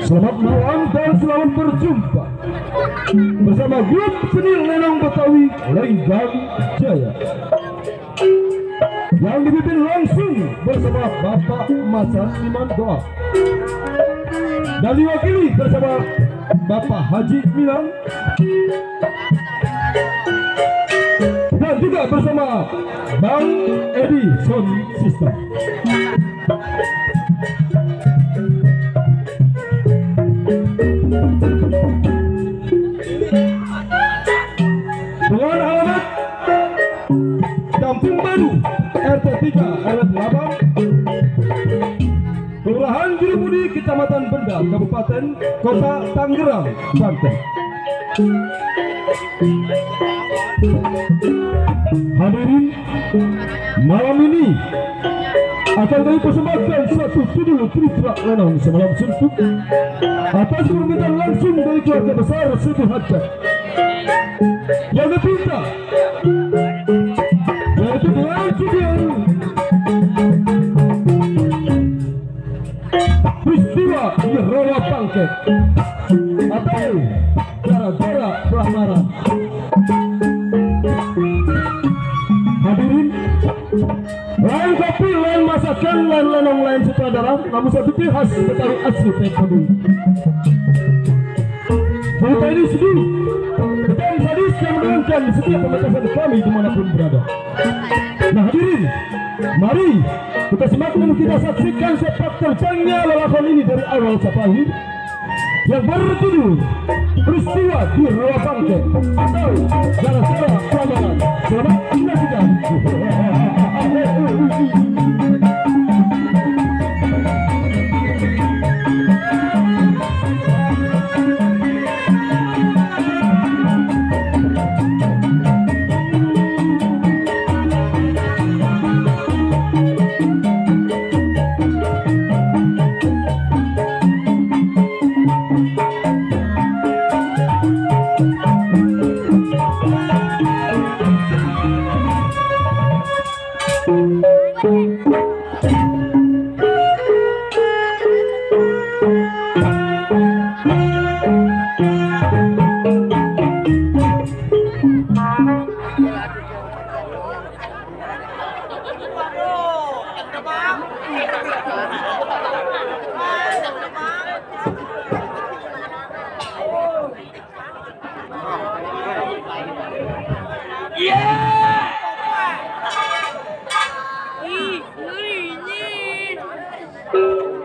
Selamat malam dan selamat berjumpa bersama grup seni lenong Betawi Lenggang Jaya yang dipimpin langsung bersama Bapak Macan Iman Doa dan diwakili bersama Bapak Haji Milang dan juga bersama Bang Edi Sound System. Dengan alamat Kampung Baru RT 3 RW 8 Kelurahan Jurumudi Kecamatan Benda Kabupaten Kota Tangerang Banten. Hadirin, malam ini akan kami persembahkan satu judul Tritra Lenong Semalam Suntuk atas permintaan langsung dari keluarga besar Siti Hajat yang diminta yaitu dengan judul Peristiwa di Rawa Pangkep atau Gara-gara Prahmaran. Hadirin, lain kopi, lain masakan, lain lenong, lain sutradara, namun satu ciri khas Betawi asli Pekadu. Cerita ini sedih dan sadis yang menenangkan di setiap pementasan kami dimanapun berada. Nah hadirin, mari kita simak dan kita saksikan sepak terjangnya lelakon ini dari awal sampai akhir yang berjudul Peristiwa di Rawa Pangkep atau Gara-gara Prahmaran. Selamat menyaksikan.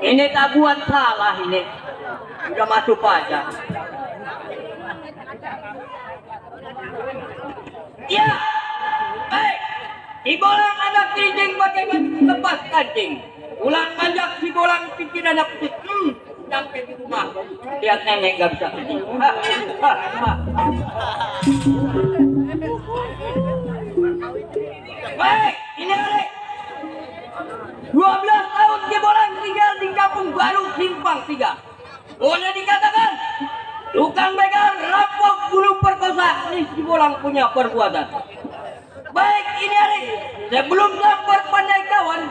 Ini tak buat salah ini, udah masuk pajak. Ya, baik. Di bolang anak kijing pakai lepas kancing. Ulang pajak si bolang pikir anak kecil. Sampai di rumah, lihat nenek gak bisa. Baik, ini Alek. 12 tahun Cibolang tinggal di Kampung Baru Simpang 3. Boleh dikatakan tukang begal, rampok, bunuh, perkosa ini Cibolang punya perbuatan. Baik, ini hari sebelum lapor pandai kawan,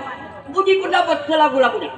uji pendapat selagu-lagunya.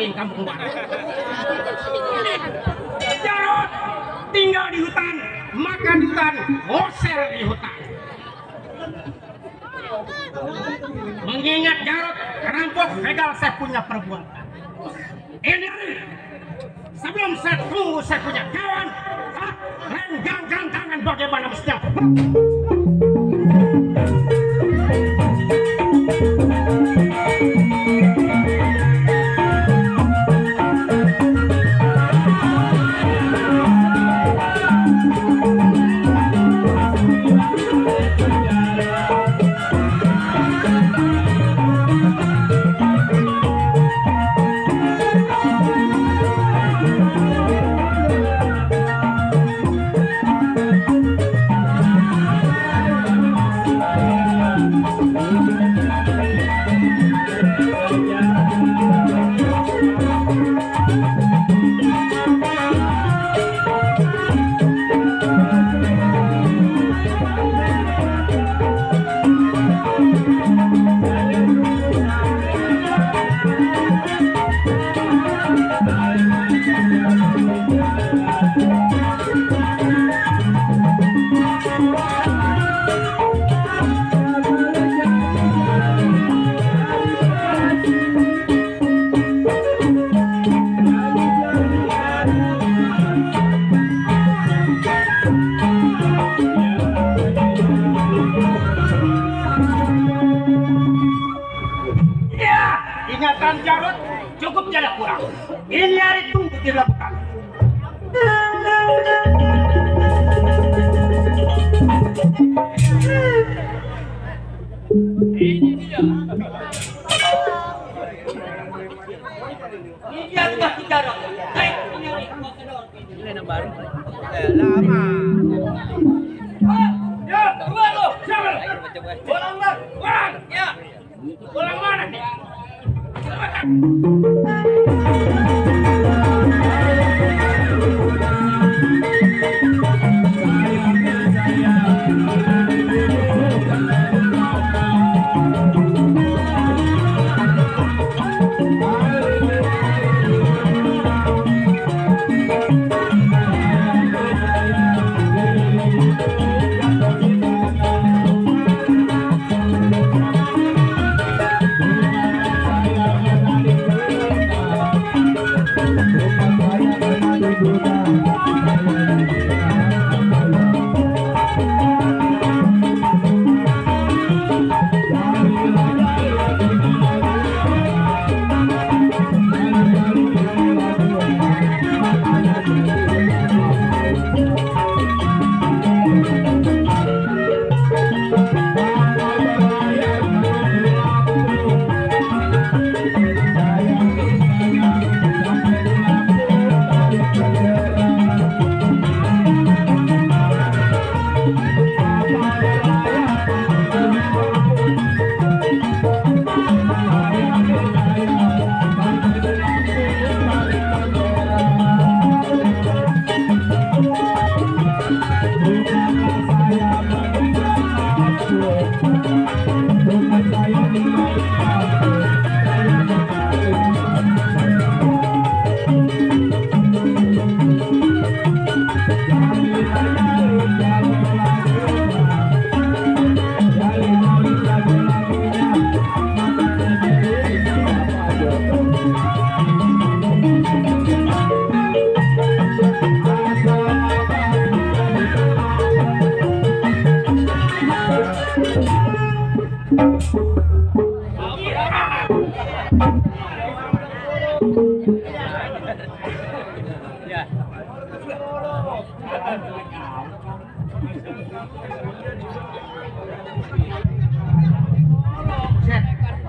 Kampung Baru. Jarod tinggal di hutan, makan di hutan, ngosel di hutan. Mengingat Jarod rampok begal, saya punya perbuatan. Ini sebelum saya tunggu saya punya kawan, renggang tangan bagaimana mestinya. Ingatan Jarod cukup tidak kurang. Ini hari tunggu dilakukan. Ini dia. Ini dia kasih Jarod. Baik, ini yang baru. Lama. Ya, keluar lo. Siapa? Bolang mana? Bolang. Ya. Bolang mana nih?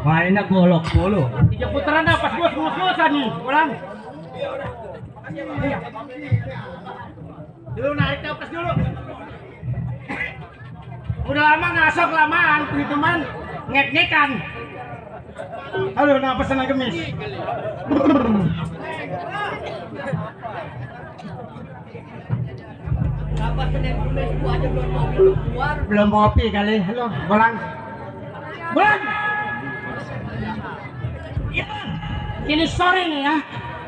Mainnya golok mulu. 3 putaran dah pas gua selesai nih. Ulang. Dulu narik nafas dulu. Udah lama ngasok lamaan, teman ngek-ngekan. Halo, napas senang gemis. Belum ngopi kali. Halo, bolang. Bolang. Ya, ini sore nih ya.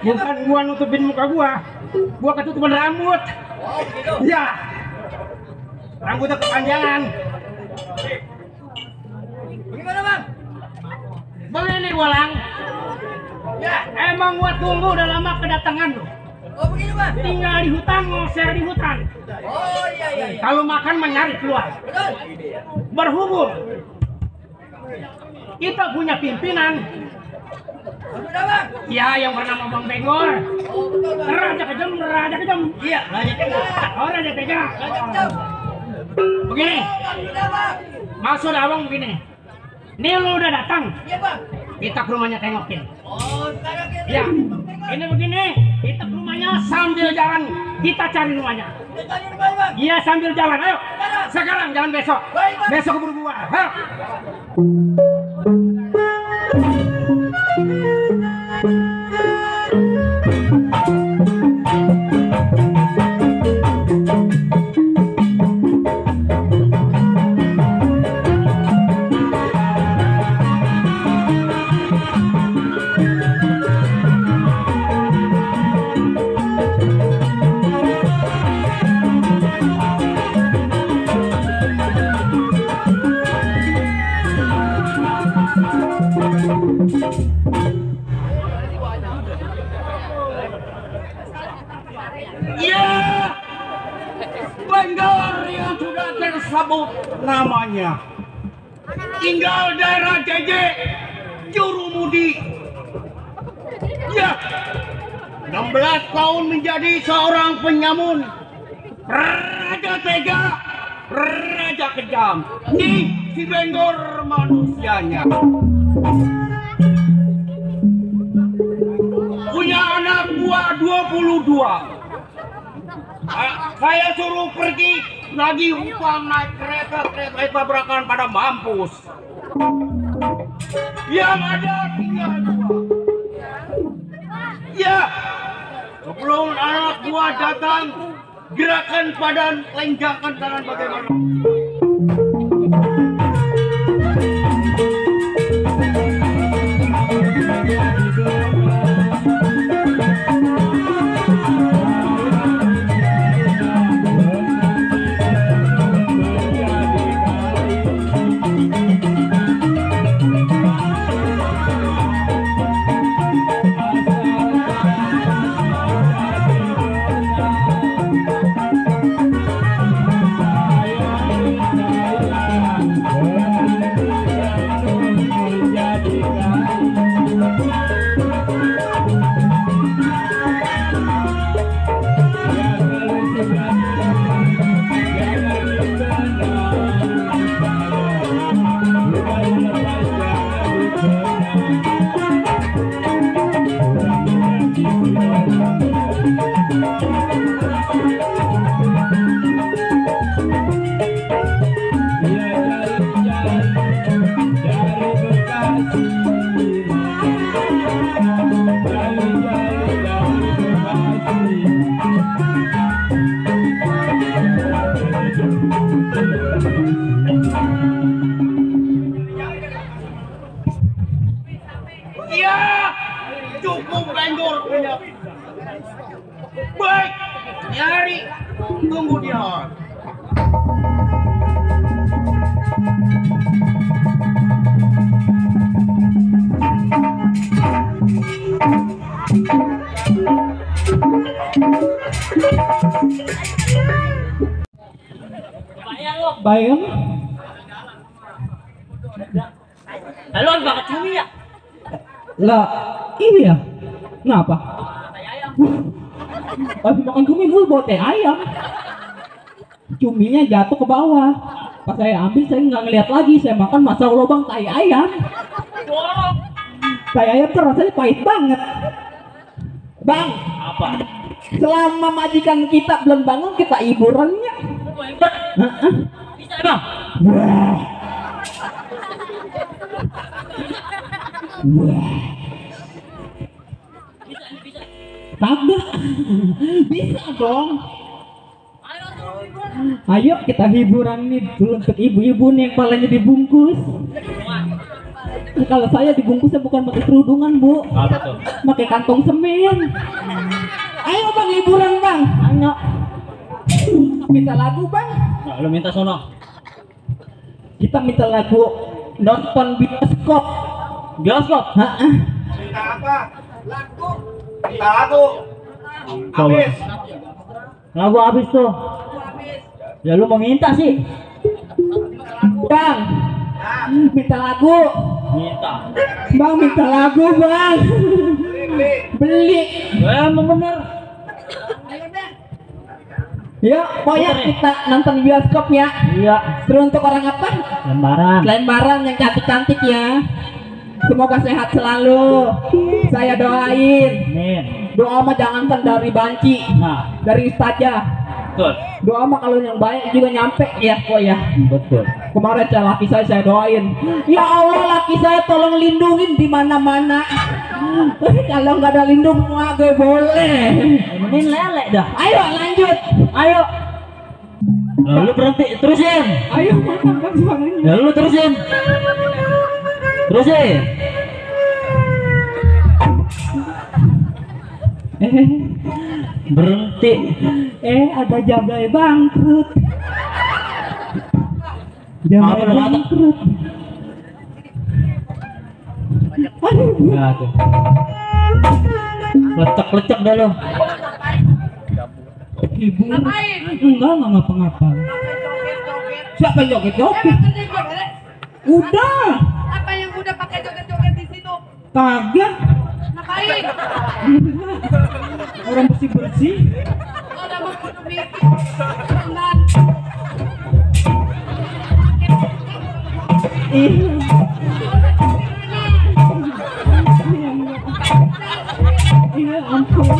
Bukan gua nutupin muka gua ketutupan rambut. Oh, gitu. Ya, rambutnya kepanjangan. Gimana, Bang? Boleh nih, Bolang. Ya, emang gua tunggu udah lama kedatangan lu. Oh, begini, Bang. Tinggal di hutan, ngosir di hutan. Oh, iya. Kalau makan mencari keluar. Betul. Berhubung kita punya pimpinan. Sudah, Bang. Ya, yang bernama Bang Bengor. Oh, betul, Bang. Raja kejam. Iya, Raja Tega. Oh, Raja Tega. Begini, Sudah, Bang. maksud abang begini. Nih lu udah datang, Iya, Bang. kita ke rumahnya tengokin. Oh, sekarang kita Ya, ini begini, kita ke rumahnya sambil jalan, kita cari rumahnya. Kita cari rumahnya, Bang. Iya, sambil jalan, ayo. Sekarang, jangan besok. Baik, Bang. Besok keburu gua. Ayo. Ya, Bengor yang sudah tersebut namanya tinggal daerah JJ Jurumudi. Ya, 16 tahun menjadi seorang penyamun, Raja Tega, Raja Kejam. Nih si Bengor manusianya. Punya anak buah 22. Saya suruh pergi lagi utang naik kereta tabrakan pada mampus. Yang ada tinggal 2. Ya, sebelum anak buah datang, gerakan badan, lenggangkan tangan bagaimana? lenggor punya. Baik, nyari tunggu dia. Bayang. Halo, bakal cumi ya? Lah, iya. Ngapa? Habis makan cumi mulu bawa teh ayam. Cuminya jatuh ke bawah. Pas saya ambil saya nggak ngeliat lagi. Saya makan masa lubang tai ayam. Tai ayam tuh rasanya pahit banget. Bang, Apa? selama majikan kita belum bangun kita hiburannya. Bisa bang? Wah. Wah. Bisa. Kagak. Bisa dong. Ayo kita hiburan nih dulu untuk ibu-ibu nih yang kepalanya dibungkus. Kalau saya dibungkusnya bukan pakai kerudungan, Bu. Apa tuh? Pakai kantong semen. Ayo bang hiburan bang. Ayo. Minta lagu bang. Nah, lu minta sono. Kita minta lagu nonton bioskop. Bioskop. Hah? Minta apa? Lagu. Minta lagu. Habis. Lagu habis tuh. Ya lu mau minta sih. Bang, minta lagu. Minta. Bang minta lagu bang. Beli. Emang bener. Ya, pokoknya kita nonton bioskop ya. Iya. Terus untuk orang apa? Lembaran. Lembaran yang cantik-cantik ya. Semoga sehat selalu. Saya doain. Amin. Doa mah jangankan dari banci, Nah, dari ustazah. betul. Doa mah kalau yang baik juga nyampe ya kok ya. Betul. Kemarin laki saya doain. Ya Allah laki saya tolong lindungin di mana-mana. Kalau nggak ada lindung mah gue boleh. Ini lele dah. Ayo lanjut. Ayo. Lalu berhenti, terusin. Ayo mana bang suaranya? Lalu terusin. Terusin. Berhenti. Ada jablay bangkrut. Apa Jablay lu kata? bangkrut. Aduh. Ya tuh. Lecek-lecek dah lo. Ibu. Enggak ngapa-ngapa. Siapa yang joget-joget? Udah. Apa yang udah pakai joget-joget di situ? Kagak. Ngapain? Orang bersih-bersih. Udah mau kudu mikir. Benar. Iya ampun.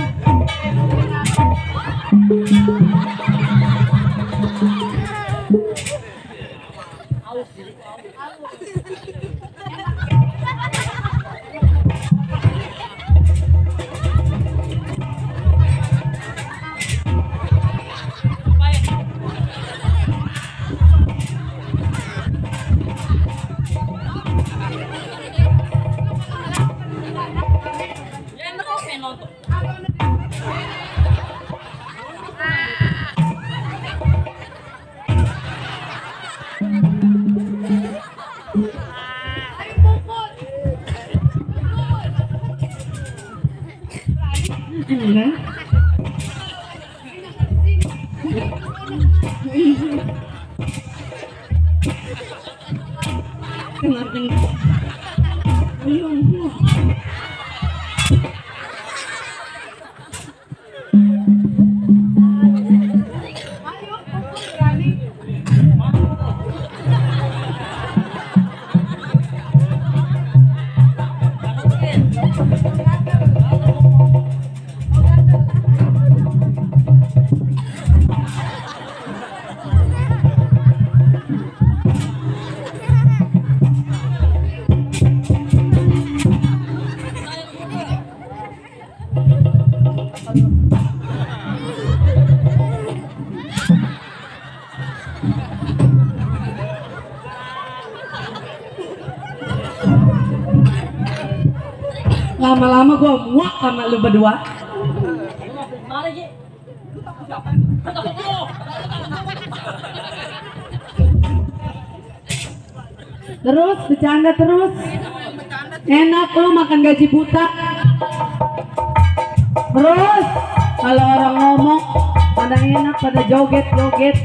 Lama-lama gua muak sama lu berdua. Terus bercanda terus. Enak lu makan gaji buta. Terus kalau orang ngomong pada enak pada joget-joget.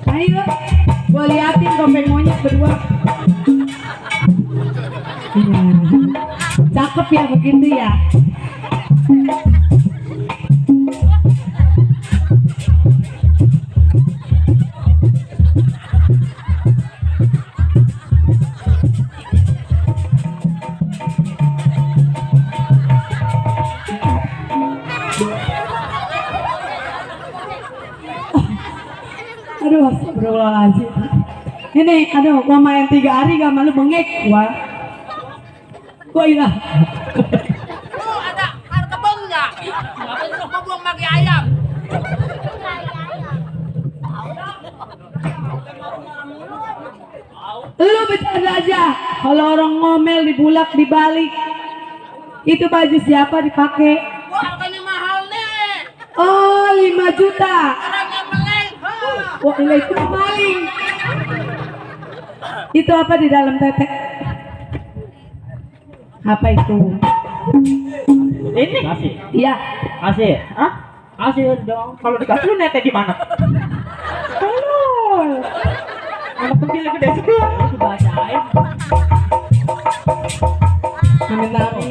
Ayo, gua liatin topeng monyet berdua. Cakep ya begitu ya. Aduh, astagfirullahaladzim. Ini, aduh, gua main 3 hari gak malu bengek gua. Gua ilah. Ada kebun nggak? Apa itu kebun bagi ayam? Lu bercanda aja. Kalau orang ngomel dibulak dibalik. Itu baju siapa dipakai? Wah, harganya mahal nih. Oh, 5 juta. Orang yang meleng. Wah, ini itu maling. Itu apa di dalam tete? Apa itu? Ini kasih. Iya. Kasih. Hah? Kasih dong. Kalau dikasih lu nete di mana? Tolong. Anak kecil gede sebelah. Itu bacain. Kami lari.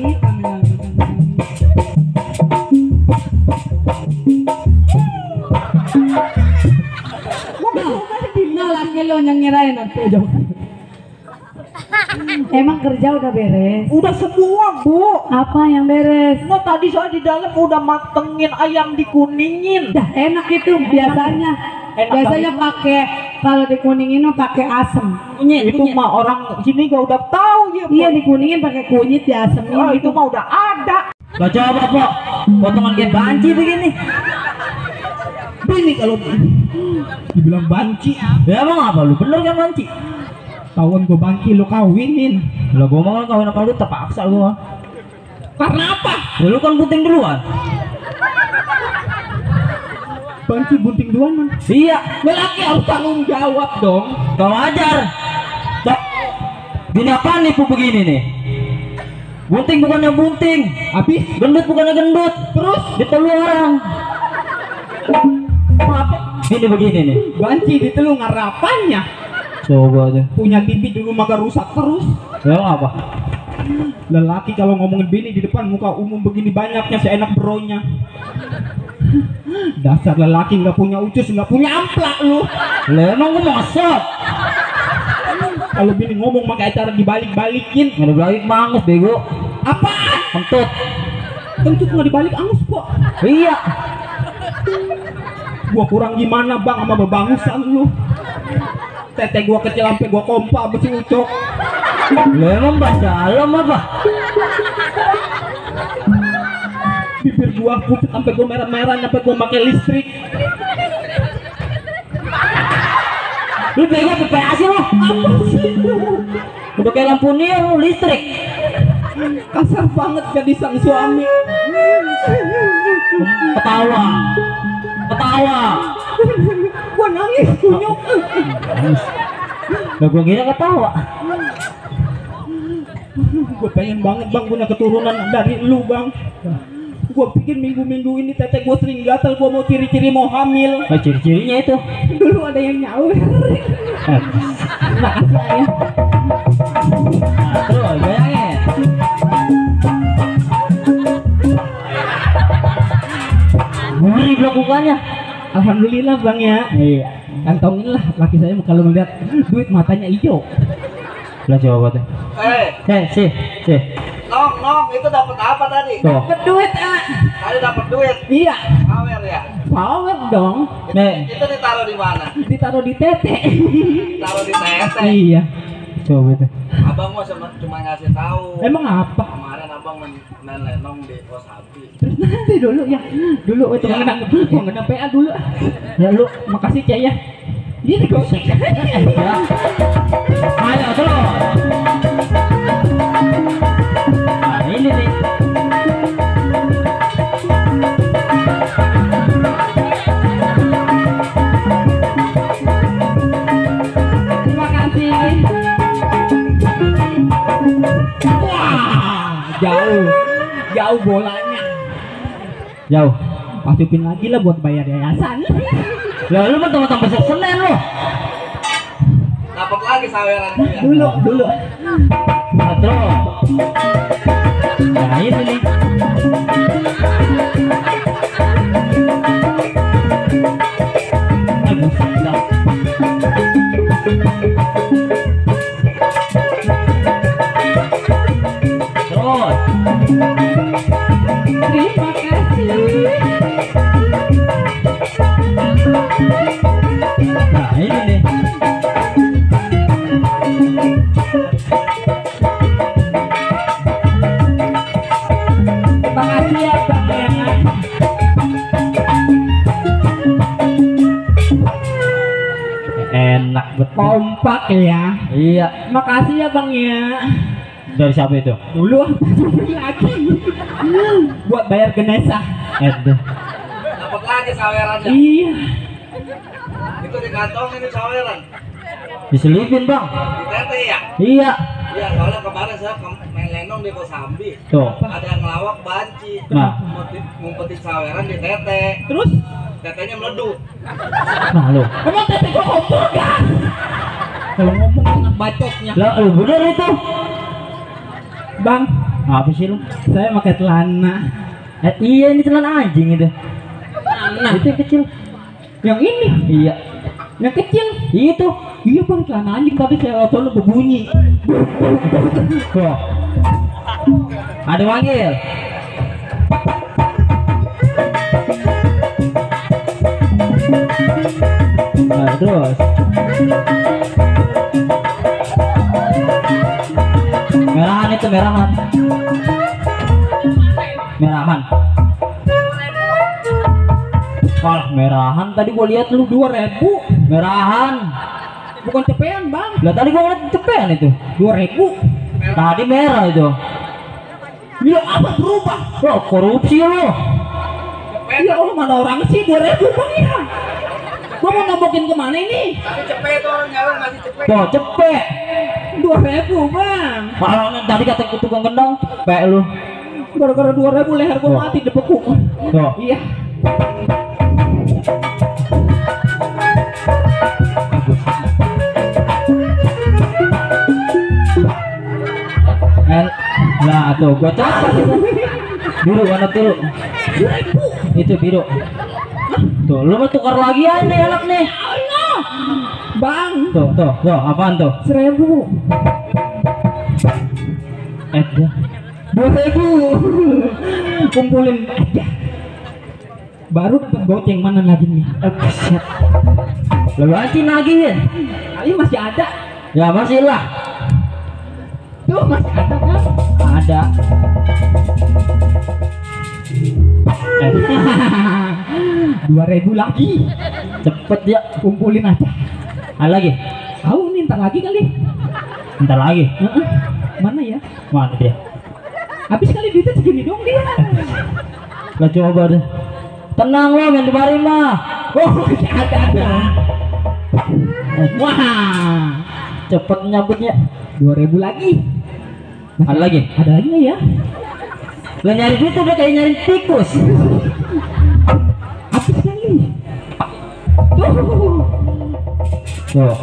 Nah, laki lo yang ngirain aku dong. Emang kerja udah beres? Udah semua, Bu. Apa yang beres? Lo tadi soal di dalam udah matengin ayam dikuningin. Dah enak itu biasanya. Enak Biasanya pakai kalau dikuningin mah pakai asem. Itu mah orang sini gak udah tahu ya. Iya dikuningin pakai kunyit diasemin. Oh, itu mah udah ada. Gak coba Pok, potongan kayak banci begini. Ini kalau dibilang banci, Ya emang apa lu? Bener kan banci? kawan gue banci lu kawinin. Lah gua mau kawin sama lu terpaksa gua. Karena apa? Ya, lu kan bunting duluan. Banci bunting duluan man. Iya, Lelaki harus tanggung jawab dong. kau ajar. Tok. Gini apa nih pu begini nih? Bunting bukannya bunting, Habis gendut bukannya gendut. Terus ditelu orang. apa? Gini begini nih. Banci di telung ngarapannya. Coba aja. Punya TV dulu maka rusak terus. Ya apa? Lelaki kalau ngomongin bini di depan muka umum begini banyaknya seenak bronya. Dasar lelaki nggak punya ucus, nggak punya amplak lu. Lah emang gua mau ngesot. Kalau bini ngomong pakai acara dibalik-balikin. Nggak ada balik mangus bego. Apaan? Kentut. Kentut nggak dibalik angus kok. Iya. Gua kurang gimana bang sama bebangusan lu. Tete gua kecil sampai gua kompa besi ucok. Lah emang bahasa alam apa? Bibir gua putih sampai gua merah-merah sampai gua pakai listrik. Lu bego PPA sih lu. Apa sih lu? Udah kayak lampu neon lu listrik. Kasar banget jadi sang suami. Ketawa. Ketawa. Gua nangis kunyuk. Lah gua kira ketawa. Gua pengen banget bang punya keturunan dari lu bang. Gua pikir minggu-minggu ini tete gua sering gatal, gua mau ciri-ciri mau hamil. Nah, ciri-cirinya itu. Dulu ada yang nyawer. Makasih ayah. Nah, terus bayangin. Gurih melakukannya. Alhamdulillah bang ya. Iya. Kantongin lah laki saya kalau melihat duit matanya hijau. Lah coba tuh. Si. Nong, itu dapat apa tadi? Tuh. Berduit ah. Tadi dapat duit. Iya. Kawer ya. Power dong. Nih, Itu ditaruh di mana? Ditaruh di tete. Taruh di tete. Iya. coba tuh. Abang mah cuma ngasih tahu. Emang apa? Kemarin abang main lenong di pos api. Terus nanti dulu ya. Dulu itu mengenang PA dulu. Lalu makasih Cah ya. Ini gosek. Ayo terus. Nah, ini nih. Terima kasih. Wah, jauh bolanya. Jauh. Masukin lagi lah buat bayar yayasan. Ya lu mah teman-teman besok Senin lo. Dapat lagi saweran dia. Dulu. Nah, terus. Nah, ini nih. Aduh, sudah. Terus. Terima kasih. Nah, ini nih. Terima kasih ya Bang ya. Enak betul. Kompak ya. Iya. Makasih ya Bang ya. Dari siapa itu? Dulu lagi. Buat bayar Genesa. Dapat lagi sawerannya. Iya. Itu di kantong ini saweran. Diselipin Bang. Di tete ya? Iya. Iya, soalnya kemarin saya main lenong di Kosambi. Tuh. Ada yang ngelawak banci. Nah. Ngumpetin saweran di tete. Terus? Tetenya meleduk. Nah lo. Emang tete gua kompor kan? Kalau ngomong dengan bacotnya. Lah, bener itu. Bang, apa sih lu? Saya pakai celana. Iya ini celana anjing itu. Celana. Itu yang kecil. Yang ini? Iya. Yang kecil? Itu. Iya Bang, celana anjing tadi saya auto lu berbunyi. Kok? Ada manggil. Nah, terus. Merahan itu merahan. Merahan. Wah, merahan tadi gua lihat lu 2.000. Merahan. Bukan cepean, Bang. Lah tadi gua ngeliat cepean itu. 2.000. Tadi merah itu. Ya apa berubah? Oh, korupsi lu. Ya Allah, mana orang sih 2.000 Bang ya. Gua mau nombokin kemana ini? Tapi cepet tuh orang jalan masih cepet. Tuh, cepet. 2.000 Bang. Malah tadi kata tukang gendong, cepet lu. Gara-gara 2.000 leher gua mati dibekuk. Tuh. Iya. Nah tuh gua coba biru warna biru. Itu biru. Tuh lu mau tukar lagi aja nih enak nih. Bang. Tuh apaan tuh? 1.000. Dah. 2.000. Kumpulin aja. Baru dapat goceng mana lagi nih? Siap. Lalu aja lagi ya. Kali masih ada. Ya masih lah. Tuh masih ada kan? Ada. 2.000 lagi. Cepet ya, kumpulin aja. Ada lagi? Tahu nih, ntar lagi kali. Ntar lagi? Mana ya? Mana dia? Habis kali duitnya segini dong dia. Lah coba deh. Tenang lo, main di mari mah. Oh, ada. Wah, cepet nyambutnya. 2.000 lagi. Ada lagi? Ada lagi ya? Lah nyari duit udah kayak nyari tikus. Habis kali. Tuh.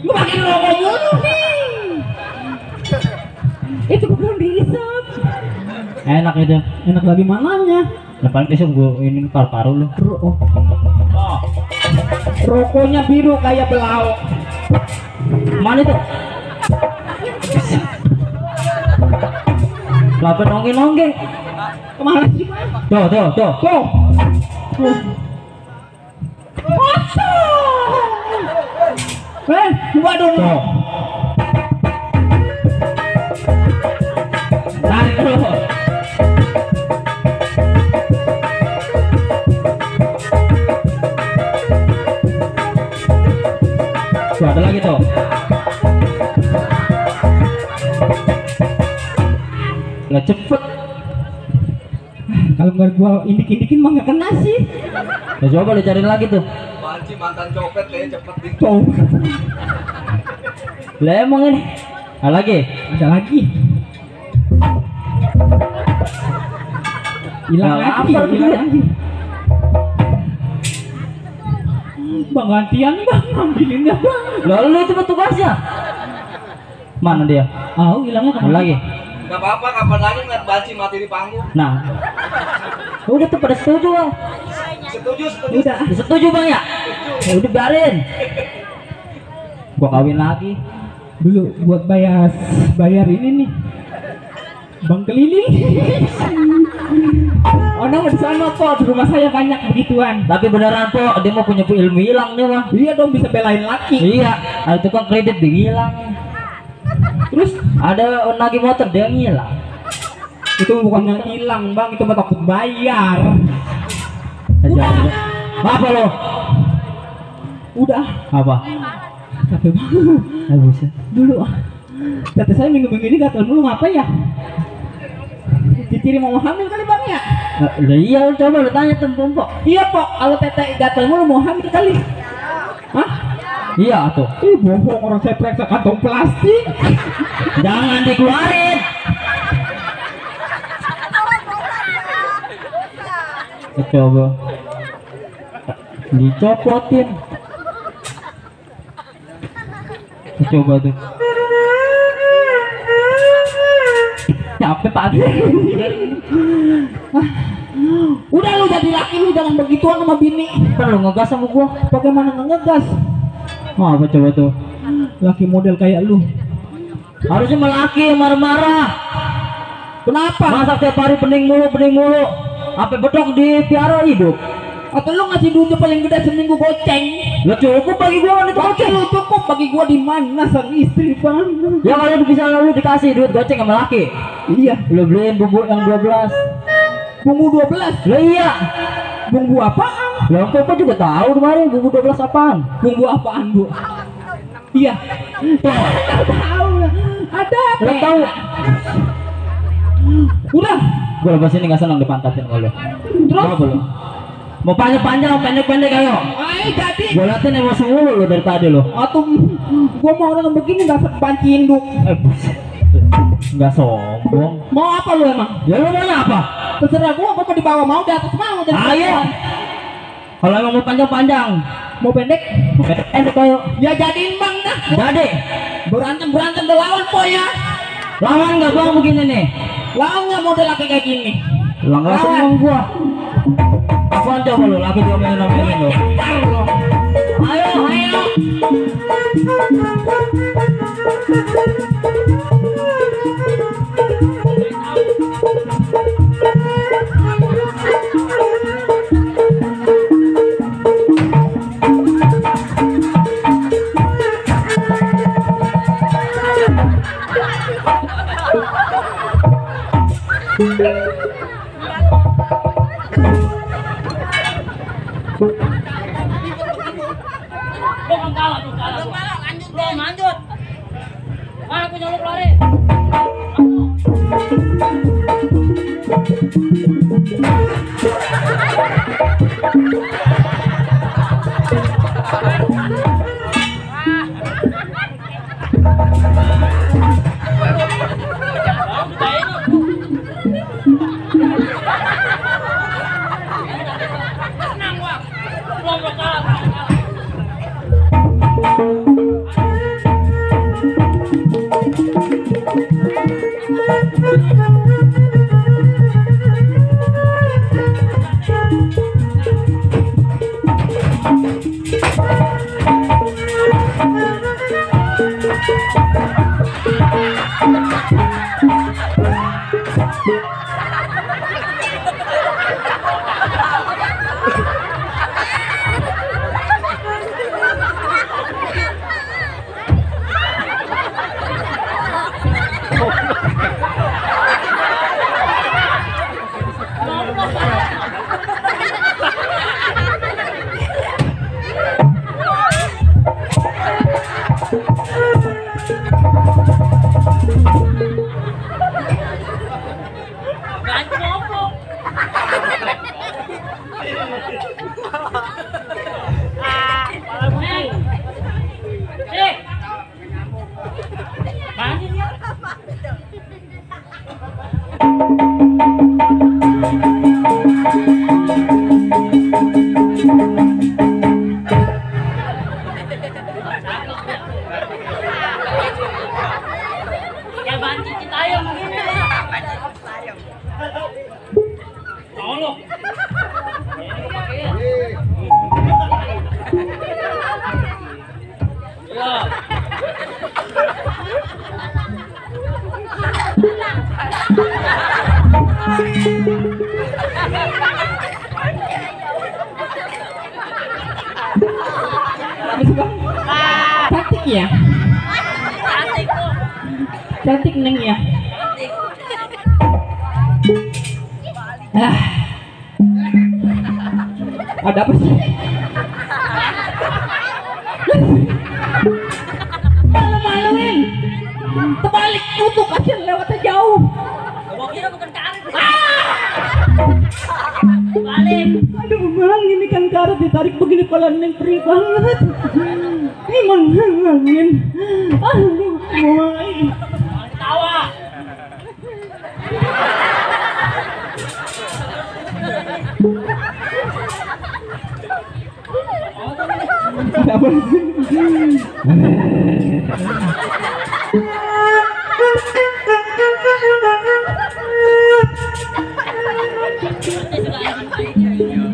Lu makin rokok mulu nih. Itu belum dihisap. Enak itu. Enak lagi mananya? Lepas besok gua ini paru-paru lu. Rokoknya biru kayak belau. Mana itu? Lapa nonggeng-nonggeng. Kemana sih? Tuh. Coba dong. Tuh. Tarik terus. Tuh ada lagi tuh. Lah cepet. Kalau nggak gua indik-indikin mah nggak kena sih. Ya coba lu cari lagi tuh. Panci mantan copet kayaknya cepet nih. Tuh, Lah emang ini. Ada lagi. ada lagi. Hilang Nah, lagi, apa hilang dia? lagi. Bang gantian bang, ambilinnya bang. Lalu itu petugasnya. Mana dia? Oh, hilangnya Ada kemana? lagi. Gak apa-apa, kapan lagi ngeliat Banci mati di panggung. Nah. Udah tuh pada setuju Bang. Setuju. Udah. Setuju Bang ya? Ya udah biarin. Gua kawin lagi. Dulu buat bayar ini nih. Bang keliling. Oh, no, di sana kok di rumah saya banyak begituan. Tapi beneran Po, dia mau punya ilmu hilang nih Bang. Iya dong, bisa belain laki. Iya, ada tukang kredit dia hilang. Terus ada nagih motor dia ngilang. Itu bukan yang hilang bang, itu mah takut bayar. Aja. Apa lo? Udah, Apa? capek banget. Buset. Dulu, tete saya minggu-minggu ini gatel mulu, ngapa ya? Diciri mau hamil kali bang ya? Lah iya, coba lu tanya tuh Po. Iya pok, kalau tete gatel mulu mau hamil kali. Hah? Iya tuh. Ih bohong, orang saya periksa kantong plastik. Jangan dikeluarin. Coba dicopotin. Coba tuh. Capek Pak. Udah lu jadi laki lu jangan begituan sama bini. Perlu ngegas sama gua. Bagaimana ngegas? Oh, apa coba tuh? Laki model kayak lu. Harusnya melaki yang marah-marah. Kenapa? Masa tiap hari pening mulu. Apa bedok di piara hidup? Atau lu ngasih duitnya paling gede seminggu goceng? Lo cukup bagi gua kan itu Oke goceng. lu cukup bagi gua di mana sang istri bang? Ya kalau bisa lu dikasih duit goceng sama laki. Iya, Lu beliin bumbu yang 12. bumbu 12. Lah iya. Bumbu apaan? Lah Papa juga tahu kemarin bumbu 12 apaan. Bumbu apaan bu? Iya. Tahu lah. Ada apa? Lo tahu? Udah. Gua lepas ini nggak senang dipantatin kalau. Terus? Apa lu? Mau panjang-panjang, pendek-pendek ayo. Ayo jadi. Gua liatin emosi mulu lu dari tadi lo. Atau gua mau orang begini dapat panci induk. Buset. Nggak sombong. Mau apa lu emang? Ya lu maunya apa? Terserah gua mau di bawah mau di atas mau dari Ayo. bawah. Kalau emang mau panjang-panjang, Mau pendek? pendek ayo. Ya jadiin bang dah. Jadi, Berantem lawan po ya. lawan nggak Bang begini nih? Lawan nggak model laki kayak gini? Lah nggak Lawan. seneng gua. Apaan coba lu laki diomelin-omelin lu? Ayo. Lanjut. Mana punya lu lari? Tenang gua. Belum kalah. Balok. Cantik ya? Cantik neng ya? Ada apa sih? Malu-maluin. Terbalik tutup aja lewatnya jauh. Balik. Aduh bang, ini kan karet ditarik begini kalau neng perih banget. Ini ngangin. Aduh, boy. Tawa.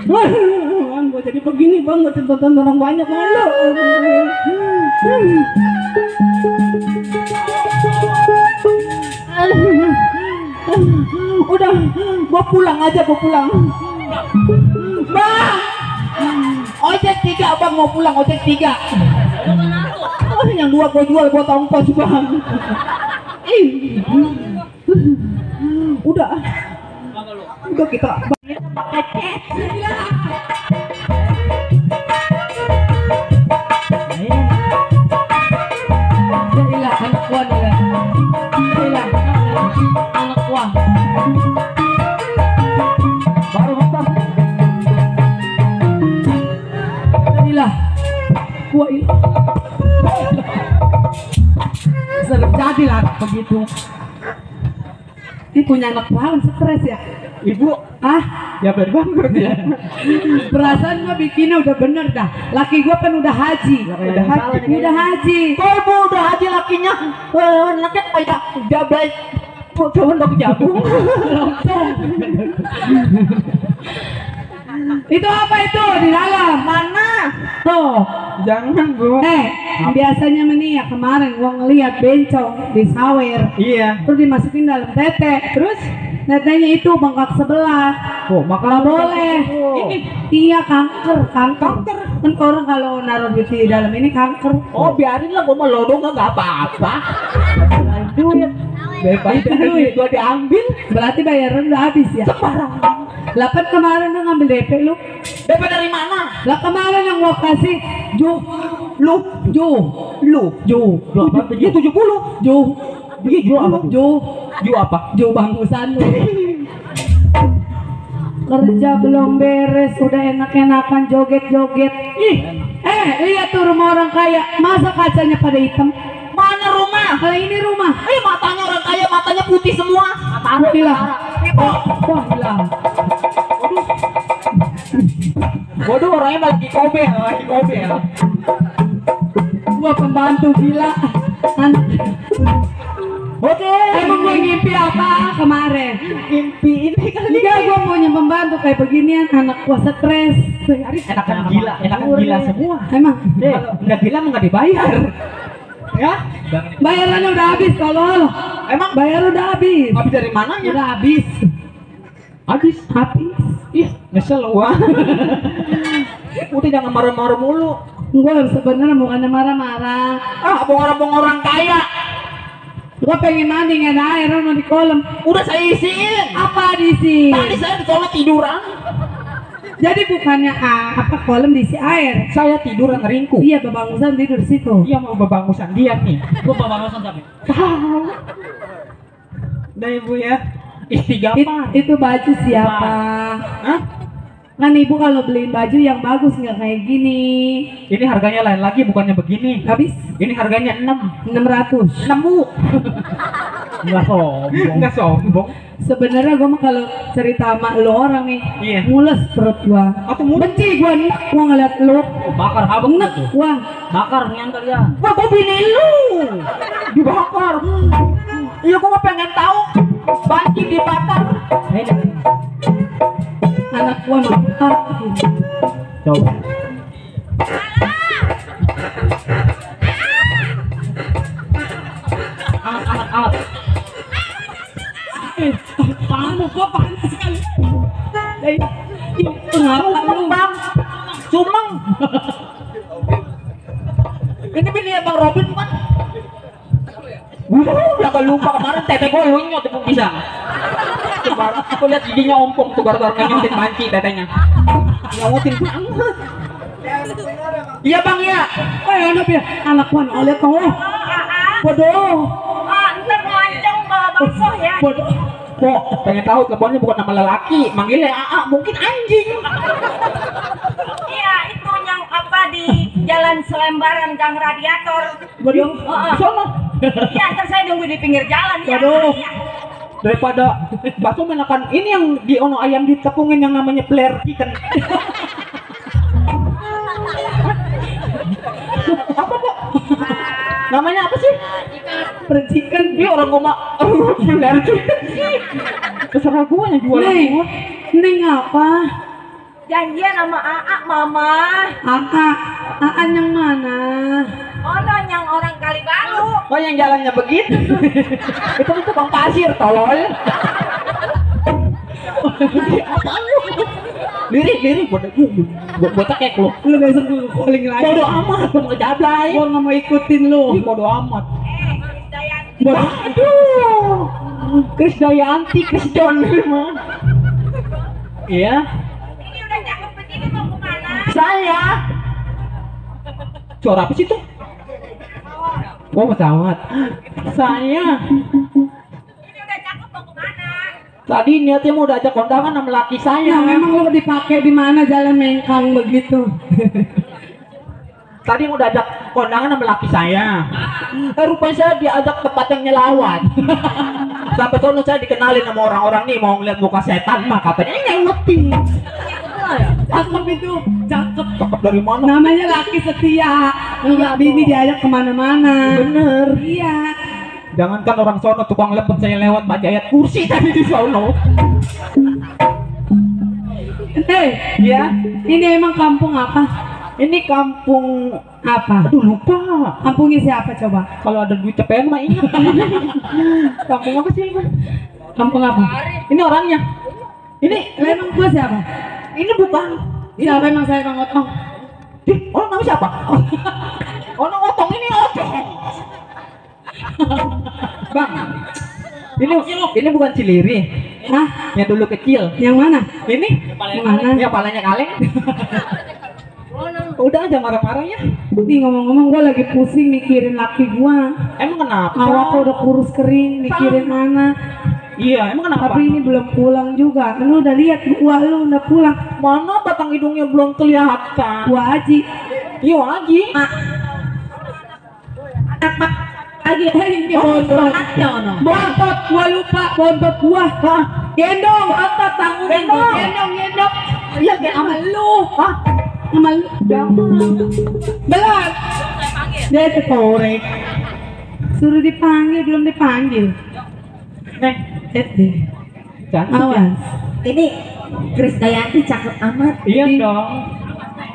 Bang, gua jadi begini bang, gua tonton orang banyak malu. Udah, gua pulang aja, gua pulang. Bang, ojek 3 bang, mau pulang ojek 3. Oh, yang 2 gua jual buat ongkos bang. Udah kita. Jadilah anak gua nih. Jadilah anak gua. Baru bang. Jadilah gua ini. Jadilah begitu. Ini punya anak banget stres ya. Ibu, ya bener ya. Perasaan mah bikinnya udah bener dah. Laki gua kan udah haji. Udah haji. Kok ibu udah haji lakinya? Anaknya kayak jablay pohon dok jagung. Itu apa itu di dalam? Mana? Tuh. Jangan bu. Biasanya meni ya kemarin gua ngeliat bencong di sawer. Iya. Terus dimasukin dalam tete. Terus tetenya itu bengkak sebelah. Oh, maka boleh. Ini iya kanker. Kan orang kalau naruh di dalam ini kanker. Oh, biarin lah gua mau lodong enggak apa-apa. Duit. Bebas duit gua diambil. Berarti bayaran udah habis ya. Sembarangan. Lapan kemarin lu ngambil DP lu. DP dari mana? Lah kemarin yang gua kasih Ju. Berapa? 70. Ju apa? Ju bangkusan lu. Kerja belum beres, udah enak-enakan joget-joget. Lihat tuh rumah orang kaya, masa kacanya pada hitam? Mana rumah? Kalau ini rumah. Matanya orang kaya, matanya putih semua. Mata hilang. Hilang. Waduh, orangnya lagi kobe. Gua pembantu gila. Oke. Emang gue ngimpi apa kemarin? Ngimpi ini kali. Enggak, gue punya pembantu kayak beginian, anak gua stres. Enakan gila semua. Emang? Enggak gila enggak dibayar. Ya? Bayarannya udah habis tolol. Emang bayar udah habis. Habis dari mananya? Udah habis. Habis. Ih, nyesel gua. Udah jangan marah-marah mulu. Gua sebenarnya bukannya marah-marah. Abang orang kaya. Gua pengen mandi nggak ada air di kolam. Udah saya isiin. Apa diisi? Tadi saya di kolam tiduran. Jadi bukannya kolam diisi air. Saya tiduran ringku. Iya, babangusan tidur di situ. Iya, mau babangusan dia nih. Gua babangusan tapi. Tahu. Udah ibu ya. Istighfar. Itu baju siapa? Hah? Kan ibu kalau beliin baju yang bagus nggak kayak gini. Ini harganya lain lagi, bukannya begini. Habis? Ini harganya 600. 6.000. Nggak sombong. Sebenarnya gua mah kalau cerita sama lo orang nih, mules perut gua. Benci gua nih, gua ngeliat lo. Bakar habang tuh. Gua bakar nian kalian. Wah, gua bini lu. Dibakar. Iya, gua pengen tahu. Banci dibakar. anak gua mantap. Coba. Anak. Panas gua panas sekali. Ngapa lu bang? Cumeng. Ini bini Bang Robin kan? Udah lupa kemarin tete gue lunyot itu pisang. Baru aku lihat giginya ompong tuh gara-gara ngenyotin panci tetenya. Nyautin banget. Iya bang ya. Anak ya, anak gua lihat tuh. Bodoh. Ntar ngelancong bawa bakso ya. Bodoh. Kok pengen tahu teleponnya bukan nama lelaki, manggilnya AA, mungkin anjing. Iya, itu yang apa di Jalan Selembaran Gang Radiator. Bodoh. Sono. Iya, ntar saya nunggu di pinggir jalan ya. Waduh. Iya. Daripada bakso menekan ini yang di ono ayam ditepungin yang namanya flare chicken. Apa kok? Namanya apa sih? Percikan. Dia orang gua flare chicken sih. Terserah gua yang jualan gua. Neng apa? Janjian sama AA, Mama. AA yang mana? Ono yang orang Kalibaru. Oh yang jalannya begitu. Itu kan tukang pasir tolol. Lirik buat cekek lu. Lu besok gue calling lagi. Bodoh amat, gua mau kejablay. Gua nggak mau ikutin lu. Bodoh amat. Dayanti. Waduh, Chris Dayanti, Chris John mah. Iya, Ini udah cakep begini mau kemana? saya. Suara apa sih tuh? Oh pesawat. Saya. Ini udah cakep mau kemana? Tadi niatnya mau diajak kondangan sama laki Ya saya. memang lu dipakai di mana jalan mengkang begitu. Tadi mau diajak kondangan sama laki saya. Rupanya saya diajak tempat yang nyelawat. Sampai sono saya dikenalin sama orang-orang nih mau ngeliat muka setan mah katanya nyengetin. Cakep itu, cakep. Cakep dari mana? Namanya laki setia. Enggak bini diajak kemana-mana. Bener. Iya. Jangankan orang sono tukang lepet saya lewat baca ayat kursi tadi di sono. Ya, ini emang kampung apa? Ini kampung Apa? aduh lupa. Kampungnya siapa coba? Kalau ada duit cepetan mah ingat. Kampung apa sih? Kampung apa? Ini orangnya. Ini Emang gua siapa? ini bukan. Siapa emang saya Bang Otong? Orang namanya siapa? Orang otong ini otong. Bang. Ini bukan Ciliri. Hah? Yang dulu kecil. Yang mana? Ini Yang mana? yang palanya kaleng. Udah aja marah-marah ya. Nih ngomong-ngomong gua lagi pusing mikirin laki gua. Emang kenapa? Awaknya udah kurus kering, mikirin mana. Iya, emang kenapa? Tapi ini belum pulang juga. Lu udah lihat gua lu udah pulang. Mana batang hidungnya belum kelihatan? Gua Aji. Iya, Haji. Lagi ini bontot. Bontot gua lupa, bontot gua. Hah? Gendong, otot tanggung Gendong. gendong. Iya, kayak sama lu. Hah? Sama lu. Belum. Dia ketorek. Suruh dipanggil, belum dipanggil. Neng, cantik ya? Awas. Ini Chris Dayanti cakep amat. Iya dong.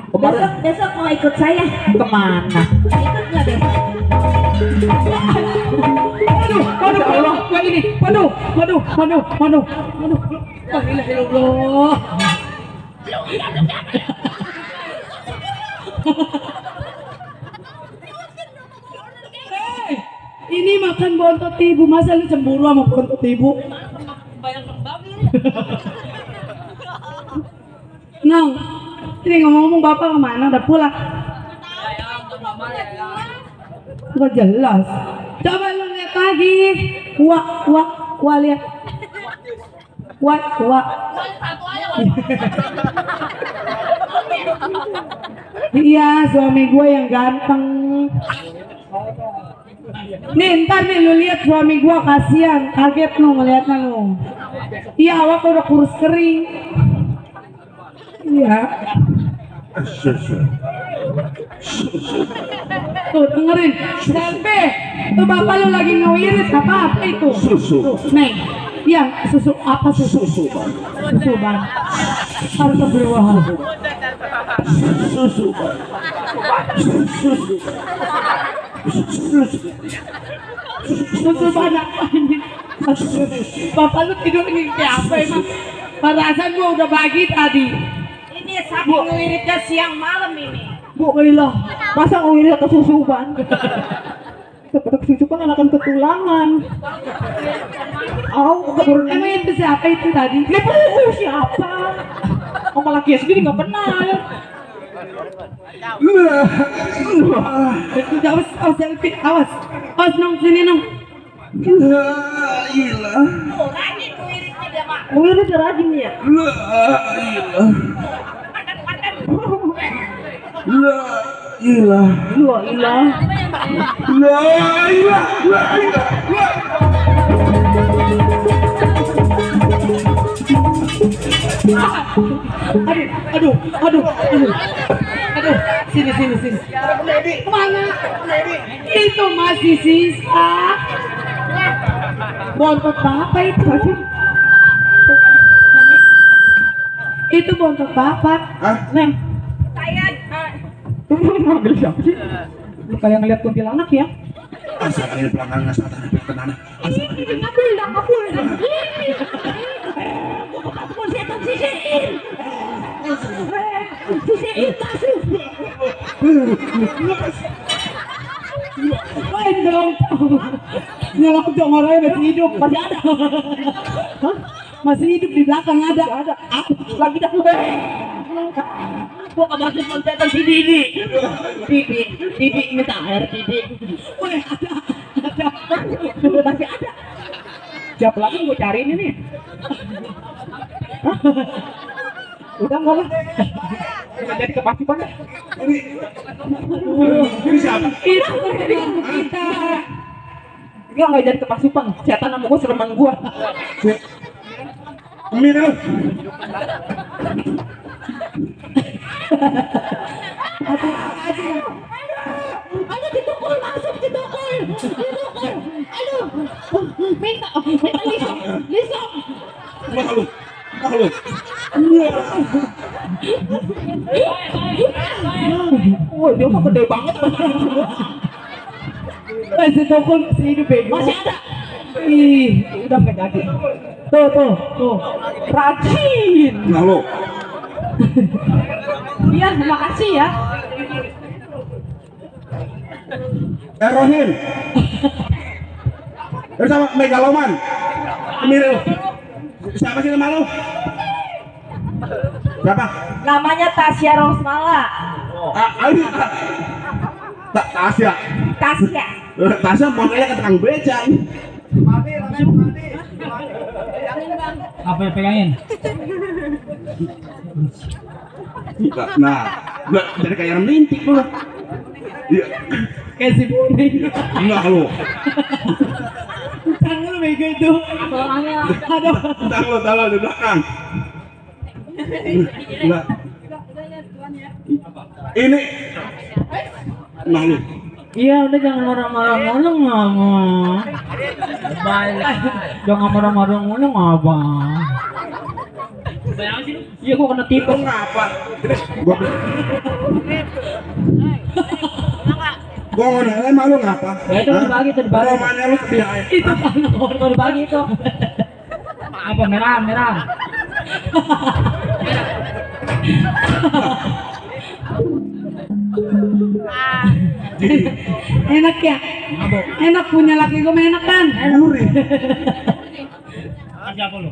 Kemarin Besok mau ikut saya. kemana? Ikut nggak besok? Waduh, yang ini. Waduh. La ilaha illallah. Hei, ini makan bontot ibu, masa lu cemburu sama bontot ibu? Nong, ini ngomong-ngomong bapak kemana? Udah pulang? Gak jelas. Coba lu lihat lagi. Wah lihat. Wah. Iya, suami gue yang ganteng. Nih, ntar nih lu lihat suami gue, kasihan, kaget lu ngeliatnya lu. Iya, awak udah kurus kering. Iya. Tuh dengerin, Selfie, tuh bapak lu lagi ngewirit apa itu? Tuh, Neng, iya susu apa susu? Susu bang. Harta berwah. Susu. Susu banyak ini. Bapak lu tidur ngimpi apa emang? Perasaan gua udah bagi tadi. Ini sapi ngewiritnya siang malam ini. Bu ilah, masa ngewirit kesusuban? Seperti kesusuban akan ketulangan. Emang itu siapa itu tadi? Ini siapa? Om laki sendiri nggak kenal. Awas nong sini nong. Rajin ngewiritnya dia mah. Ngewirit rajin ya. Aduh, sini. Kemana? Itu masih sisa. Bontot apa itu? Itu bontot bapak. Neng. Saya Manggil siapa sih? Lu kayak ngeliat kuntilanak ya? Asal air pelanggan asal tenang. Sisiin masuk. Lain dong. Nyolok dong orangnya masih hidup. Masih ada. Hah? Masih hidup di belakang ada. Lagi dah. Gua kemarin kontetan si Didi. Didi minta air Didi. Weh, ada. Masih ada. Siap lagi gue cariin ini. Udah enggak lah. Udah jadi kepasipan dah. Ini siapa? Itu kita. Enggak jadi kepasipan. Setan sama gue sereman gue. Ini lu. Ayo ditukul, masuk ditukul. Aduh, minta lisok. Malu. Wah, dia mah gede banget. Masih tukul masih hidup bego. Masih ada. Ih, udah nggak jadi. Tuh, rajin. Nah lo. Iya, terima kasih ya. Rohin. Bersama Megaloman. Ini lu. Siapa sih nama lu? Siapa? namanya Tasya Rosmala. Ini Tasya. Tasya mau nanya ke tukang beca. Apa yang pegangin? Nah, jadi kayak melintik lu. Iya. Kayak si Budi. Enggak lu. Tangan lu bego itu. Aduh. Tahu di belakang. Enggak. Ini. Nah lu. Iya, udah jangan marah-marah mulu ngomong. Jangan marah-marah mulu ngomong. Iya, gua kena tipu. Ngapa? Gua mau nanya malu ngapa? Ya itu dibagi, itu dibagi. Romannya lu dia. Itu Itu dibagi itu. Apa merah? enak ya? Enak punya laki gue enak kan? Gurih. Siapa lu?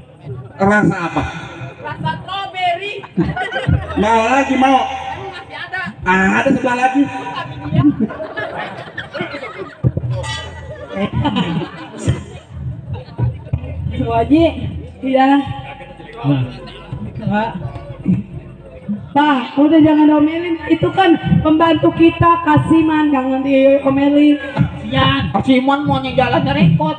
Rasa apa? Rasa strawberry. Mau lagi mau? Masih ada. Ada sebelah lagi. Waji, iya. Pak, udah jangan omelin. Itu kan pembantu kita, Kasiman, jangan diomelin. Yan, Simon mau jalan repot.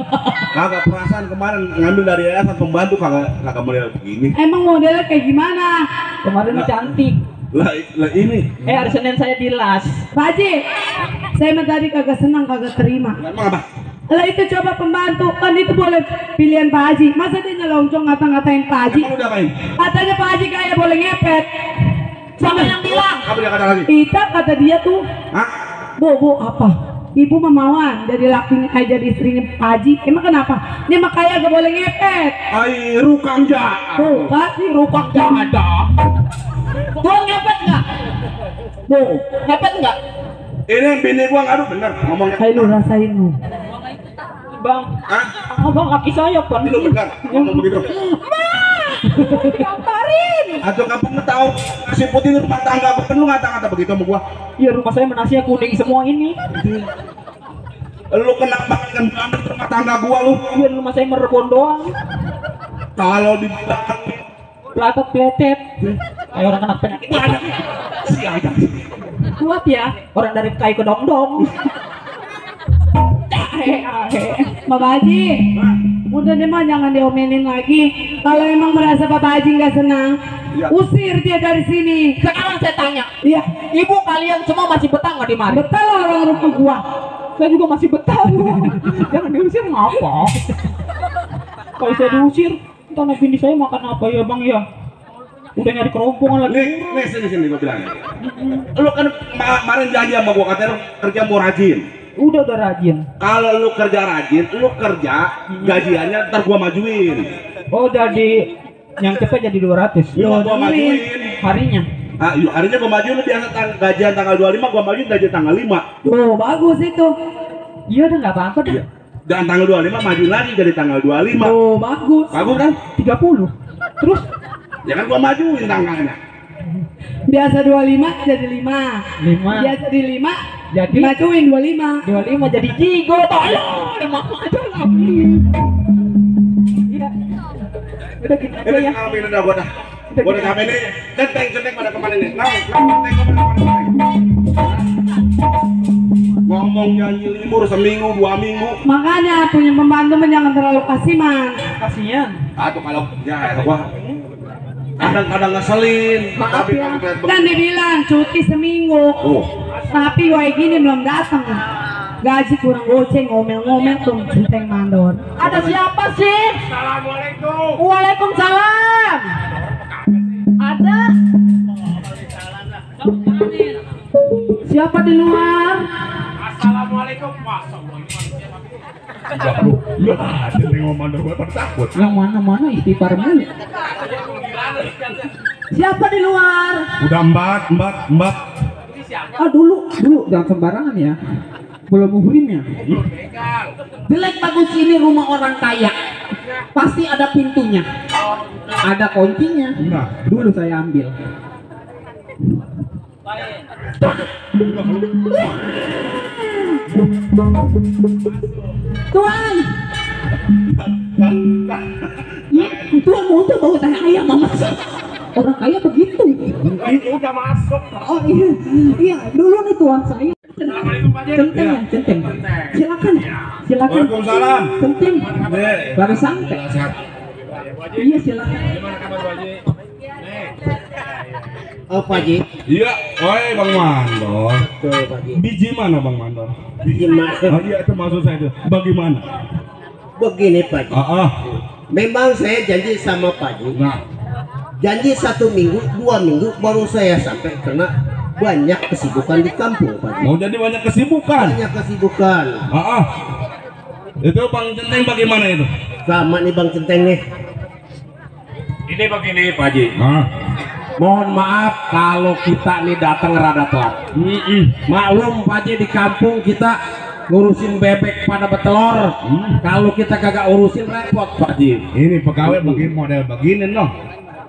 Kagak perasaan kemarin ngambil dari yayasan pembantu kagak model begini. Emang modelnya kayak gimana? Kemarin lu cantik. Lah ini. Hari Senin saya di las. Pak Haji, saya mah tadi kagak senang, kagak terima. Emang apa? Lah itu coba pembantu, kan itu boleh pilihan Pak Haji. Masa dia nyelonjong ngata-ngatain Pak Haji? Emang udah main? Katanya Pak Haji kayak boleh ngepet. Sama yang bilang? Apa dia kata lagi? Ita kata dia tuh. Hah? Bu, apa? Ibu memawan jadi lakinya jadi istrinya Pak Haji. Emang kenapa? Dia mah kaya gak boleh ngepet. Ai rukang ja. Tuh, kasih rukak jangan dah. Tuh ngepet nggak? Tuh, ngepet nggak? Ini bini gua ngaruh bener ngomongnya. Hai lu rasain lu. Bang, Hah? abang kaki saya pan. Lu bener ngomong begitu. Gamparin. Atau kamu tahu si putih itu rumah tangga, bukan lu ngata-ngata begitu sama gua. Iya rumah saya menasinya kuning semua ini. Lu kena makan rumah tangga gua lu. Iya rumah saya merebon doang. Kalau dibilang Peletet. Kayak orang kena penyakit. si aja. Kuat ya, orang dari kai ke dong-dong. Bapak Haji, udah deh mah jangan diomelin lagi. Kalau emang merasa Bapak Haji nggak senang, Ya. usir dia dari sini. Sekarang saya tanya, Iya, ibu kalian semua masih betah nggak di mari? betul orang rumah gua. Saya juga masih betah. Jangan diusir ngapa? Kalau saya diusir, entah bini saya makan apa ya bang ya? Udah nyari kerompongan lagi. Nih sini gua bilang. Lu kan kemarin janji sama gua katanya lu kerja mau rajin. Udah rajin. Kalau lu kerja rajin, lu kerja gajiannya ntar gua majuin. Oh jadi yang cepet jadi 200. Gua majuin. Harinya. Ah, yuk, harinya gua majuin lu biasa gajian tanggal 25, gua majuin gajian tanggal 5. Oh, bagus itu. Iya udah nggak apa-apa dah. Dan tanggal 25 majuin lagi jadi tanggal 25. Oh, bagus. Bagus kan? 30. Terus Ya kan gua majuin tanggalnya. Biasa 25 jadi 5. 5. Biasa di 5 Jadi dimacuin 25. 25 jadi jigo tolong. Emang aja lagi. Iya. Udah gitu aja Ini ya. kami udah gua dah. Gua udah sampai nih. Centeng pada kemana nih? Centeng kemana? Ngomong janji libur seminggu, 2 minggu. Makanya punya pembantu mah jangan terlalu kasiman. Kasihan. Atau kalau ya gua kadang-kadang ngeselin. Tapi Kan dibilang cuti seminggu. oh, Tapi kayak gini belum datang. Gaji kurang goceng, ngomel-ngomel tuh centeng mandor. Ada siapa sih? Assalamualaikum. Waalaikumsalam. Ada. Siapa di luar? Assalamualaikum. Masa lu ada yang ngomong gua takut. Yang mana-mana istighfar mulu. Siapa di luar? Udah mbak. Ah dulu jangan sembarangan ya. Belum muhrimnya. Jelek bagus ini rumah orang kaya. Pasti ada pintunya. Ada kuncinya. Nah, Dulu saya ambil. Tuan. Tuan mau tuh bawa teh ayam mama. Orang kaya begitu. Itu udah masuk. Oh iya, iya dulu nih tuan saya. Assalamualaikum Pak Haji. Centeng ya, centeng. Silakan. Waalaikumsalam. Centeng. Nih, Baru santai. sehat. Iya silakan. Gimana kabar Pak Haji? Oh Pak Haji, Iya, oi Bang Mandor. tuh Pak Haji. Biji mana Bang Mandor? Gimana? Oh iya itu maksud saya itu. Bagaimana? Begini Pak Haji, Ah. memang saya janji sama Pak Haji, Nah, janji 1 minggu, 2 minggu baru saya sampai karena banyak kesibukan di kampung Pak Haji. mau jadi banyak kesibukan. Banyak kesibukan. Ah. Itu Bang Centeng bagaimana itu? Sama nih Bang Centeng nih. Ini begini Pak Haji. Ah. Mohon maaf kalau kita nih datang rada telat. Maklum Pak Haji di kampung kita ngurusin bebek pada betelor. Kalau kita kagak urusin repot Pak Haji. Ini pegawai begini model begini noh.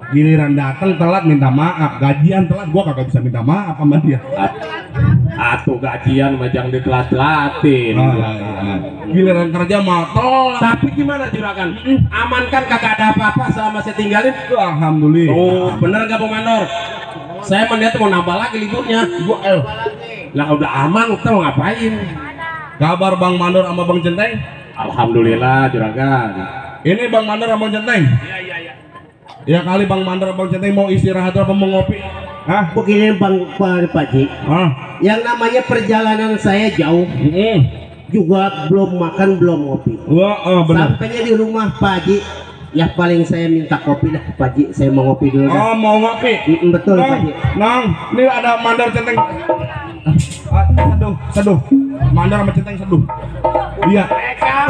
Giliran datang telat minta maaf, gajian telat gua kagak bisa minta maaf sama dia. Atuh gajian majang ditelat-telatin. Giliran kerja mau telat. Tapi gimana juragan? Aman kan kagak ada apa-apa selama saya tinggalin? Alhamdulillah. Oh bener gak Bang Mandor? Saya melihat mau nambah lagi liburnya. Lah udah aman, kita mau ngapain? Kabar Bang Mandor sama Bang Centeng? Alhamdulillah juragan. Ini Bang Mandor sama Bang Centeng. Ya kali Bang Mandor Bang Centeng mau istirahat apa mau ngopi? Hah? Begini Bang Pak Haji, Hah? yang namanya perjalanan saya jauh. juga belum makan belum ngopi. Wah, benar. Sampainya di rumah Pak Haji, ya paling saya minta kopi dah Pak Haji. Saya mau ngopi dulu. Oh, mau ngopi. Betul Pak Haji. Nang, ini ada mandar centeng. Seduh. Mandar sama centeng seduh. Iya.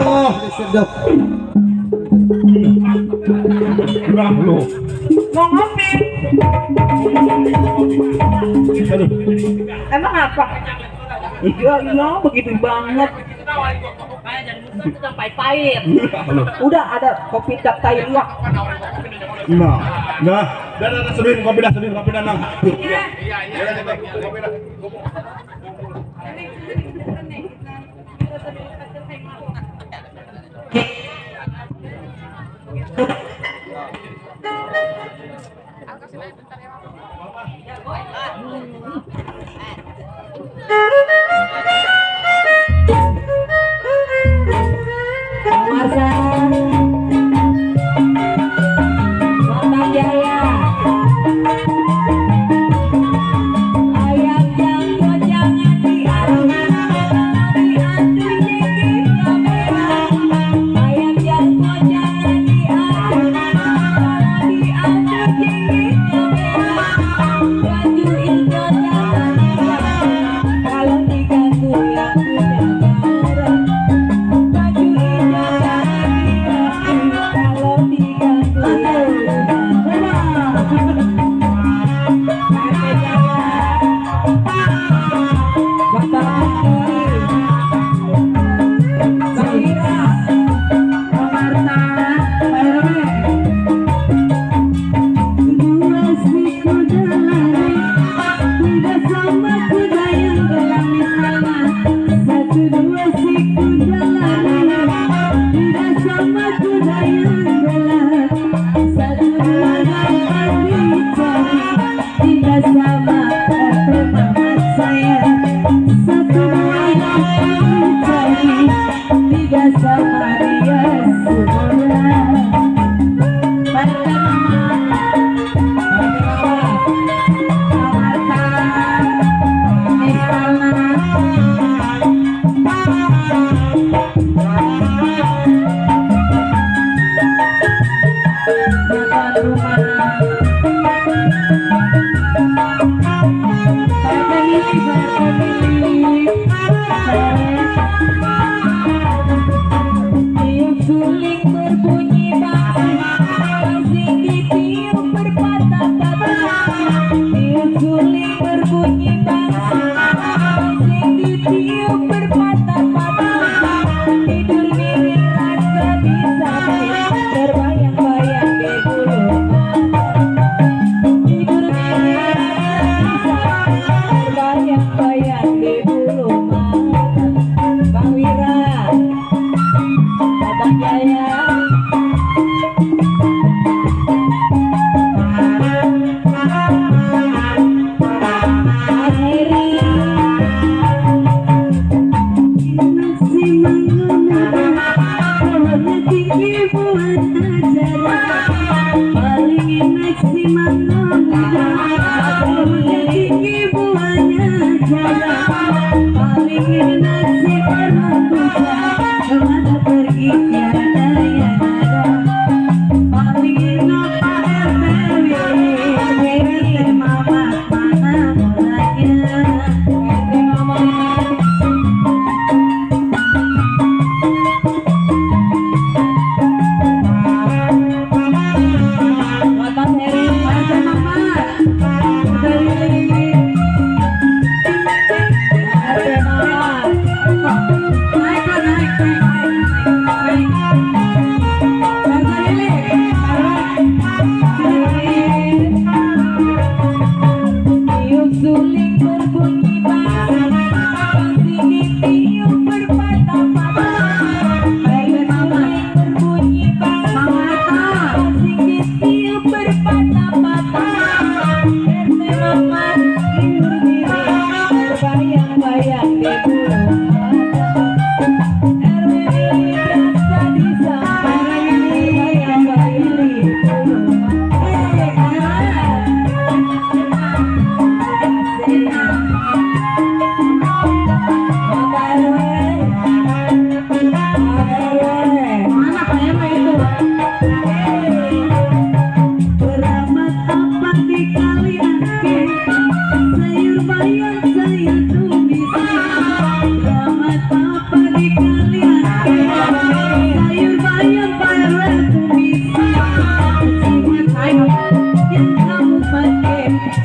Oh, sedap. Nah, lu. Mau ngopi. Seduh. Emang apa? Ya, begitu banget. Sampai pahit. Udah ada kopi tak Thailand. Nah, seduhin kopi dah, Nang. Iya. Kopi dah.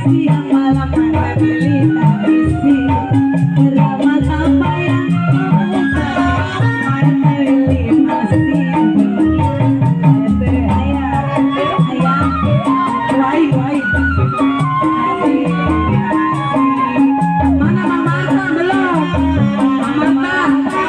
siang malam para pilih habisi drama apa yang kau para pilih masih mana Mama Arta belum? Mama Arta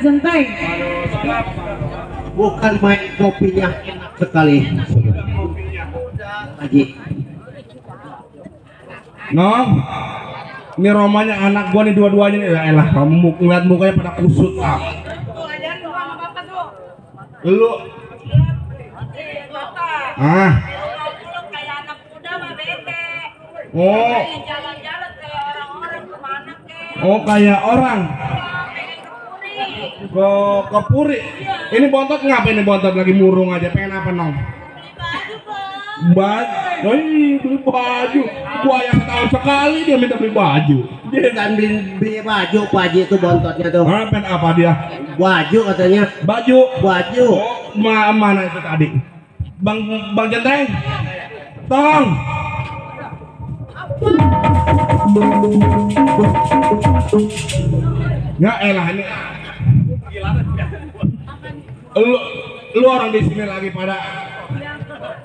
Centeng. Bukan main kopinya enak sekali. Haji. Nong, ini romanya anak gua nih dua-duanya nih. Ya elah, kamu ngeliat mukanya pada kusut ah. Lu Oh, Jalan-jalan kayak orang-orang kemana kek? oh kayak orang Pengen ke Puri. ke Puri. Ini bontot ngapain nih bontot lagi murung aja pengen apa nong? Baju, beli baju. Gua yang setahun sekali dia minta beli baju. Dia Kan beli baju Pak Haji itu bontotnya tuh. pengen apa dia? Baju katanya. Baju. Baju. Oh, mana itu tadi? Bang Jenteng. Tolong. Ya elah ini. Lu orang di sini lagi pada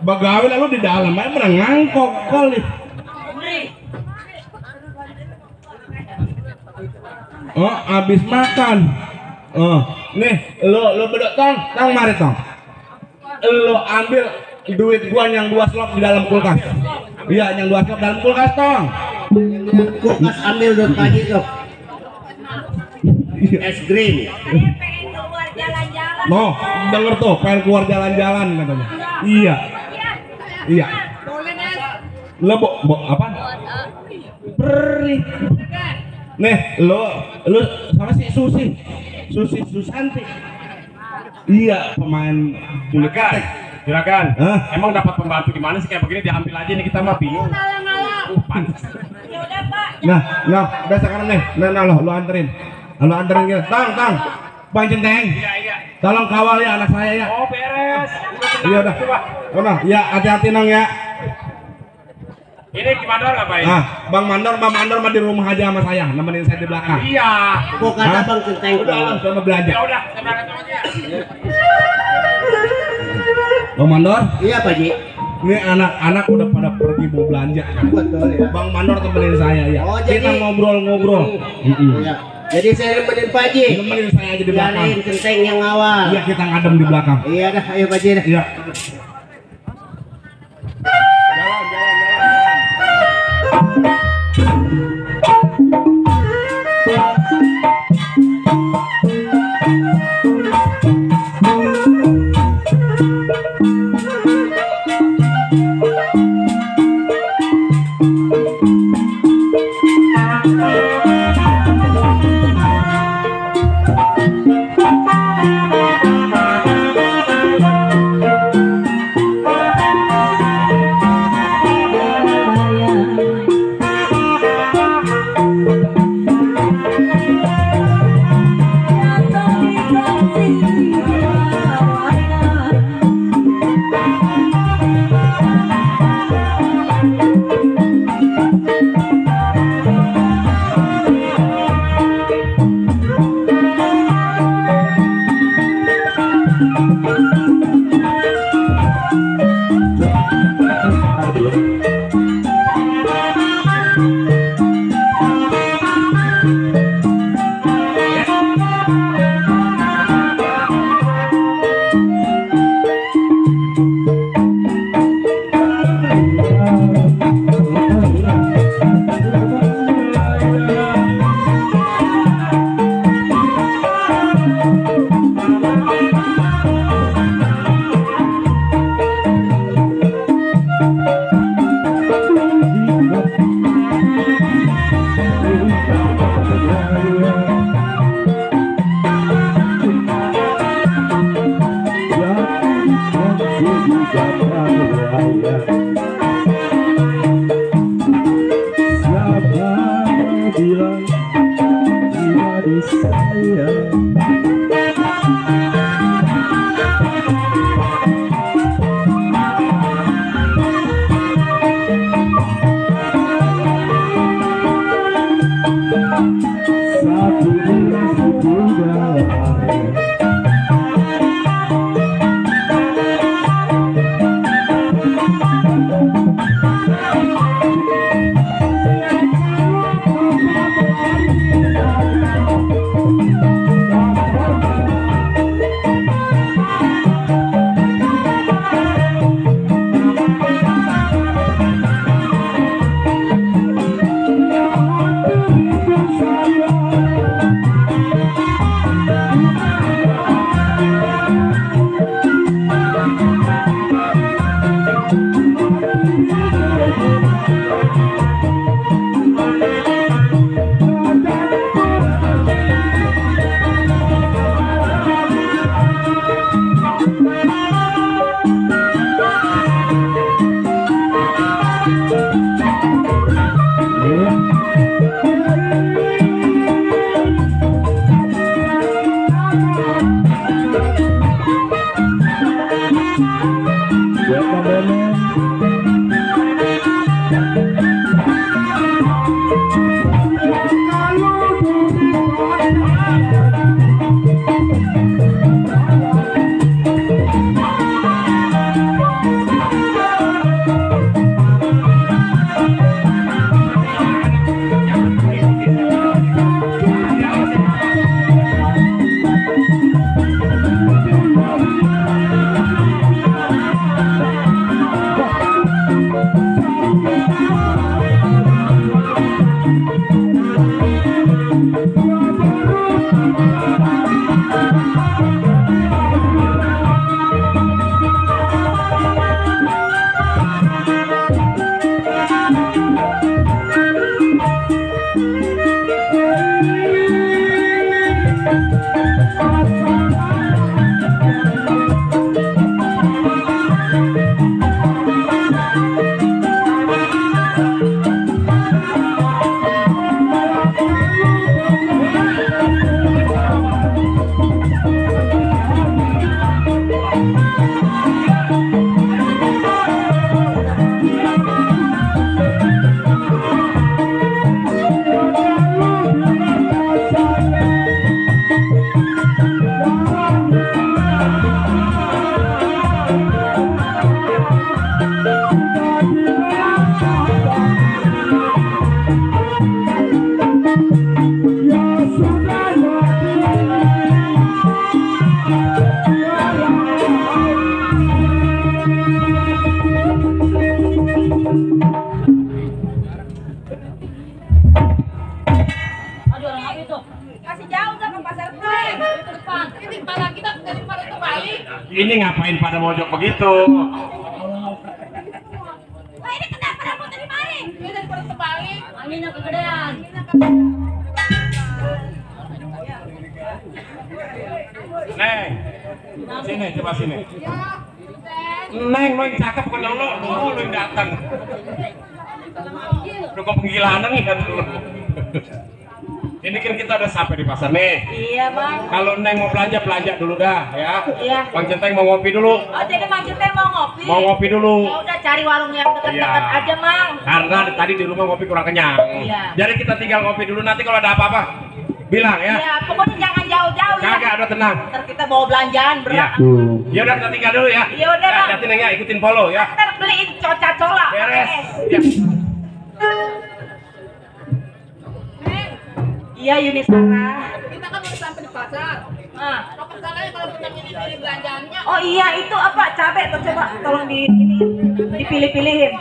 begawe lalu di dalam aja pada ngangkok kali. Oh, habis makan. Oh, nih, lu bedok tong mari tong. Lu ambil duit gua yang 2 slop di dalam kulkas. Iya, yang 2 slop dalam kulkas tong. Kulkas ambil tuh Pak Haji tuh. Es krim. Pengen keluar jalan-jalan. No, denger tuh, pengen keluar jalan-jalan katanya. Iya. Iya. Lo apa? Perih. Nih, lu sama si Susi Susanti. Iya, pemain bulu ketek. Juragan, Hah? emang dapat pembantu gimana sih kayak begini diambil aja nih kita mah bingung. Pantes. Ya udah Pak. Nah, udah sekarang nih. Nah, lu anterin. Lu anterin gitu. Tang. Bang Centeng. Iya. Tolong kawal ya anak saya ya. Oh, beres. Iya udah. Udah, ya hati-hati nong ya. Ini gimana ngapain? Ah, Bang Mandor mah di rumah aja sama saya, nemenin saya di belakang. Iya. Kok kata Hah? Bang Centeng. Udah, sama belanja. Ya udah, saya berangkat aja. Bang Mandor, Iya Pak Haji. ini anak-anak udah pada pergi mau belanja. Betul ya. Bang Mandor temenin saya ya. Oh, Kita jadi- ngobrol-ngobrol. Iya. Jadi saya nemenin Pak Haji. Nemenin saya aja di belakang. Biarin Centeng yang ngawal. Iya, kita ngadem di belakang. Iya dah, ayo Pak Haji dah. Iya. Ini ngapain pada mojok begitu? Wah, ini kenapa rambutnya dimari? Ini daripada terbalik. Anginnya kegedean. Neng, sini coba sini. Neng, lo yang cakep bukan lo yang datang. Udah kok penggilaan nih kan lo. Ini kan kita udah sampai di pasar nih. Iya, Bang. Kalau Neng mau belanja dulu dah ya. Iya. Bang Centeng mau ngopi dulu. Oh, jadi Bang Centeng mau ngopi? Mau ngopi dulu. Ya udah cari warung yang dekat-dekat Iya. aja, Mang. Karena tadi di rumah ngopi kurang kenyang. Iya. Jadi kita tinggal ngopi dulu, nanti kalau ada apa-apa bilang ya. Iya, pokoknya jangan jauh-jauh ya. Kagak, udah tenang. Ntar kita bawa belanjaan Iya. berat. Ya udah kita tinggal dulu ya. Ya udah, Bang. Hati-hati Neng ya, ikutin Polo ya. Ntar beliin coca-cola. Beres. Oke. Ya. Iya, Yunisara. Kita kan udah sampai di pasar. Ah. Apa salahnya kalau kita milih-milih belanjaannya? Oh iya, itu apa? Cabai tuh coba tolong di ini dipilih-pilihin.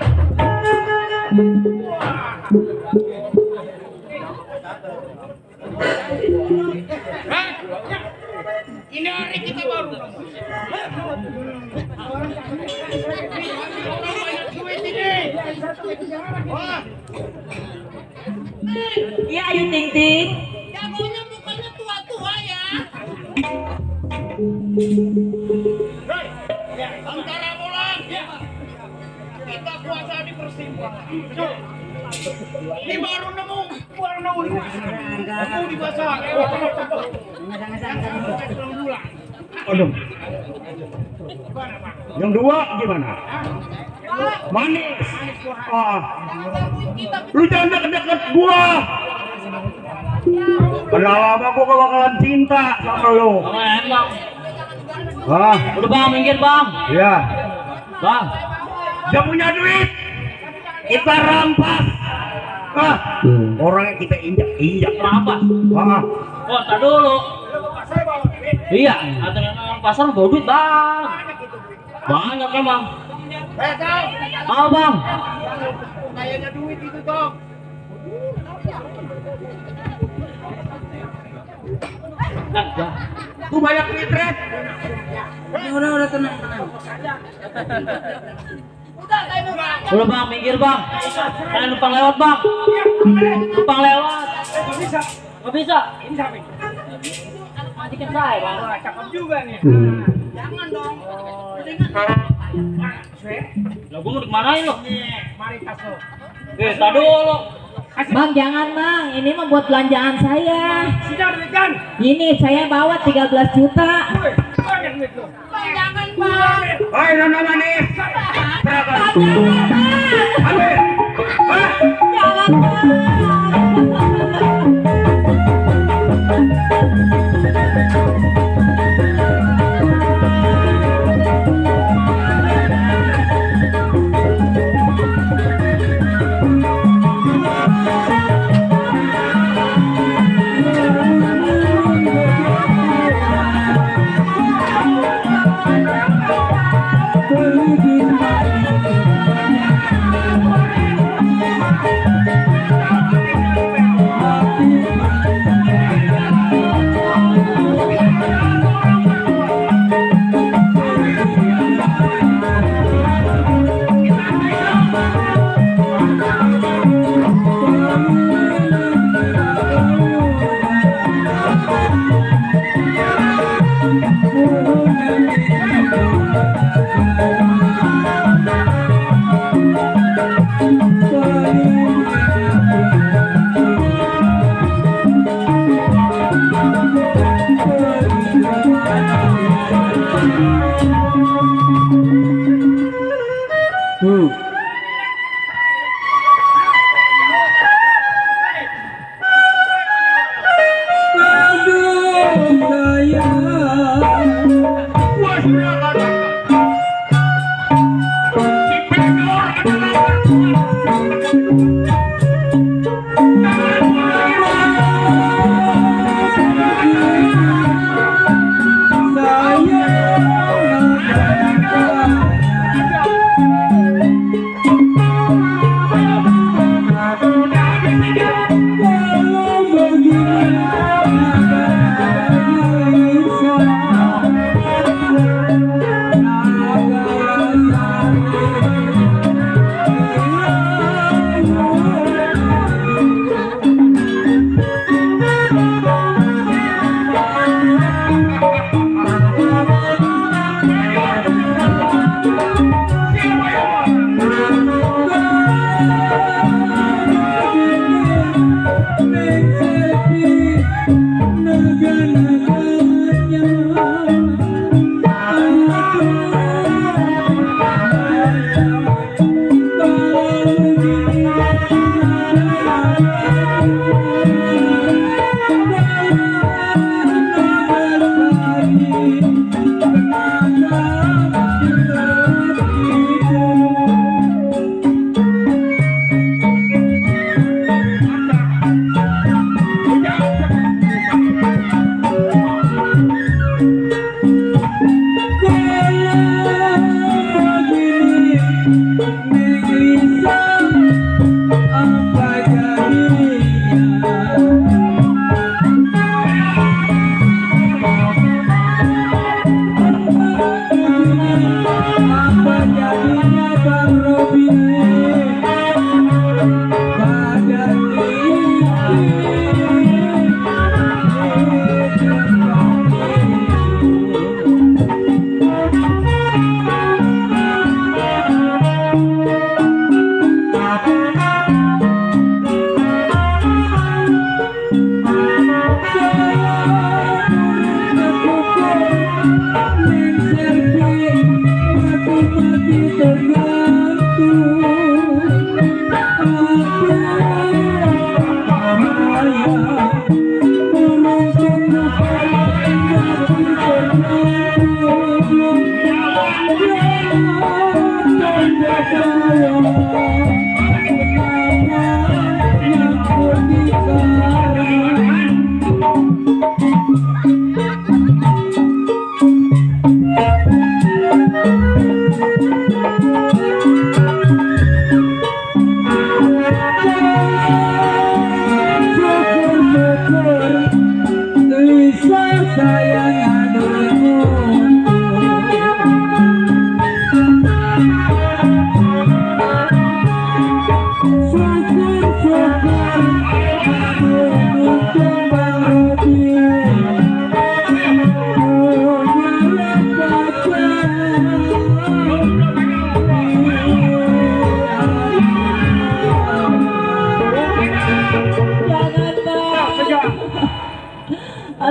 Ini hari kita baru. Iya, Ayu Ting Ting. Jagonya mukanya tua-tua ya. Antara bulan kita puasa di persimpangan. Ini baru nemu di pasar. Aduh. Yang dua gimana? Manis. Ah. Lu jangan deket-deket gua. Padahal lama gua gak bakalan cinta sama lu. Emang. Ah, Udah Bang, minggir Bang. iya. Bang. Dia punya duit. Kita rampas. Ah, orangnya kita injak. Kenapa? Ah, Oh, tar dulu. Iya, ada yang pasar bawa duit Bang. Banyak emang. Mau Bang. Kayaknya duit itu dong. tuh banyak duit Red. Udah tenang. Udah Bang, minggir Bang. Kalian numpang lewat Bang. Numpang lewat. Nggak bisa. Ini siapa ini? Majikan saya Bang. Cakep juga nih. Jangan dong. Lah gua mau dimarahin lo. Mari tas lo. Kita dulu. Bang, jangan Bang, ini membuat belanjaan saya. Sudah demikian. Ini saya bawa 13 juta. Bang, jangan Bang. Hai, nona manis. Berapa? Ambil. Jangan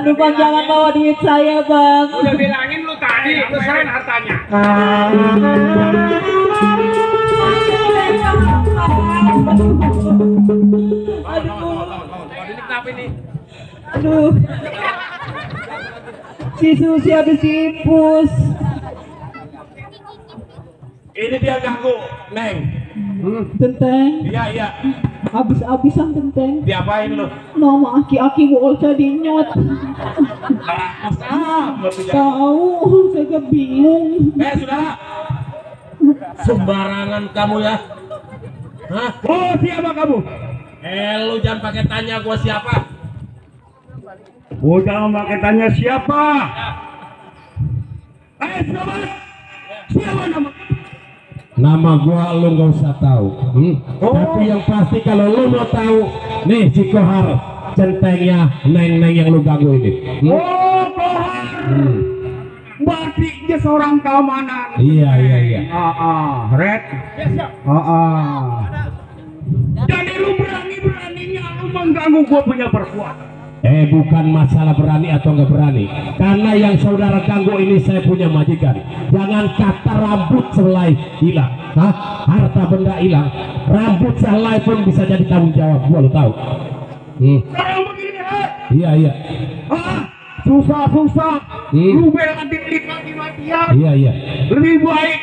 Aduh bang, jangan bawa duit saya bang. Udah bilangin lu tadi, lu serahin hartanya. Aduh. Si Susi habis dipus. Ini dia ganggu, Neng. Tenteng. Iya. Habis-habisan tenteng. Diapain lu? Nama aki-aki gua jadi nyot. Tahu, saya gak bingung. Saudara. Sembarangan kamu ya. Hah? Oh, siapa kamu? Lu jangan pakai tanya gua siapa. Jangan pakai tanya siapa. Sobat. Siapa nama? Nama gua lu nggak usah tahu. Tapi yang pasti kalau lu mau tahu, nih si Kohar, centengnya neng-neng yang lu ganggu ini. Kohar. Berarti dia seorang keamanan. Iya. Red. Jadi lu berani-beraninya lu mengganggu gua punya perbuatan. Bukan masalah berani atau nggak berani, karena yang saudara ganggu ini saya punya majikan. Jangan kata rambut selai hilang, harta benda hilang, rambut selai pun bisa jadi tanggung jawab gua, lo tahu? Sekarang begini, Iya. Susah. Lu bela diri mati-matian. Iya. Lebih baik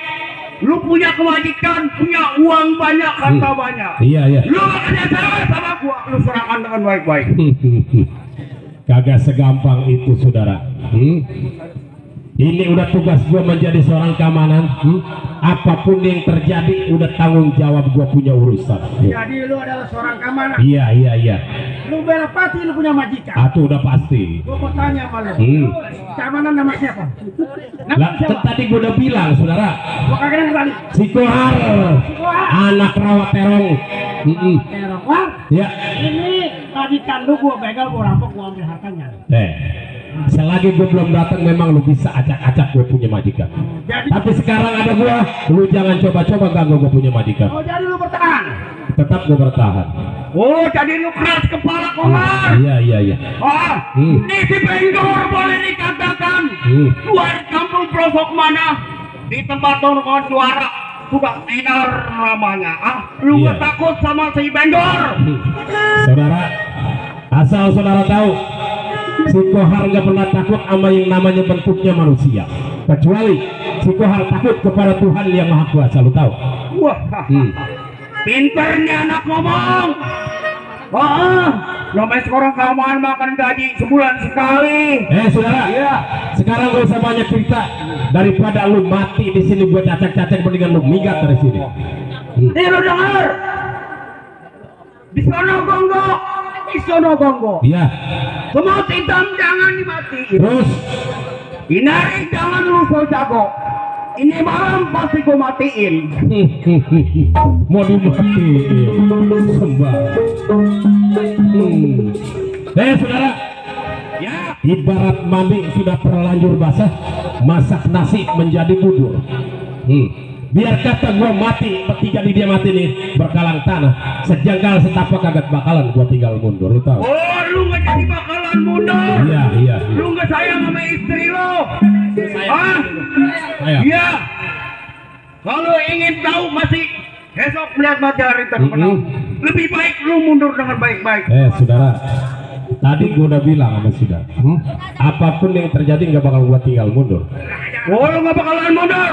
lu punya kewajiban, punya uang banyak, harta banyak. Iya. Lu ada salah sama gua, lu serahkan dengan baik-baik. Kagak segampang itu, saudara. Ini udah tugas gua menjadi seorang keamanan. Apapun yang terjadi udah tanggung jawab gua punya urusan. Jadi lu adalah seorang keamanan. Iya. Lu bela pasti lu punya majikan. Itu udah pasti. Gua mau tanya sama lu. Keamanan nama siapa? Lah, tadi gua udah bilang, saudara. Gua kagak dengar tadi. Si Kohar, anak rawat terong. Terong. Wah, Ya. ini majikan lu gua begal, gua rampok, gua ambil hartanya. Selagi gue belum datang memang lu bisa acak-acak gue punya majikan. Tapi sekarang ada gue, lu jangan coba-coba ganggu gue punya majikan. Jadi lu bertahan. Tetap gue bertahan. Jadi lu keras kepala, Kohar. Iya. Ini si Benggor boleh dikatakan luar kampung pelosok mana di tempat nongkrong suara sudah enar namanya. Lu Iya. gak takut sama si Benggor? Saudara, asal saudara tahu, si Kohar nggak pernah takut sama yang namanya bentuknya manusia, kecuali si Kohar takut kepada Tuhan yang Maha Kuasa, lu tahu? Wah, pinternya anak ngomong. Namanya sekarang keamanan makan gaji sebulan sekali. Saudara, sekarang gak usah banyak cerita. Daripada lu mati di sini buat cacak-cacak, mendingan lu minggat dari sini. Nih lu denger, di sono gongo. Iya. Semut hitam jangan dimatiin. Terus, Inari jangan lu so jago. Ini malam pasti gua matiin. mau dimatiin sembah. Saudara, Ya, ibarat mandi sudah terlanjur basah, masak nasi menjadi bubur. Biar kata gua mati, bertiga di dia mati nih berkalang tanah, sejengkal setapak kagak bakalan gua tinggal mundur, lu tahu? lu nggak jadi bakalan mundur. Iya. Lu nggak sayang sama istri lu. Ayo. Iya. Kalau ingin tahu masih besok melihat matahari terbenam. Lebih baik lu mundur dengan baik-baik. Saudara, tadi gua udah bilang sama saudara, apapun yang terjadi nggak bakal gua tinggal mundur. Lu nggak bakalan mundur.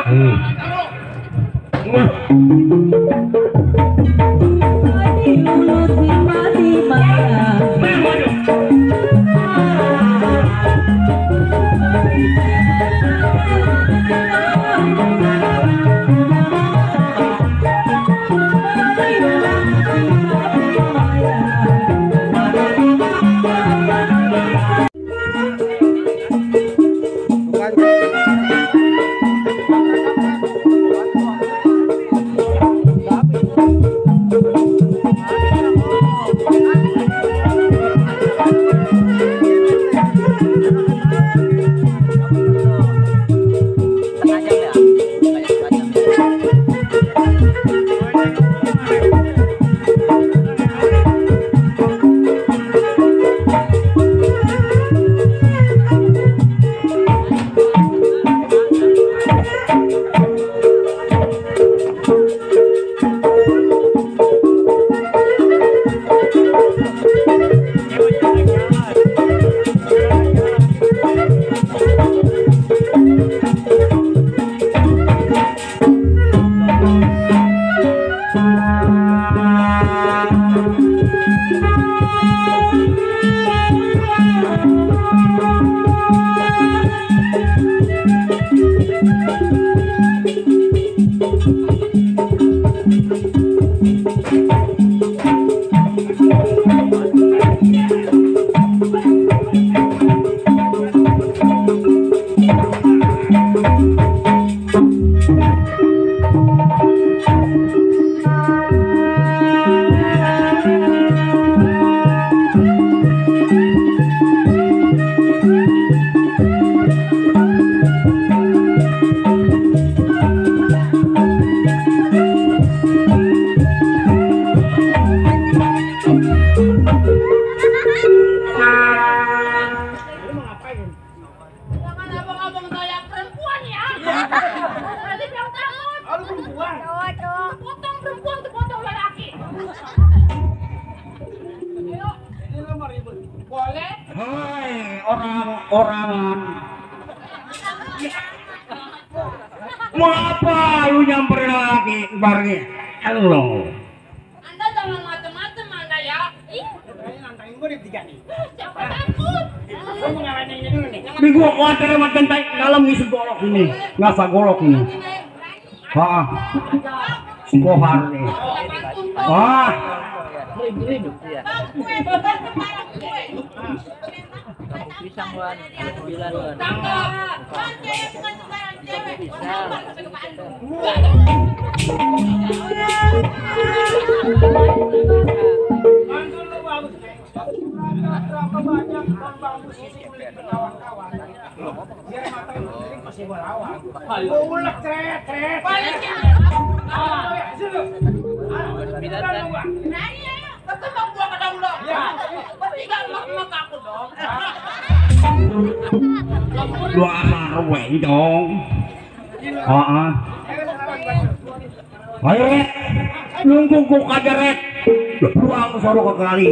orang-orangan. Mengapa lu nyamperin lagi barengnya? Halo. Anda jangan macam-macam Anda ya. Nantangin gue di tiga nih. Siapa takut? Gue mau ngalahin ini dulu nih. Ini gue khawatir sama tentai dalam ngisi golok ini. Ngasa golok ini. Haa. Kohar nih. Wah. Dua marwe dong. Ayo Rek, nunggu kok aja Rek. Buang suruh ke kali.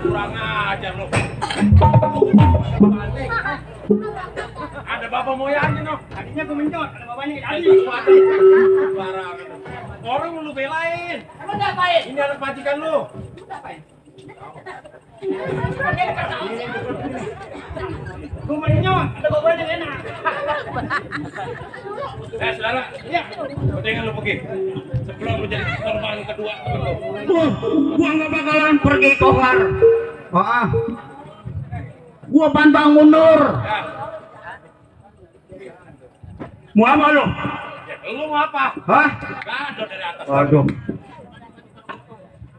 Kurang ajar lo. Ada bapak moyangnya no. Tadinya gue menyot, ada bapaknya tadi. Barang. Orang lu belain. Kamu ngapain? Ini anak majikan lu. Gue menyot, ada bapaknya enak. Saudara. Iya. Mendingan lu pergi. Sebelum lu jadi korban kedua. Gua nggak bakalan pergi kohar. Gua pantang mundur. Ya. Mau apa lu? Ya, lu mau apa? Hah? Gado dari atas. Aduh.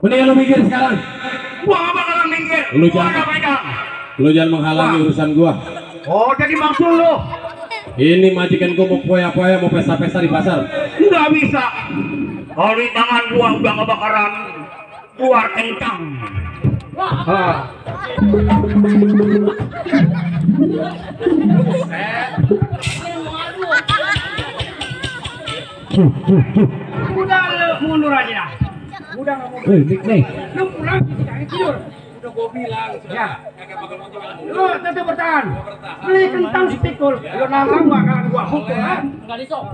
Mendingan lu mikir sekarang. Gua nggak bakalan minggir. Lu Gua jangan- ada pegang. Lu jangan menghalangi urusan gua. Oh, jadi maksud lu? Ini majikan gua mau poya-poya, mau pesta-pesta di pasar. Nggak bisa. Kalau di tangan gua udah nggak bakaran keluar kencang. Udah lu mundur aja dah. Udah nggak mau. Nih. Lu pulang jangan tidur. Udah gua bilang. Ya. Kagak bakal mau jalan. Lu tetap bertahan. Beli kentang sepikul. Lu nangkang bakalan gua pukul. Enggak disok.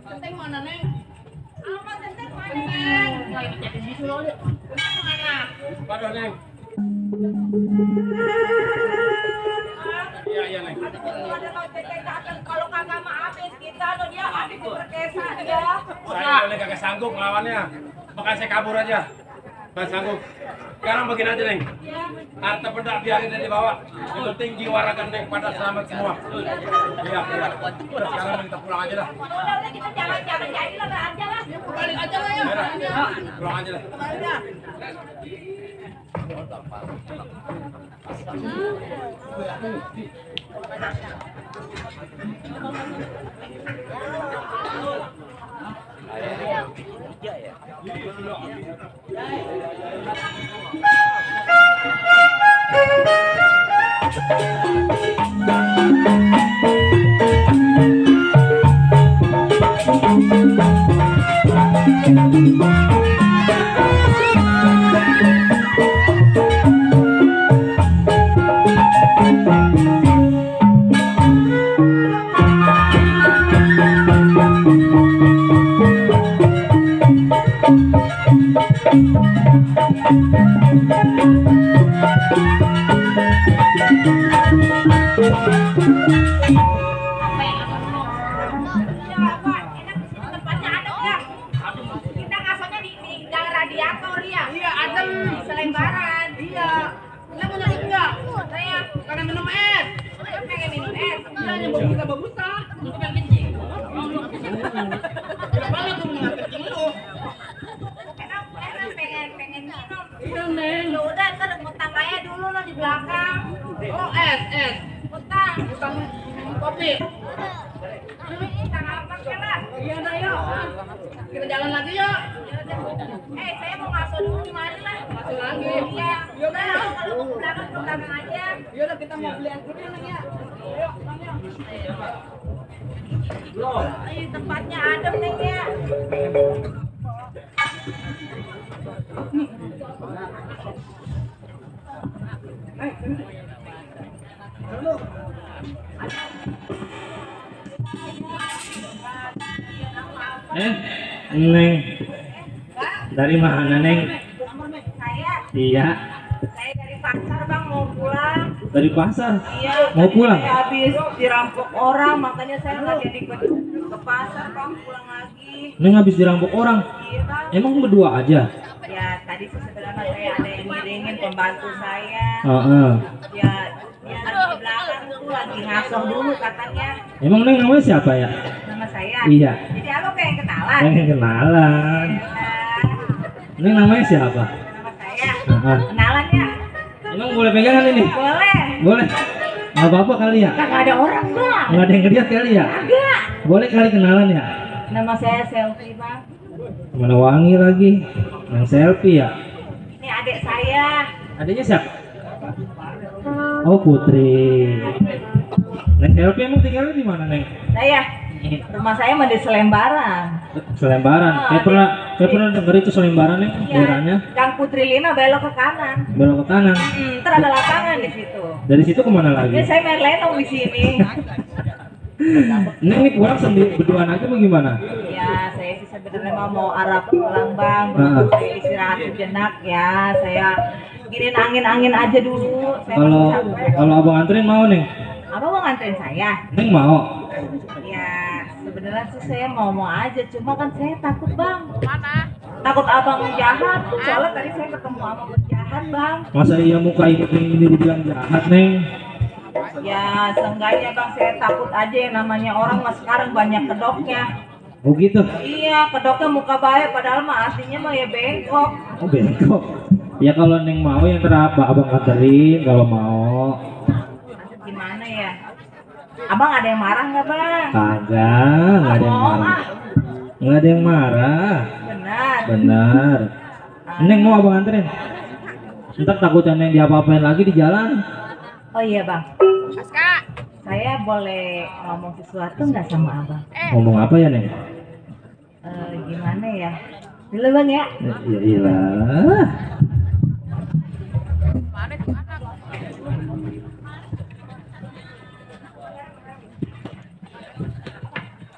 Tenteng mana, Neng? Apa tenteng mana? Jadi bisu lo deh. Tenteng mana? Waduh, Neng. Iya, Neng. Kalau kagak mau habis kita lo dia habis berkesan ya. Saya boleh kagak sanggup melawannya. Makanya saya kabur aja. Nggak sanggup. Sekarang begini aja, Neng. Harta benda biarin aja dibawa. Yang penting jiwa raga Neng pada selamat semua. Iya. Sekarang kita pulang aja lah. Udah kita jalan-jalan jadi lah aja lah. Balik aja lah ya. Pulang aja lah. Tempatnya adem ya. Kita ngasoknya di gang radiator ya. Iya adem. Di Selembaran. Iya. Kita mau nyari enggak? Saya karena minum es. Saya pengen minum es. Iya yang bagus lah. Untuk yang kencing. Tidak banget tuh minum kencing lu. Enak pengen minum. Iya Neng. Lu udah ntar utang aja dulu lo di belakang. Oh es. Utang kopi. Utang apa lah? Iya dah yuk. Kita jalan lagi yuk. Saya mau masuk dulu gimana lah? Masuk lagi. Iya. Yaudah kalau mau ke belakang ke belakang aja. Yaudah kita mau beli es krim Neng ya. Yuk. Ini tempatnya adem Neng ya. Neng. Dari mana, Neng? Iya. Saya dari pasar Bang mau pulang. Dari pasar? Iya. Mau pulang? Saya habis dirampok orang makanya saya nggak jadi ke pasar Bang pulang lagi. Neng habis dirampok orang? Iya Bang. Emang berdua aja? Ya tadi sebenarnya saya ada yang ngiringin pembantu saya. Ya di belakang tuh lagi ngasong dulu katanya. Emang Neng namanya siapa ya? Nama saya. Iya. Jadi abang pengen kenalan. Pengen kenalan. Neng namanya siapa? Nama saya. Kenalan ya. Emang boleh pegangan ini? Boleh. Boleh. Nggak apa-apa kali ya? Nggak ada orang Bang. Nggak ada yang ngeliat kali ya? Enggak. Boleh kali kenalan ya? Nama saya Selfie Bang. Mana wangi lagi? Yang selfie ya? Ini adik saya. Adiknya siapa? Oh Putri. Neng selfie emang tinggalnya di mana Neng? Saya. Rumah saya mah di Selembaran. Selembaran. Saya pernah dengar itu Selembaran nih daerahnya. Gang Putri 5 belok ke kanan. Belok ke kanan. Ntar ada lapangan di situ. Dari situ kemana lagi? Ya, saya main lenong di sini. Ini kurang sendiri berduaan aja bagaimana? Ya, saya sih sebenarnya mau arah pulang Bang. Saya istirahat sejenak ya. Saya giniin angin-angin aja dulu. Kalau abang anterin mau Neng? Abang mau nganterin saya? Neng mau? Ya, sebenarnya sih saya mau aja. Cuma kan saya takut Bang. Mana? Takut abang jahat. Soalnya tadi saya ketemu abang jahat Bang. Masa iya muka ini dibilang jahat Neng? Ya, seenggaknya Bang saya takut aja yang namanya orang mas sekarang banyak kedoknya. Oh gitu? Iya, kedoknya muka baik padahal mah aslinya mah ya bengkok. Oh bengkok? Ya kalau Neng mau yang terapa abang anterin kalau mau. Gimana ya? Abang ada yang marah nggak Bang? Kagak, nggak ada yang marah. Nggak ada yang marah. Benar. Neng mau abang anterin? Ntar takutnya Neng diapa-apain lagi di jalan. Oh iya Bang. Saya boleh ngomong sesuatu nggak sama abang? Ngomong apa ya Neng? Gimana ya? Dulu Bang ya. Ya iyalah.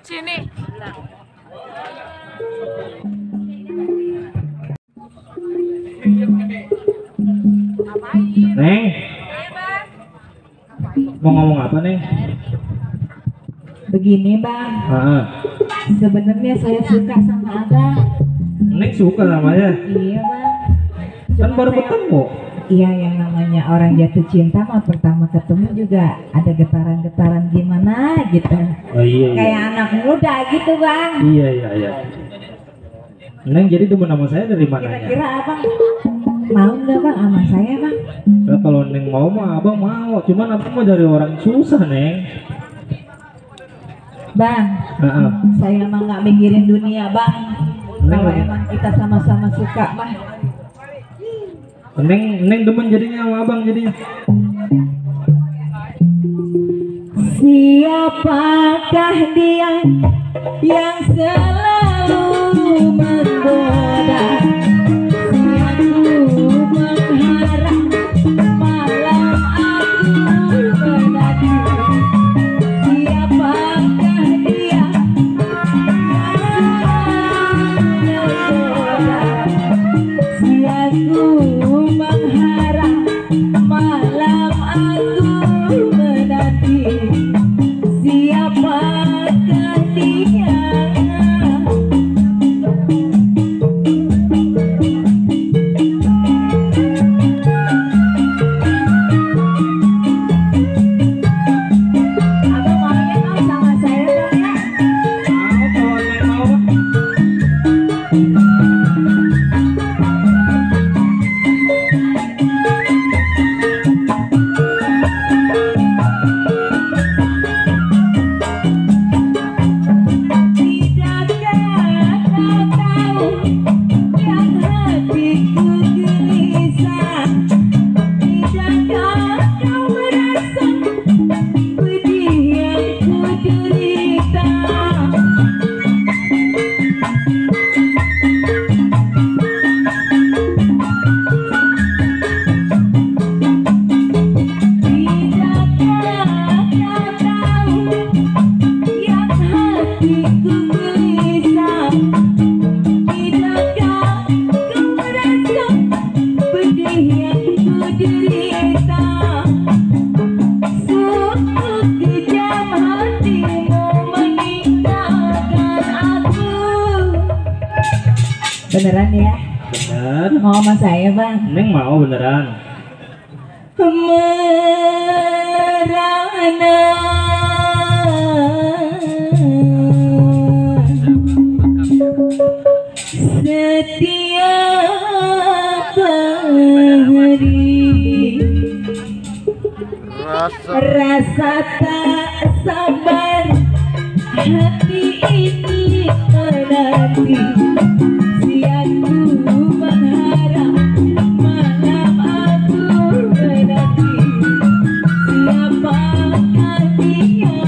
sini. Neng, mau ngomong apa Neng? Begini bang, sebenarnya saya suka sama abang. Neng suka namanya? Iya bang. Kan baru ketemu. Iya, yang namanya orang jatuh cinta mah pertama ketemu juga ada getaran-getaran gimana gitu. Oh iya. Kayak anak muda gitu bang. Iya. Neng jadi demen sama saya dari mana? Kira-kira abang mau nggak bang sama saya bang? Ya, kalau Neng mau mah abang mau, cuman abang mau dari orang susah Neng. Bang, saya emang nggak mikirin dunia bang. Kalau emang kita sama-sama suka mah. Neng demen jadinya sama abang jadinya. Siapakah dia yang selalu menggoda? Siapku mengharap malam aku menanti. Siapakah dia yang selalu menggoda? Siapku mengharap malam aku menanti. Siapakah dia? Abang maunya mau sama saya bang ya? Mau kalau Neng mau. Tidakkah kau tahu yang hatiku gelisah? Tidakkah kau merasa pedih yang ku derita? Tidakkah kau tahu yang hatiku gelisah? Tidakkah kau merasa pedih yang ku derita? Sungguh kejam hatimu meninggalkan aku. Beneran ya? Bener. Mau sama saya bang? Neng mau beneran. Merana setiap hari rasa tak sabar hati ini menanti. Siangku mengharap malam aku menanti. Siapakah dia?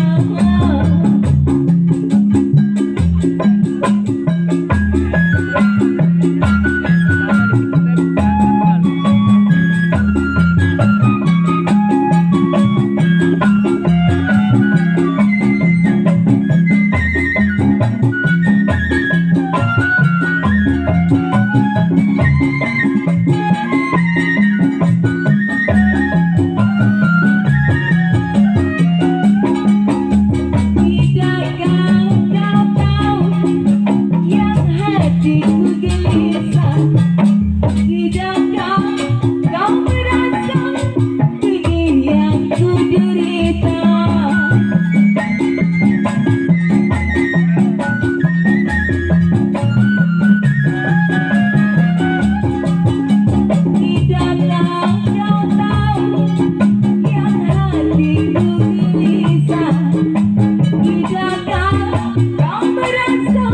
Tidakkah kau tahu yang hatiku gelisah? Tidakkah kau merasa pedih yang ku derita? Tidakkah kau tahu yang hatiku gelisah? Tidakkah kau merasa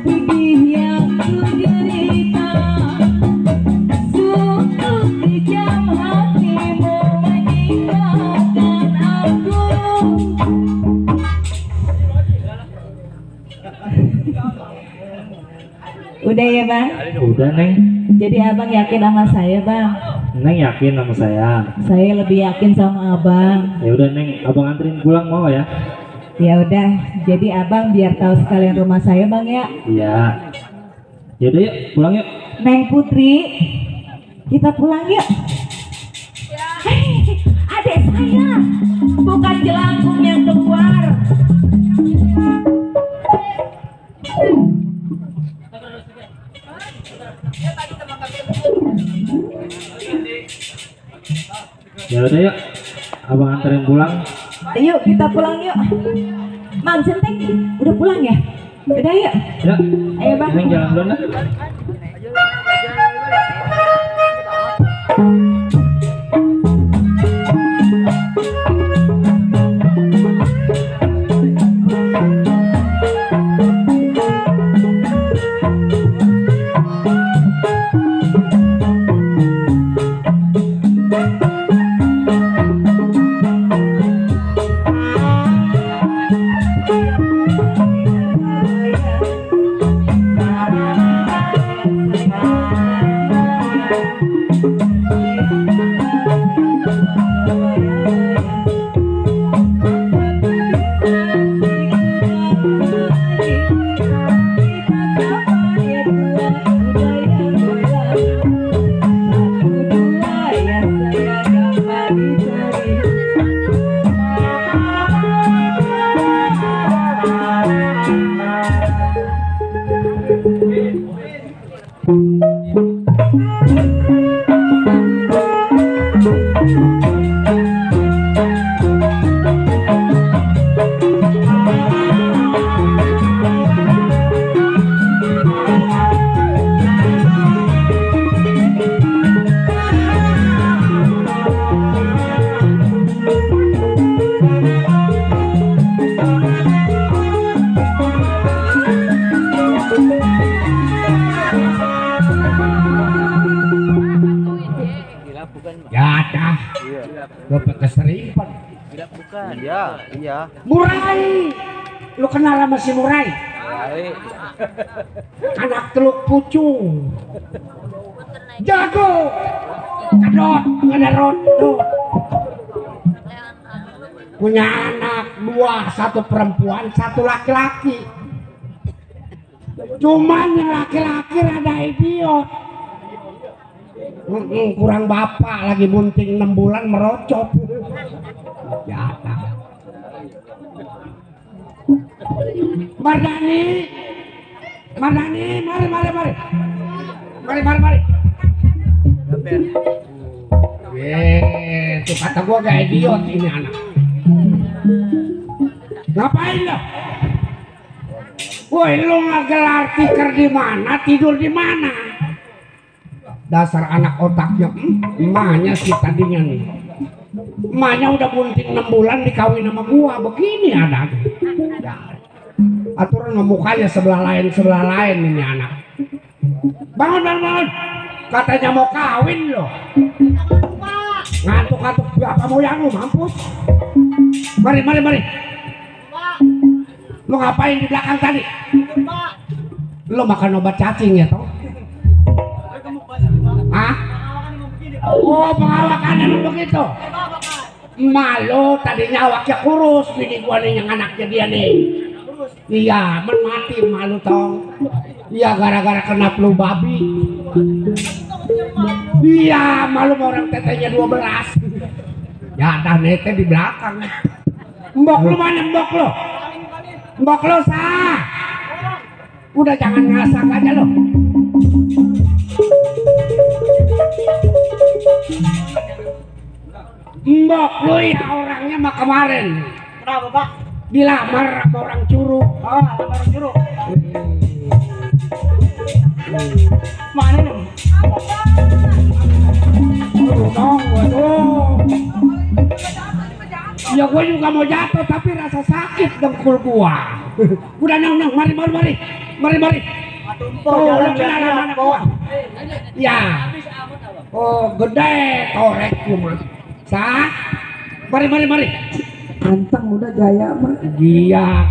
pedih yang ku derita? Sungguh kejam hatimu meninggalkan aku. Udah ya bang? Udah Neng. Jadi abang yakin sama saya bang? Neng yakin sama saya. Saya lebih yakin sama abang. Ya udah Neng, abang anterin pulang mau ya? Ya udah, jadi abang biar tahu sekalian rumah saya bang ya. Iya. Yaudah yuk, pulang yuk. Neng Putri, kita pulang yuk. Hei, adik saya, bukan jelangkung yang keluar. Ya udah yuk, abang anterin pulang. Yuk kita pulang yuk. Mang Centeng, udah pulang ya? Udah yuk. Ya. Ayo bang. Neng jalan dulu nak. Murai, lu kenal sama si Murai? Anak Teluk Pucung, jago, kedot, ngenerot tuh. Punya anak dua, satu perempuan, satu laki-laki. Cuman yang laki-laki rada idiot. Kurang bapak, lagi bunting 6 bulan merocot. Ya, Mardani, mari. Tuh kata gua gak idiot ini anak. Ngapain lo? Woi, lu ngegelar tikar di mana, tidur di mana? Dasar anak otaknya, emaknya sih tadinya nih. Emaknya udah bunting 6 bulan dikawin sama gua, begini ada. Ya. Aturan memukanya sebelah lain ini anak. Bangun. Katanya mau kawin loh. Ngantuk-ngantuk apa mau yang lu mampus. Mari. Lu ngapain di belakang tadi? Lu makan obat cacing ya toh? Hah? Oh, pengawakannya lu begitu. Malu tadinya awaknya kurus, bini gua nih yang anaknya dia nih. Iya, mati malu tong. Iya, gara-gara kena flu babi. Iya, malu orang tetenya 12. Ya, dah nete di belakang. Mbok lu mana mbok lu? Mbok lu sah. Udah jangan ngasak aja lo. Mbok lu ya orangnya mah kemarin. Kenapa Pak? Dilamar sama orang Curug. Oh, orang Curug. Mana nih? Waduh. Ya gue juga mau jatuh tapi rasa sakit dengkul gua. Udah nang, mari. Tuh, lu kenal mana gua? Ya. Oh, gede torek gua mah. Sah. Mari. Ganteng udah gaya mah. Iya.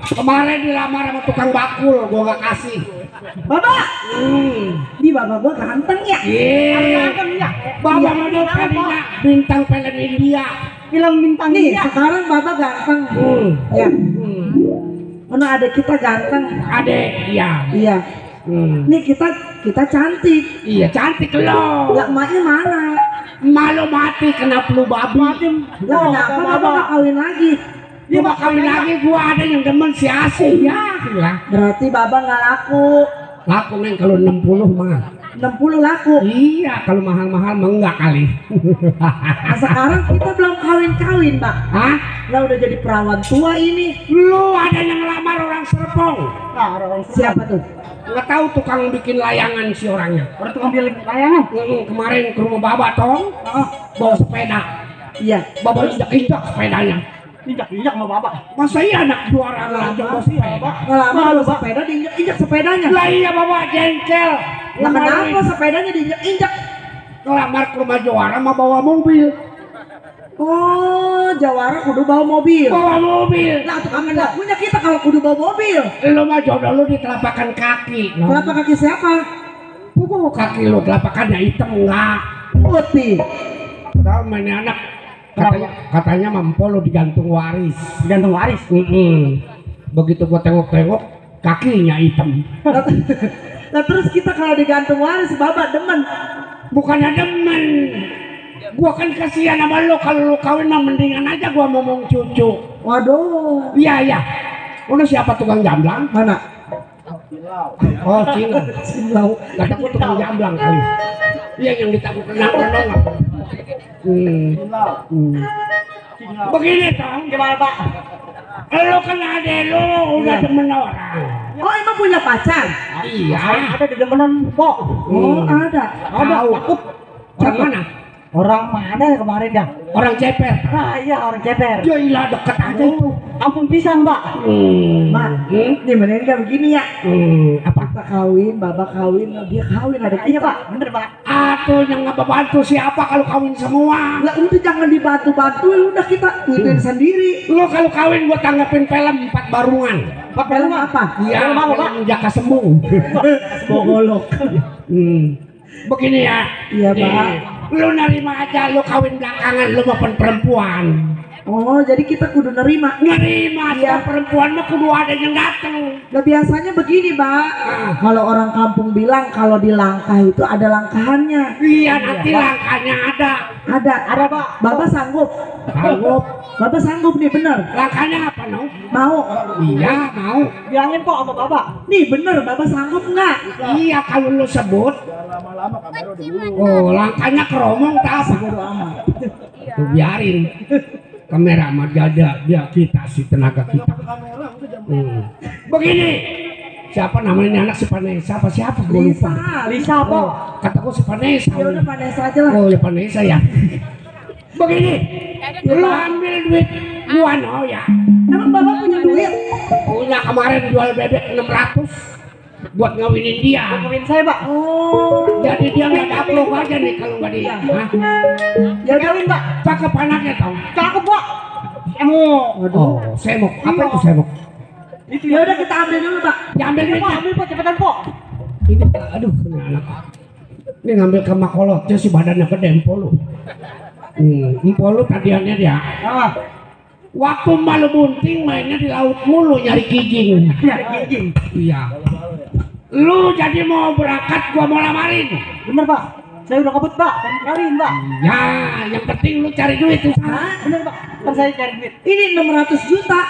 Kemarin dilamar sama tukang bakul, gua gak kasih. Bapak. Di bapak gua ganteng ya. Iya. Bapak mau tadinya bintang film India. film bintang Nih, dia. sekarang Bapak ganteng. Ya. Mana ada kita ganteng. Adek, iya. Iya. Nih kita cantik. Iya cantik lo. Lah emaknya mana? Malu mati kena flu babi. Lah kenapa Bapak gak kawin lagi? Dia mau kawin lagi, gua ada yang demen si Asih ya. Berarti Bapak gak laku. Laku neng kalau 60 mah. 60 laku. Iya, kalau mahal-mahal mah enggak kali. Nah, sekarang kita belum kawin-kawin, Pak. Hah? Lah udah jadi perawan tua ini. Lu ada yang ngelamar orang Serpong. Siapa tuh? Nggak tahu tukang bikin layangan si orangnya. Orang tukang bikin layangan. Kemarin ke rumah Baba tong, bawa sepeda. Iya. Baba injak-injak sepedanya. Injak sama Bapak. Masa iya anak juara ngelajong bawa sepeda? Ngelamar lu sepeda diinjak sepedanya. Lah iya Baba jengkel. Lah kenapa sepedanya diinjak-injak? Ngelamar ke rumah juara mah bawa mobil. Oh, Jawara kudu bawa mobil. Bawa mobil. Lah tukang lakunya kita kalau kudu bawa mobil. Lu mah jodoh lu di telapakan kaki. Telapak kaki siapa? Pukul kaki lu telapakannya hitam enggak? Putih. Tahu mainnya anak katanya mampu lu digantung waris. Gantung waris. Begitu gua tengok-tengok kakinya hitam. Nah terus kita kalau digantung waris Bapak demen. Bukannya demen. Gua kan kasihan sama lu, kalau lu kawin mah mendingan aja gua ngomong cucu. Waduh. Iya. Lu siapa tukang jamblang? Mana? Oh, Cilau. Kata gua tukang jamblang kali. Iya yang ditakut kenang-kenang. Begini Tong. Gimana Pak? Lu kan ada lu udah demen orang. Oh emang punya pacar? Iya. Ada di demenan Pok. Oh ada. Ada. Orang mana? Orang mana kemarin dah? Orang Ceper. Ah iya orang Ceper. Ya ilah deket aja itu. Ampun pisang Mbak. Mak, nih benerin kan begini ya. Apa? Kita kawin, Bapak kawin, dia kawin ada Iya kita. Pak, bener Pak. Atuh yang ngebantu siapa kalau kawin semua? Lah udah jangan dibantu-bantu, udah kita ikutin sendiri. Lo kalau kawin gua tanggapin film 4 barungan. Pak film apa? Iya, mau Pak. Jaka Sembung. Bogolok. Begini ya. Iya Nih, Pak. Lu nerima aja, lu kawin belakangan, lu mau perempuan. Oh jadi kita kudu nerima. Nerima, Iya. perempuan mah kudu ada yang dateng. Nah biasanya begini Pak. Kalau orang kampung bilang kalau di langkah itu ada langkahannya. Iya, nanti langkahnya ada. Ada Pak. Bapak sanggup? Sanggup. Bapak sanggup nih bener. Langkahnya apa, no? Mau? Iya, mau. Bilangin Pok sama Bapak. Nih bener Bapak sanggup nggak? Iya, kalau lu sebut. Oh, langkahnya keromong tak apa? Tuh, biarin. Kamera mah dia kita si tenaga kita. Begini. Siapa namanya anak si Vanessa? Siapa? Gue lupa. Lisa Pok. Kataku si Vanessa. Ya udah Vanessa aja lah. Oh ya Vanessa ya. Begini. Lu ambil duit gua no ya. Emang Bapak punya duit? Punya, kemarin jual bebek 600 buat ngawinin dia. Ngawin saya Pak. Oh. Jadi dia nggak daplok aja nih kalau nggak dia. Hah? Ya kawin Pak. Cakep anaknya tau. Cakep Pak. Emang. Oh, semok. Apa itu semok? Itu Ya udah kita ambil dulu Pak. Diambil Pak, duitnya. ambil Pak cepetan Pok. Ini, aduh, ini anak. Ini ngambil ke makolotnya si badannya gede empolo. Empolo tadiannya dia. Waktu malu bunting mainnya di laut mulu nyari kijing. Iya. Lu jadi mau berangkat gua mau lamarin. Bener Pak. Saya udah kabut Pak. Kan kawin Pak. Ya, yang penting lu cari duit tuh. Bener Pak. Kan saya cari duit. Ini 600 juta.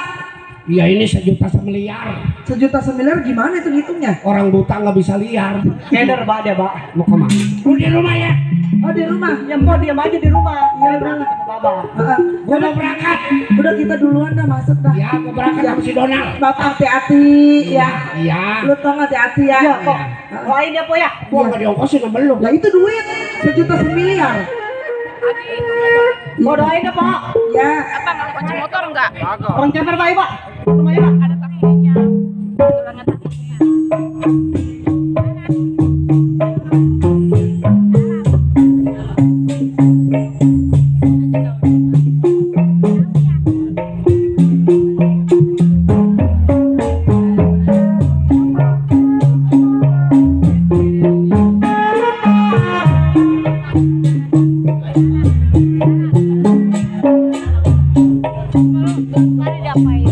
Iya, ini 1,1 miliar. 1,9 miliar gimana itu ngitungnya? Orang buta nggak bisa liar. Keder Pak dia Pak. Mau kemana? Lu di rumah ya? Oh di rumah. Ya Pok diam aja di rumah. Saya berangkat ke Bapak. Gua mau berangkat. Udah kita duluan dah masuk dah. Ya, gua berangkat sama si Donald. Bapak hati-hati ya. Iya. Lu tau hati-hati ya. Ya Pok. Doain ya Pok ya. Gua nggak diongkosin sama lu. Lah itu duit 1,9 miliar. Pok doain ya Pak. Ya. Apa mau kunci motor enggak? Orang Ceper Pak ya Pak. Rumahnya Pak. Ada taksinya. Gelangan taksinya. Mari diapain?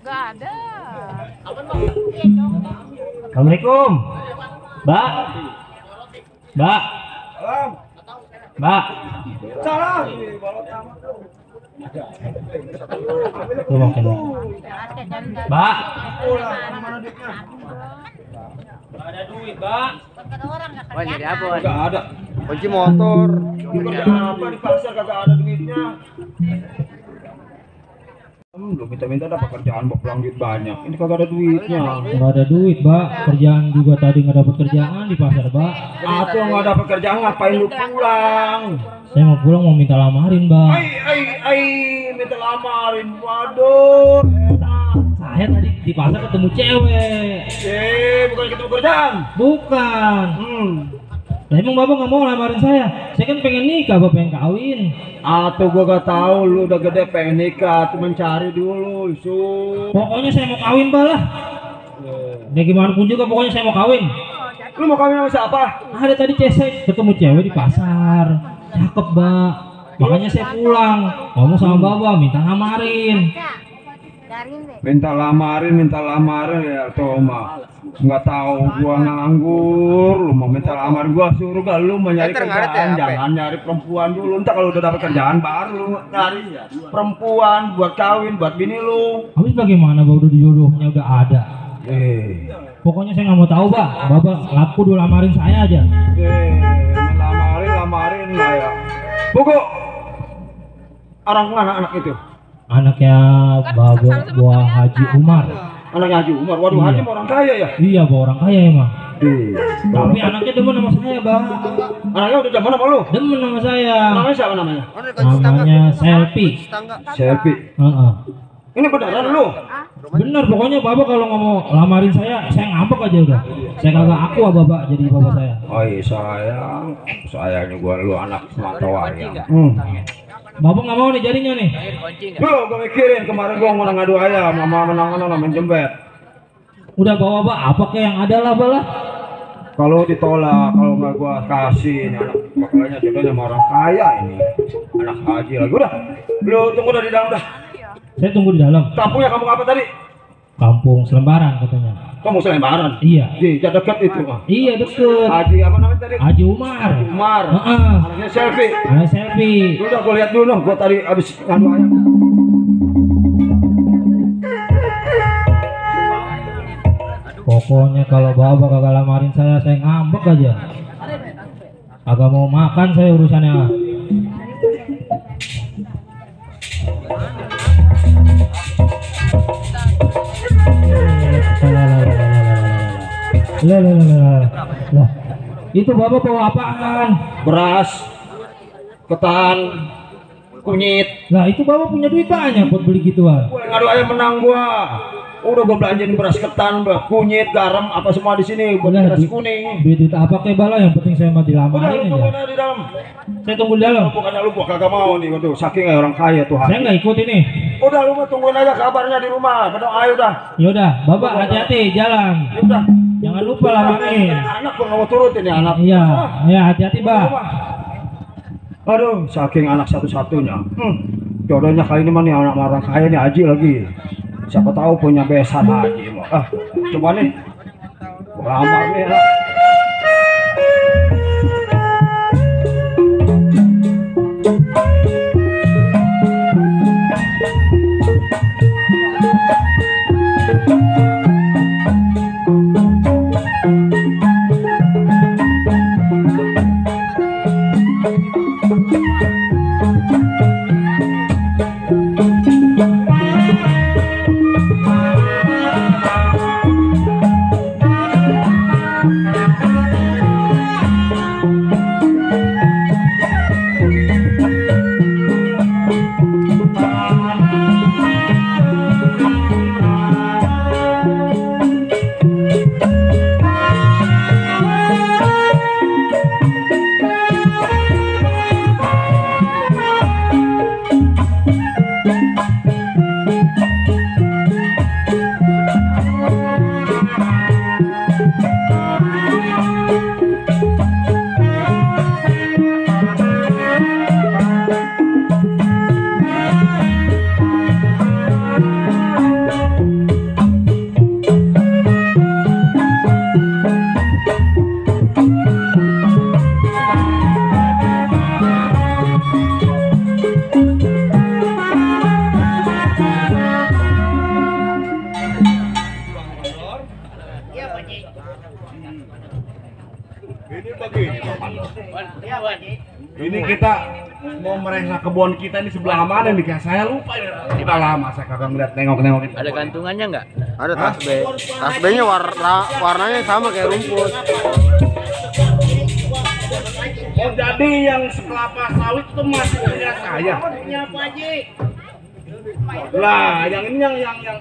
Gak ada. Assalamualaikum. Mbak. Mbak. Mbak. Salam. Tuh mungkin. Mbak. Ada duit, Mbak. Wah, jadi apa? Enggak ada. Kunci motor. Apa di pasar kagak ada duitnya. Lu minta-minta dapat kerjaan mau pulang duit banyak. Ini kagak ada duitnya. Nggak ada duit, Mbak. Kerjaan juga tadi nggak dapat kerjaan di pasar, Mbak. Atau nggak dapat kerjaan ngapain lu pulang? Saya mau pulang mau minta lamarin, Mbak. Ai, minta lamarin. Waduh. Saya tadi di pasar ketemu cewek. Bukan ketemu kerjaan. Bukan. Lah emang Bapak nggak mau lamarin saya? Saya kan pengen nikah, Bapak pengen kawin. Atau gua gak tahu lu udah gede pengen nikah, tuh mencari dulu, isu. Pokoknya saya mau kawin, Mbak lah. Ya gimana pun juga pokoknya saya mau kawin. Lu mau kawin sama siapa? Ada tadi saya ketemu cewek di pasar. Cakep, Mbak. Makanya saya pulang. Ngomong sama Bapak minta lamarin. Minta lamarin ya Toma. Nggak tahu gua nganggur, lu mau minta lamarin gua suruh gak lu mau nyari kerjaan, jangan nyari perempuan dulu. Entar kalau udah dapet kerjaan baru lu cari perempuan buat kawin buat bini lu. Habis bagaimana, Mbak? Udah jodohnya udah ada. Pokoknya saya nggak mau tahu, Mbak. Bapak laku dulu lamarin saya aja. Lamarin lah ya. Pokok orang mana anak itu? Anaknya Buah Haji Umar. Anaknya Haji Umar. Waduh, Iya. Haji orang kaya ya? Iya, Bawa orang kaya emang. Tapi anaknya demen sama saya, Bang. Anaknya udah demen sama lu? Demen sama saya. Namanya siapa namanya? Namanya Selfie. Selfie. Ini beneran lu? Bener, pokoknya Bapak kalau nggak mau lamarin saya ngambek aja udah. Saya kagak aku Bapak jadi Bapak saya. Oh iya sayangnya gua lu anak semata wayang. Bapak nggak mau nih jadinya nih. Bro, gua mikirin kemarin gua mau ngadu ayam sama menang-menang main jembet. Udah bawa Pak, apa kayak yang ada lah, Balah. Kalau ditolak, kalau nggak gua kasih ini anak makanya jodohnya sama orang kaya ini. Anak haji lagi udah. Lu tunggu dah di dalam dah. Saya tunggu di dalam. Kampungnya kampung apa tadi? Kampung Selembaran katanya. Kamu Selembaran? Iya. Di dekat itu. Iya deket. Haji apa namanya tadi? Haji Umar. Umar. Anaknya Selfie. Anak Selfie. Udah gua lihat dulu, gua tadi habis ngadu ayam. Pokoknya kalau Bapak kagak lamarin saya ngambek aja. Agak mau makan saya urusannya. Lah, itu Bapak bawa apaan? Beras, ketan, kunyit. Lah itu Bapak punya duit banyak buat beli gituan. Gua ngadu ayam menang gua. Udah gua belanjain beras ketan, kunyit, garam, apa semua di sini buat beras kuning. Duit apa kayak Bala, yang penting saya mah dilamarin Udah, aja. di dalam. Saya tunggu di dalam. Bukannya lu gua kagak mau nih, waduh, saking orang kaya tuh. Saya nggak ikut ini. Udah lu mah tungguin aja kabarnya di rumah. Berdoa ayo dah. Yaudah, Bapak hati-hati jalan. Udah. Jangan lupa lamarin. Anak gua nggak mau turutin ya anak. Iya, ya hati-hati, Pak. Aduh, saking anak satu-satunya. Jodohnya kali ini mah nih anak orang kaya nih Haji lagi. Siapa tahu punya besan Haji. Coba nih. Lamar nih ya. Ini kita mau mereka kebun kita ini sebelah mana nih? Kayak saya lupa ya. Kita lama saya kagak ngeliat nengok-nengok itu. Ada gantungannya nggak? Ada tasbih. Tasbihnya warnanya sama kayak rumput. Oh jadi yang sekelapa sawit itu masih punya saya. Punya Pak Haji. Lah, yang ini yang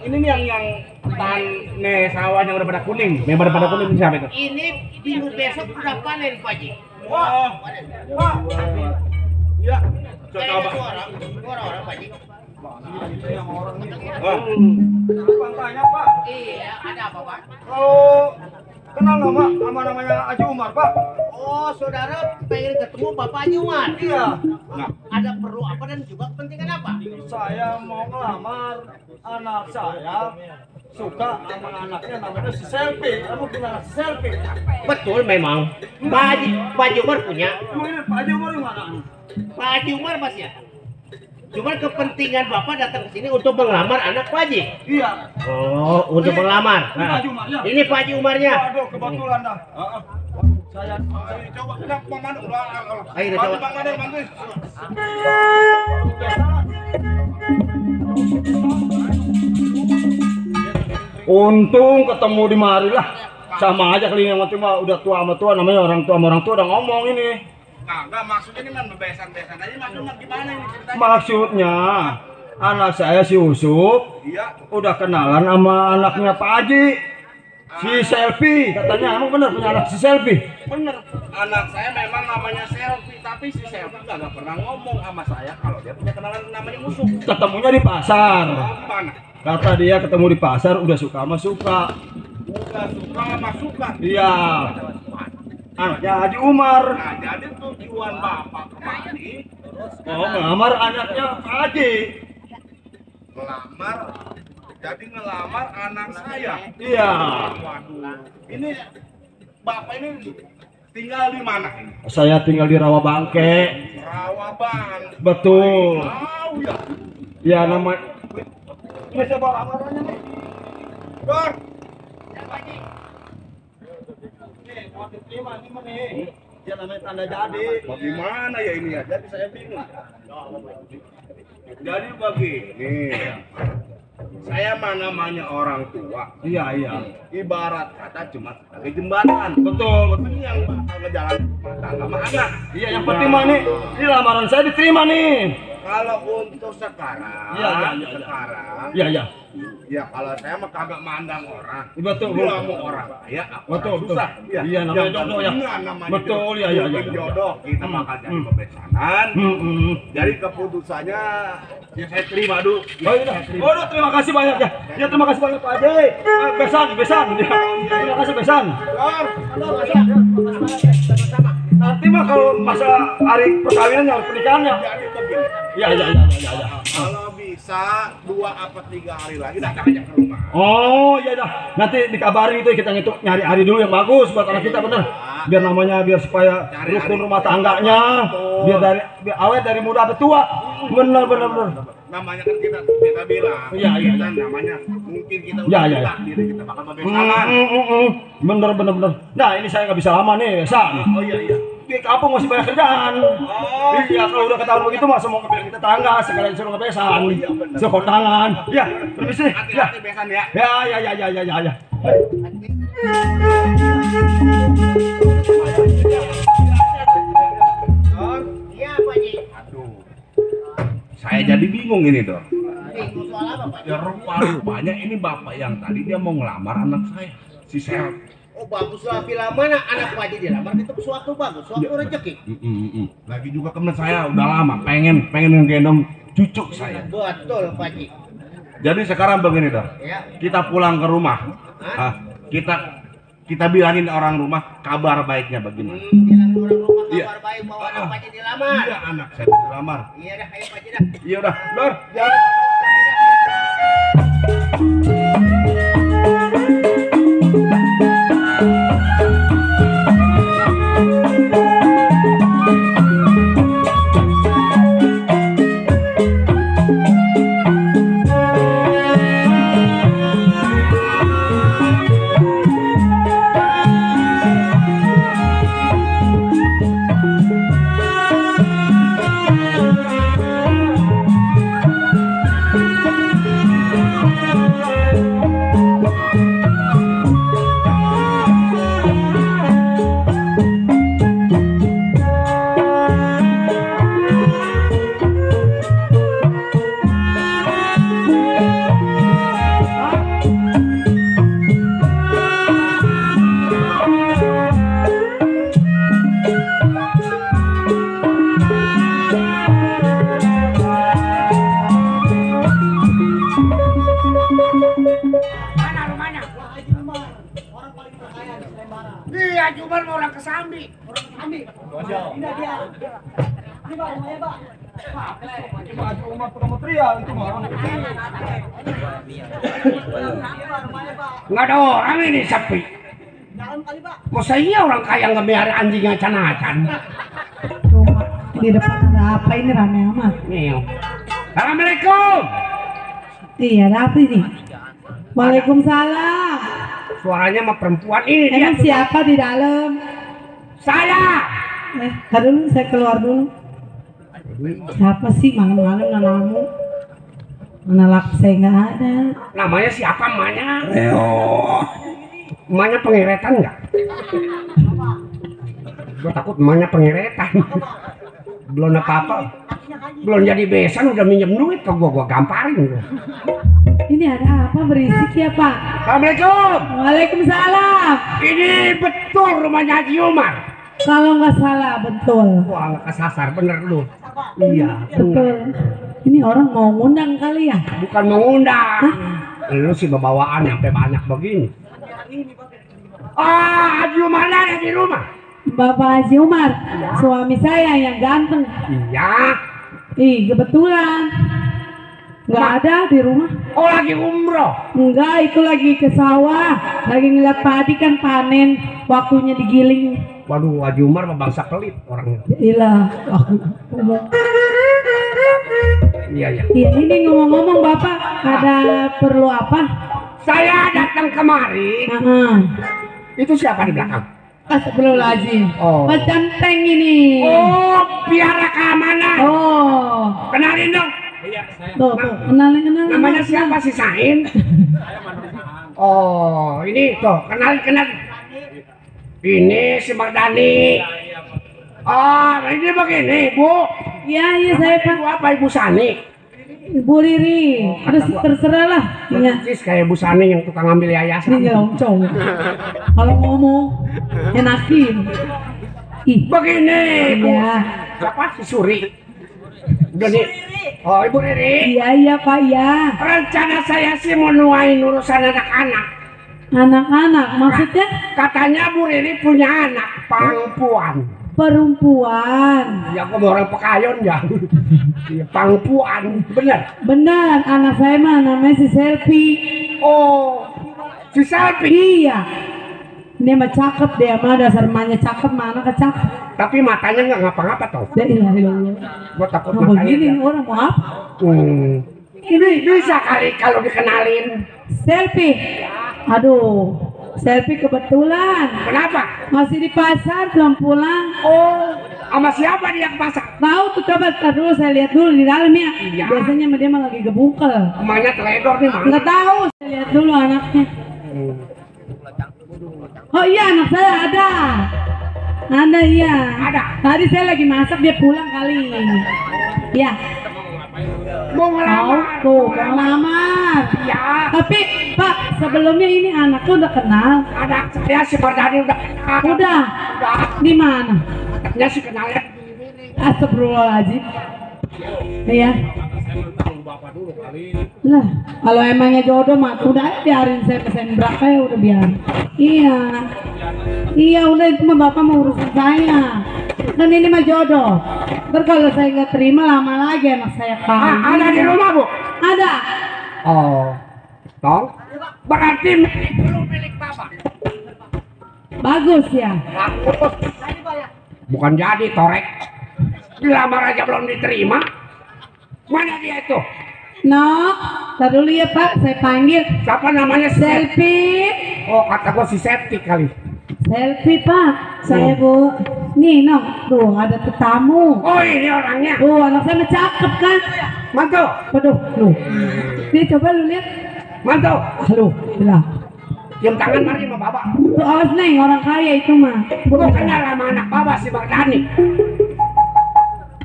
ini nih yang tane sawah yang udah pada kuning. Yang pada kuning ini siapa itu? Ini minggu besok udah panen Pak Haji. Wah. Pak. Ya. Coba. Orang Pak Haji. Tanya Pak, Iya, ada apa Pak? kalau kenal nama namanya Haji Umar Pak? Oh, saudara pengen ketemu Bapak Haji Umar. Iya. Nah, Ada perlu apa dan juga kepentingan apa? Saya mau ngelamar anak saya, suka sama anaknya namanya si Selfie. Kamu punya anak si Selfie? Betul memang. Pak Haji Umar punya. Emang ini Pak Haji Umar di mana? Pak Haji Umar Mas ya. Cuman kepentingan Bapak datang ke sini untuk mengelamar anak Pak Haji. Iya. Oh, untuk mengelamar. Ini Pak Haji Umar ya? Ini Pak Haji Umarnya. Waduh, kebetulan dah. Saya coba kita Bang Mandor doang. Ayo coba. Bang Mandor bantuin. untung ketemu di mari lah. Sama aja kali yang mati mah udah tua sama tua, namanya orang tua sama orang tua udah ngomong ini. Enggak maksudnya ini kan bebesan-besan aja maksudnya gimana ini ceritanya? Maksudnya anak saya si Usup Iya. udah kenalan sama anaknya Pak Haji. Si Selfie katanya, emang bener punya anak si Selfie? Bener, anak saya memang namanya Selfie, tapi si Selfie nggak pernah ngomong sama saya kalau dia punya kenalan namanya Usuk. Ketemunya di pasar. Mana? Kata dia ketemu di pasar udah suka sama suka. Udah suka sama suka. Iya. Anaknya Haji Umar. Nah, jadi tujuan bapak kemari Oh, ngelamar anaknya Pak Haji. ngelamar anak saya. Iya. Waduh, ini bapak ini tinggal di mana ini? Saya tinggal di Rawabangke. Rawabang. Betul. Tahu ya. Ya nama. Ini siapa lamarannya nih? Dor. Nih, mau diterima nih mana nih? Dia namanya tanda jadi. Bagaimana ya ini ya? Jadi saya bingung. Jadi begini. Saya namanya orang tua. Iya, iya. Ibarat kata cuma sebagai jembatan. Betul, betul. Ini yang bakal ngejalanin rumah tangga sama anak. Iya, yang penting mah nih, ini lamaran saya diterima nih. Kalau untuk sekarang, Iya, iya, iya. sekarang, Iya, iya. ya kalau saya mah kagak mandang orang. Betul, Dia betul. mau orang kaya, Betul, orang betul. susah. Iya, namanya Yang jodoh ya. penting namanya Betul, iya, iya, iya. mungkin jodoh kita bakal jadi Hmm. pemesanan. Jadi keputusannya ya saya terima dulu. Oh iya, waduh terima kasih banyak ya. Ya terima kasih banyak Pak Haji. Besan, besan. Ya, terima kasih besan. Nanti mah kalau masa hari perkawinan yang pernikahannya. Jadi begini. Iya, iya, iya, iya, iya. Kalau bisa 2 apa 3 hari lagi datang aja ke rumah. Oh iya dah, nanti dikabarin itu kita ngitung nyari hari dulu yang bagus buat anak kita bener. Biar namanya biar supaya rukun rumah tangganya, biar awet dari muda sampai tua. Bener bener bener. Namanya kan kita bilang, Iya, iya. kita namanya mungkin kita Iya, udah iya. bilang diri kita bakal bebesanan. Bener bener bener. Nah ini saya nggak bisa lama nih, San. Oh iya iya. Di kampung masih banyak kerjaan. Iya kalau udah ketahuan begitu mah semua ngebel kita tangga sekalian suruh ngebesan, suruh kondangan. Ya, permisi. Ya, Hati-hati besan ya. ya, ya, ya, ya, ya, ya. Iya Pak Haji. Aduh. Saya jadi bingung ini, Dor. Bingung soal apa Pak Haji? Ya rupanya ini bapak yang tadi dia mau ngelamar anak saya, si Sel. Oh baguslah, bila mana anak Pak Haji dilamar itu suatu bagus, suatu rezeki. Lagi juga temen saya udah lama pengen ngegendong cucu saya. Betul Pak Haji. Jadi sekarang begini, Dor. Ya. Kita pulang ke rumah. Hah? kita bilangin orang rumah kabar baiknya bagaimana. Bilang orang rumah Iya. kabar baik bahwa anak Pak Haji dilamar. Iya, anak saya dilamar. Iya dah, ayo Pak Haji dah. Iya udah, Dor. Jangan. Mana rumahnya? Iya, cuma mau orang Kesambi. Orang Kesambi. Ini dia. Ini Pak, rumahnya Pak. Rumah material itu mah. Nggak ada orang ini sepi. Masa iya orang kaya nggak biar anjingnya acan-acan. Rumah di depan ada apa ini rame amat? Nih. Assalamualaikum. Iya, ada apa ini? Waalaikumsalam. Suaranya mah perempuan ini dia. Emang siapa di dalam? Saya. Ntar dulu, saya keluar dulu. Siapa sih malam-malam nanamu? Mana laku saya nggak ada. Namanya siapa emaknya? Emaknya pengeretan nggak? Gue takut emaknya pengeretan. Belum apa-apa. Belum jadi besan udah minjem duit ke gua gamparin gua. Ini ada apa berisik ya Pak? Assalamualaikum. Waalaikumsalam. Ini betul rumahnya Haji Umar. Kalau nggak salah betul. Wah nggak kesasar bener lu. Iya Betul. Ini orang mau ngundang kali ya? bukan mau ngundang. Lu sih bawaan sampai banyak begini. Ah, Haji Umar ada di rumah. Bapak Haji Umar, suami saya yang ganteng. Iya. Ih, kebetulan nggak ada di rumah. Oh lagi umroh. Enggak, itu lagi ke sawah, lagi ngeliat padi kan panen, waktunya digiling. Waduh, Haji Umar mah bangsa pelit orangnya. Ilah, Iya ya. ini ngomong-ngomong Bapak, ada perlu apa? Saya datang kemari. Itu siapa di belakang? Astagfirullahaladzim. Oh. Macam tank ini. Oh, piara keamanan. Oh. Kenalin dong. Tuh, kenalin. Namanya siapa sih Sain? Oh, ini tuh, kenalin. Ini si Mardani. Oh, ini begini, Bu. Iya, saya Pak. Ibu apa Ibu Sani? Ibu Riri. Terserah lah. Iya. Persis kayak Bu Sani yang tukang ambil yayasan. Ini loncong. Kalau ngomong enakin. Ih, begini, Bu. Iya. Siapa? Si Suri. Udah nih. Oh, Ibu Riri. Iya Pak, iya. Rencana saya sih mau nuain urusan anak-anak. Anak-anak maksudnya? Katanya Bu Riri punya anak Perempuan. Ya, aku mau orang Pekayon ya. Iya, perempuan, bener. Bener, anak saya mah namanya si Selfie. Oh, si Selfie. Iya. Dia mah cakep, dia mah dasar emaknya cakep, mana kecakep. Tapi matanya nggak ngapa-ngapa toh. Ya ilah. Gua takut Nah, matanya. begini dia. orang mau apa? Ini bisa kali kalau dikenalin. Selfie. Aduh, Selfie kebetulan. Kenapa? Masih di pasar, belum pulang. Oh, sama siapa dia ke pasar? Tahu tuh, coba tar dulu saya lihat dulu di dalam ya. Iya. Biasanya dia mah lagi gebukel. Emaknya teledor nih, Mak. Nggak tahu, saya lihat dulu anaknya. Oh iya, anak saya ada. Ada iya. Ada. Tadi saya lagi masak, dia pulang kali. Ya. Mau ngelamar. Tuh, mau ngelamar. Ya. Tapi Pak, sebelumnya ini anaknya udah kenal. Anak saya si Mardani udah. Udah. Di mana? Anaknya sih kenalnya. Astagfirullahaladzim. Iya. bapak dulu kali. Lah, kalau emangnya jodoh mah udah biarin saya pesen berapa ya udah biar. Iya. Iya udah itu mah bapak mau urusan saya. Dan ini mah jodoh. Ntar kalau saya nggak terima lama lagi anak saya kan. Ada di rumah bu? Ada. Oh, tong. Berarti belum milik bapak. Bagus ya. Bagus. Bukan jadi torek. Dilamar aja belum diterima. Mana dia itu? No, tar dulu ya Pak, saya panggil. Siapa namanya? Selfie. Oh, kata gua si Septi kali. Selfie Pak, saya Bu. Nih no, tuh ada tetamu. Oh ini orangnya. Tuh anak saya cakep kan? Mantu. Waduh, lu. Nih coba lu lihat. Mantu. Halo, bilang. Cium tangan mari sama bapak. Tuh awas neng, orang kaya itu mah. Gua kenal sama anak bapak si Mardani.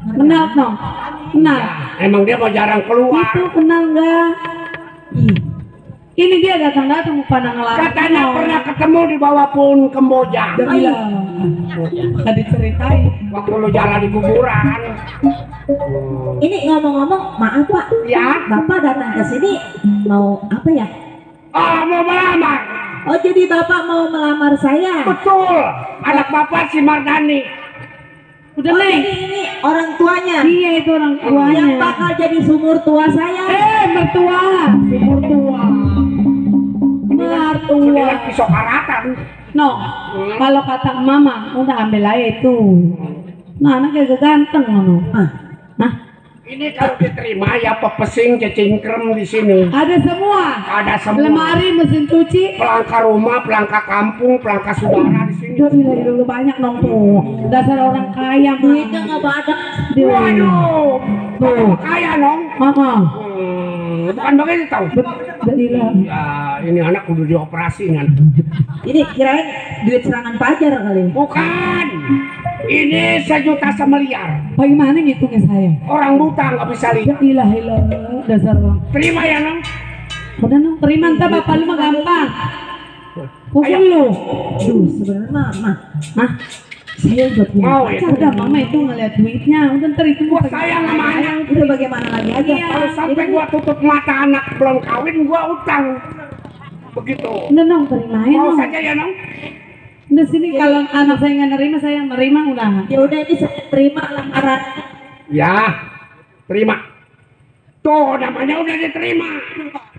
Kenal no? Kenal. Emang dia mau jarang keluar. Itu kenal nggak? Ini dia datang-datang pada ngelarang. Katanya pernah ketemu di bawah pohon kemboja. Iya. Tadi ceritain. Waktu lu jalan di kuburan. Ini ngomong-ngomong, maaf Pak. Ya. Bapak datang ke sini mau apa ya? Oh mau melamar. Oh jadi Bapak mau melamar saya? Betul. Anak bapak si Mardani. Udah Oh, neng. jadi ini orang tuanya. Iya itu orang tuanya. Yang bakal jadi sumur tua saya. Mertua. Sumur tua. Mertua. Sudah pisau karatan. No, kalau kata mama udah ambil aja itu. Nah anaknya ganteng no. Nah, Ini kalau diterima ya pepesing cacingkrem di sini. ada semua. Ada semua. Lemari, mesin cuci. Pelangka rumah, pelangka kampung, pelangka saudara di sini. Dulu banyak dong tuh. Dasar orang kaya mah. Duitnya nggak badak. Waduh, Tuh. kaya dong. Bukan begitu tahu. Gila. Ya, ini anak kudu dioperasi kan. Ini kirain duit serangan pajar kali. Bukan. Ini 1 juta semiliar. Bagaimana ngitungnya saya? Orang buta nggak bisa lihat. Gila, dasar orang. Terima ya nong. Udah nong, terima ntar bapak lu mah gampang. Pukul lu. Duh sebenarnya mama. Hah? Saya udah punya Mau ya? pacar. Udah mama itu ngeliat duitnya. Udah ntar itu Gua sayang sama anak. Udah bagaimana lagi aja. Kalau sampai gua tutup mata anak belum kawin, gua utang. Begitu. Udah nong, terimain Mau nong. saja ya nong. Udah sini kalau anak saya nggak nerima, saya nerima udah. Ya udah ini saya terima lamaran. Ya, terima. Tuh namanya udah diterima.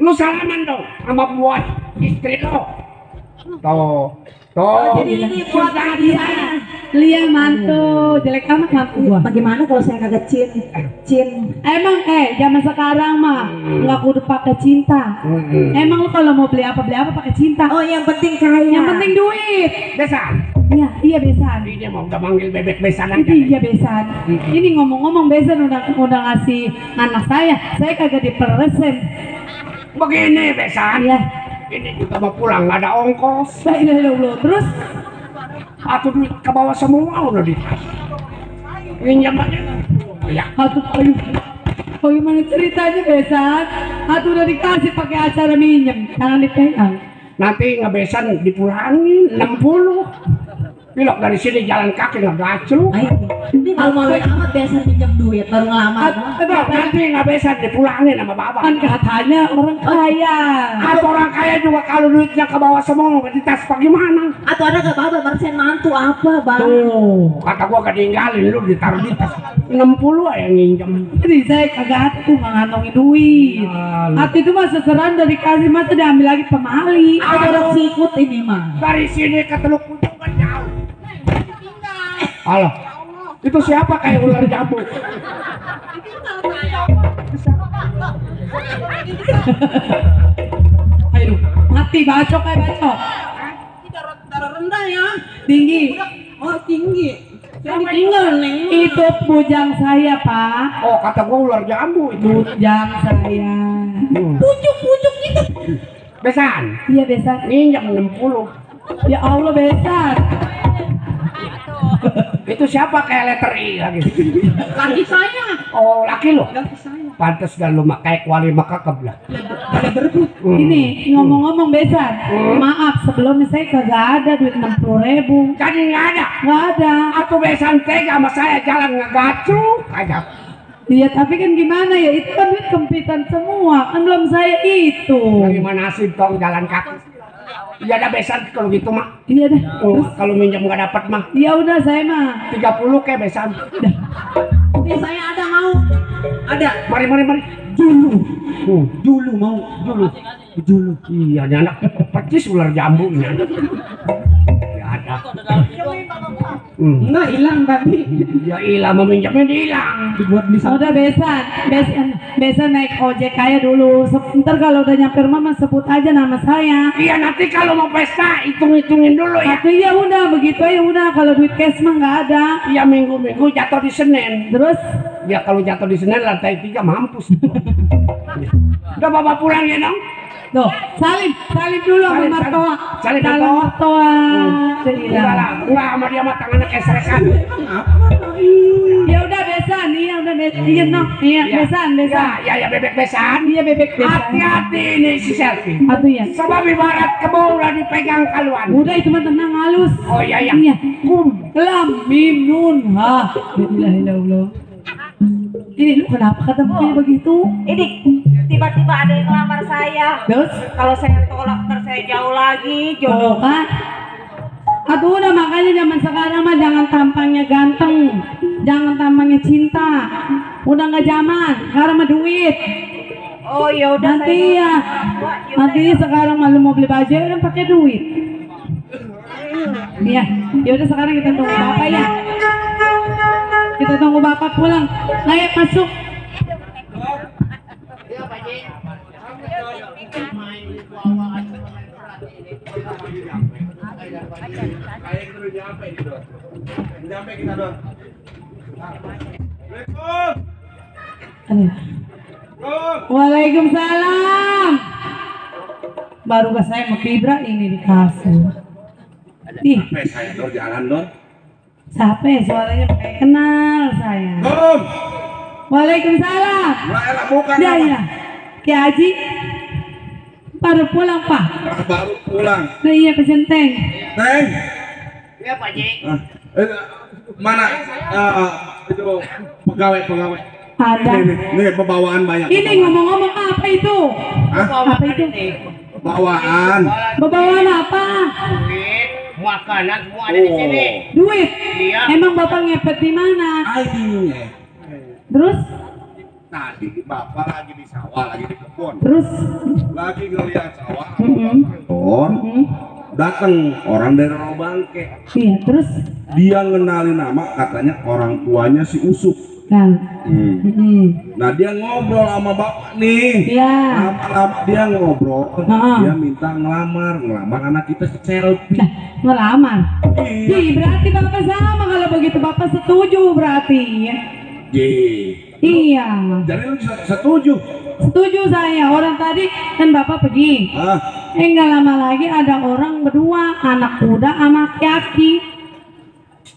Lu salaman dong sama buat istri lo. Tuh, tuh. Jadi ini buat Iya, Lia mantu, jelek amat mantu gua. Bagaimana kalau saya kagak cin? Emang zaman sekarang mah nggak kudu pakai cinta. Emang lu kalau mau beli apa pakai cinta. Oh yang penting kaya. Yang penting duit. Besan. Iya besan. Dia mau udah manggil bebek besan aja. Iya besan. Ini ngomong-ngomong besan udah ngasih anak saya kagak diperesin. Begini besan. Iya. Ini juga mau pulang nggak ada ongkos. Terus Atau duit ke bawah semua udah di tas. Pinjam aja. Ya. aduh. Bagaimana ceritanya besan? Atuh udah dikasih pakai acara minjem, jangan dipegang. Nanti ngebesan dipulangin 60. Pilok dari sini jalan kaki nggak gacu. Ayo, ini kalau mau amat biasa pinjam duit baru ngelamar. Nanti nggak besan dipulangin sama bapak. Kan katanya orang kaya. Atau orang kaya juga kalau duitnya ke bawah semua di tas bagaimana? Atau ada gak bapak marsen mantu apa bang? Tuh, kata gua ketinggalin lu ditaruh di tas 60 yang nginjem. Jadi saya kagak tuh nggak ngantongin duit. Hati itu mah seseran dari kasih masa diambil lagi pemali. Ada orang sikut ini mah. Dari sini ke Teluk Pucung kan jauh. Halo, itu siapa kayak ular jambu? Ayo, mati bacok kayak bacok. Darah rendah ya. Tinggi. Oh tinggi. Jadi tinggal nih. Itu bujang saya pak. Oh kata gua ular jambu itu. Bujang saya. Pucuk itu. Besan. Iya besan. Nginjam 60. Ya Allah besan. Itu siapa kayak letter I lagi? Laki saya. Oh laki lo? Laki saya. Pantes dah lu kayak kuali makakab lah. Ada berebut. Ini ngomong-ngomong besan. Maaf sebelumnya saya kagak ada duit 60.000. Jadi nggak ada. Nggak ada. Aku besan tega sama saya jalan ngegacu. Kagak. Iya, tapi kan gimana ya? Itu kan duit kempitan semua. Kan belum saya itu. Gimana nasib tong jalan kaki? Iya ada besan kalau gitu mah. Iya dah. Oh, kalau minjam nggak dapat mah. Ya udah saya mah 30 kayak besan. Ini saya ada mau. Ada. Mari. Dulu mau. Dulu. Iya, ini anak percis ular jambu ini. Ya ada. Enggak hilang tadi. Ya hilang meminjamnya hilang. Dibuat beli satu. udah besan naik ojek kayak dulu. Ntar kalau udah nyampe rumah mas sebut aja nama saya. Iya nanti kalau mau pesta hitung-hitungin dulu ya. Tapi ya udah begitu ya udah, kalau duit cash mah nggak ada. Iya minggu-minggu jatuh di Senin. Terus Ya kalau jatuh di Senin lantai 3 mampus. Udah bapak pulang ya dong. tuh salim dulu sama Salim, mertua. salim mertua. Enggak sama dia mah tangannya kesrekan. Ya udah besan, iya udah besan. Iya no, iya besan. Ya bebek besan. Iya bebek besan. Hati-hati ini si selfie. Atuh ya. Sebab ibarat kebo udah dipegang kaluan. Udah itu mah tenang halus. Oh iya. Iya. Lam mim nun ha. Bismillahirrahmanirrahim. Ini lu kenapa ketemu begitu? Ini tiba-tiba ada yang ngelamar saya. Terus Kalau saya tolak ntar saya jauh lagi jodoh jodoh. kan? Aduh udah makanya zaman sekarang mah jangan tampangnya ganteng, jangan tampangnya cinta. Udah nggak zaman, sekarang mah duit. Oh ya udah Nanti ya, nanti sekarang malu mau beli baju kan pakai duit. Iya, ya udah sekarang kita tunggu bapak ya. Kita tunggu bapak pulang. Ayo masuk. Aduh. Waalaikumsalam. Baru gak saya mau tidur ini di kasur. Ih, Saya dor jalan dor. siapa ya suaranya kayak kenal saya. Waalaikumsalam. Bukan. Ya. Ki Haji baru pulang Pak. Baru pulang. Nah, iya pesen teng. Teng. Iya Pak Ji. Mana itu pegawai. Ada. Nih pembawaan banyak. Ini ngomong-ngomong apa itu? Apa itu? Bawaan. Bawaan apa? Duit, makanan semua ada di sini. Duit. Iya. Emang bapak ngepet di mana? Aduh. Terus? Tadi bapak lagi di sawah, lagi di kebun. Terus? Lagi ngeliat sawah. Mm-hmm. Datang orang dari Robangke. Iya, terus? Dia ngenalin nama, katanya orang tuanya si Usuk. Nah. Mm-hmm. Nah dia ngobrol sama bapak nih. Iya. Lama-lama dia ngobrol. Dia minta ngelamar anak kita si Selfie. Nah, ngelamar. Iya. Ih, berarti bapak sama kalau begitu bapak setuju berarti ya. Iya. Jadi lu setuju? Setuju saya. Orang tadi kan bapak pergi. Nggak lama lagi ada orang berdua, anak muda sama laki-laki.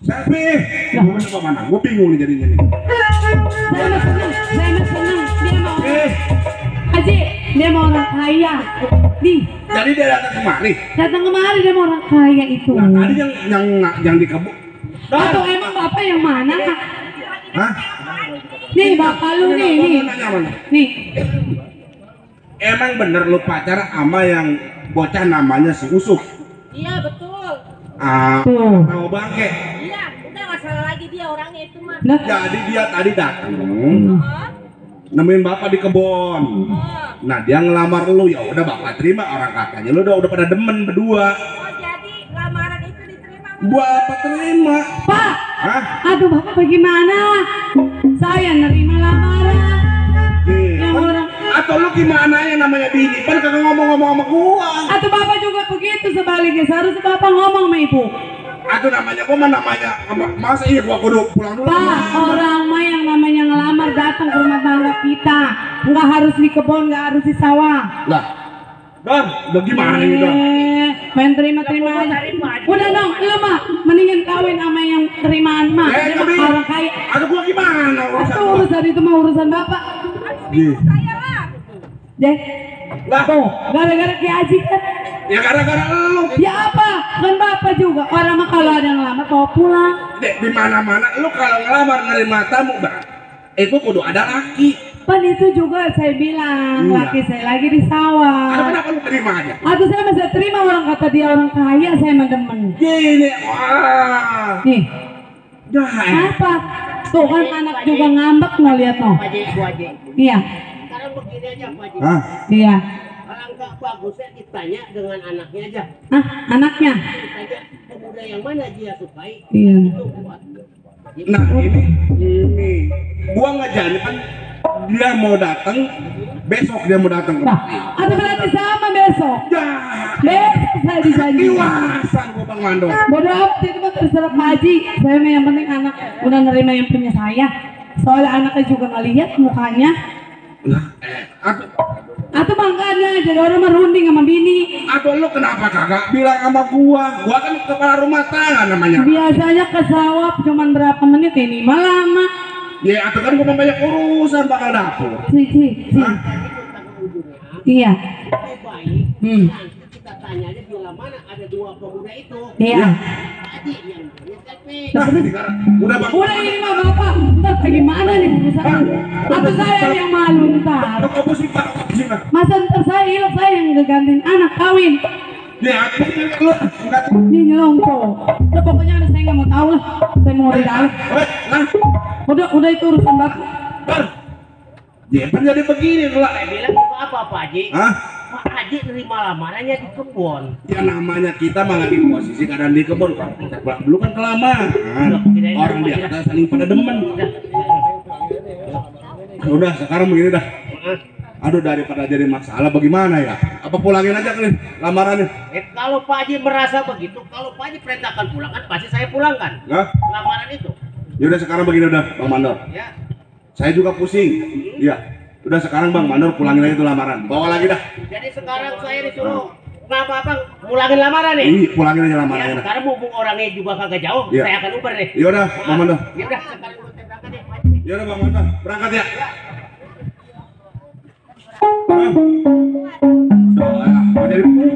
Selfie. Gue mau mana? Gue bingung nih jadinya nih. Saya mah senang. Dia mau Haji, dia mau orang kaya. Jadi dia datang kemari. Dia mau orang kaya itu. Nah, tadi yang di kebun. Atau emang bapak yang mana? Hah? Nih bapak lu nih. Nih. Emang bener lu pacaran sama yang bocah namanya si Usuk? Iya betul. Mau bangke. Iya, udah nggak salah lagi dia orangnya itu mah. Jadi dia tadi datang, nemuin bapak di kebun. Nah dia ngelamar lu, ya udah bapak terima, orang katanya lu udah pada demen berdua. Oh jadi lamaran itu diterima? Bapak terima. Pak. Hah? Aduh bapak bagaimana? Saya nerima lamaran. Yang orang. Atau lu gimana ya namanya bini? Kan kagak ngomong-ngomong sama gua. Atau bapak juga begitu sebaliknya, seharusnya bapak ngomong sama ibu. Aduh namanya gua mah namanya masa iya gua kudu pulang dulu. Pak, orang mah yang namanya ngelamar datang ke rumah tangga kita, nggak harus di kebun, nggak harus di sawah. Lah, udah gimana ini dong? Main terima aja. Udah dong, lu mah mendingan kawin sama yang terimaan mah. Dia mah orang kaya. Aduh gua gimana Urusan itu mah urusan bapak. Saya lah. Deh, tuh, gara-gara Ki Haji kan. Ya gara-gara lu. Ya apa? Kan bapak juga. Orang mah kalau ada yang ngelamar bawa pulang. Dek, di mana-mana lu kalau ngelamar nerima tamu, itu kudu ada laki. Pan itu juga saya bilang, Iya. laki saya lagi di sawah. Kenapa lu terima aja? Aduh saya masih terima orang kata dia orang kaya, saya mah demen. Gini, wah. Nih, Dah. apa? Tuh kan anak juga ngambek no lihat no. Pak Haji, Bu Haji. Iya, Sekarang begini aja Pak Haji. Hah? iya. Alangkah bagusnya ditanya dengan anaknya aja. Ah, anaknya. Ditanya pemuda yang mana dia sukai. Iya. Itu buat. Nah ini gua ngejanjikan dia mau datang besok, dia mau datang. Nah, ada berarti sama besok. Ya, Besok saya dijanji. iwasan gua Bang Mando. Bodoh amat itu mah terserah Pak Haji. Saya mah yang penting anak udah nerima yang punya saya. Soalnya anaknya juga ngelihat mukanya. Atau makanya jadi orang merunding sama bini. Atau lu kenapa kagak bilang sama gua? Gua kan kepala rumah tangga namanya. Biasanya ke sawah cuman berapa menit, ini mah lama. Ya, atau kan gua banyak urusan bakal dapur. Si. Iya. Lebih baik. Nanti kita tanya aja bila mana ada dua pemuda itu. Iya. Haji yang namanya Tepe. Udah Bang. Udah ini mah bapak, ntar bagaimana nih urusan? Atau saya yang malu ntar? Lu kok pusing Pak? Pusing Pak. Masa ntar saya ilok saya yang ngegantiin anak kawin. Nih, aku lu enggak. Ini nyelongko. Udah pokoknya ada saya nggak mau tahu lah. Saya mau di dalam. Nah, Udah itu urusan bapak. Bar. Ya, kan jadi begini lu lah. Saya bilang juga apa Pak Haji? Hah? Pak Haji nerima lamarannya di kebun. Ya namanya kita mah lagi posisi keadaan di kebun. Dulu kan kelamaan. Orang di atas saling pada demen. Udah sekarang begini dah. Aduh, daripada jadi masalah bagaimana ya? Apa pulangin aja kali lamarannya? Kalau Pak Haji merasa begitu, kalau Pak Haji perintahkan pulang kan pasti saya pulangkan. Hah? Lamaran itu. Ya udah sekarang begini udah Bang Mandor. Ya. Saya juga pusing. Iya. Udah sekarang Bang Mandor pulangin aja itu lamaran. Bawa lagi dah. Jadi sekarang saya disuruh kenapa Bang pulangin lamaran nih? Iya, pulangin aja Ya, lamarannya. dah. sekarang mumpung orangnya juga kagak jauh, Iya. saya akan uber deh. Ya udah, Bang Mandor. Ya udah, sekarang saya berangkat ya, Pak Haji. Ya udah Bang Mandor, berangkat ya. Bang. Mau jadi ya.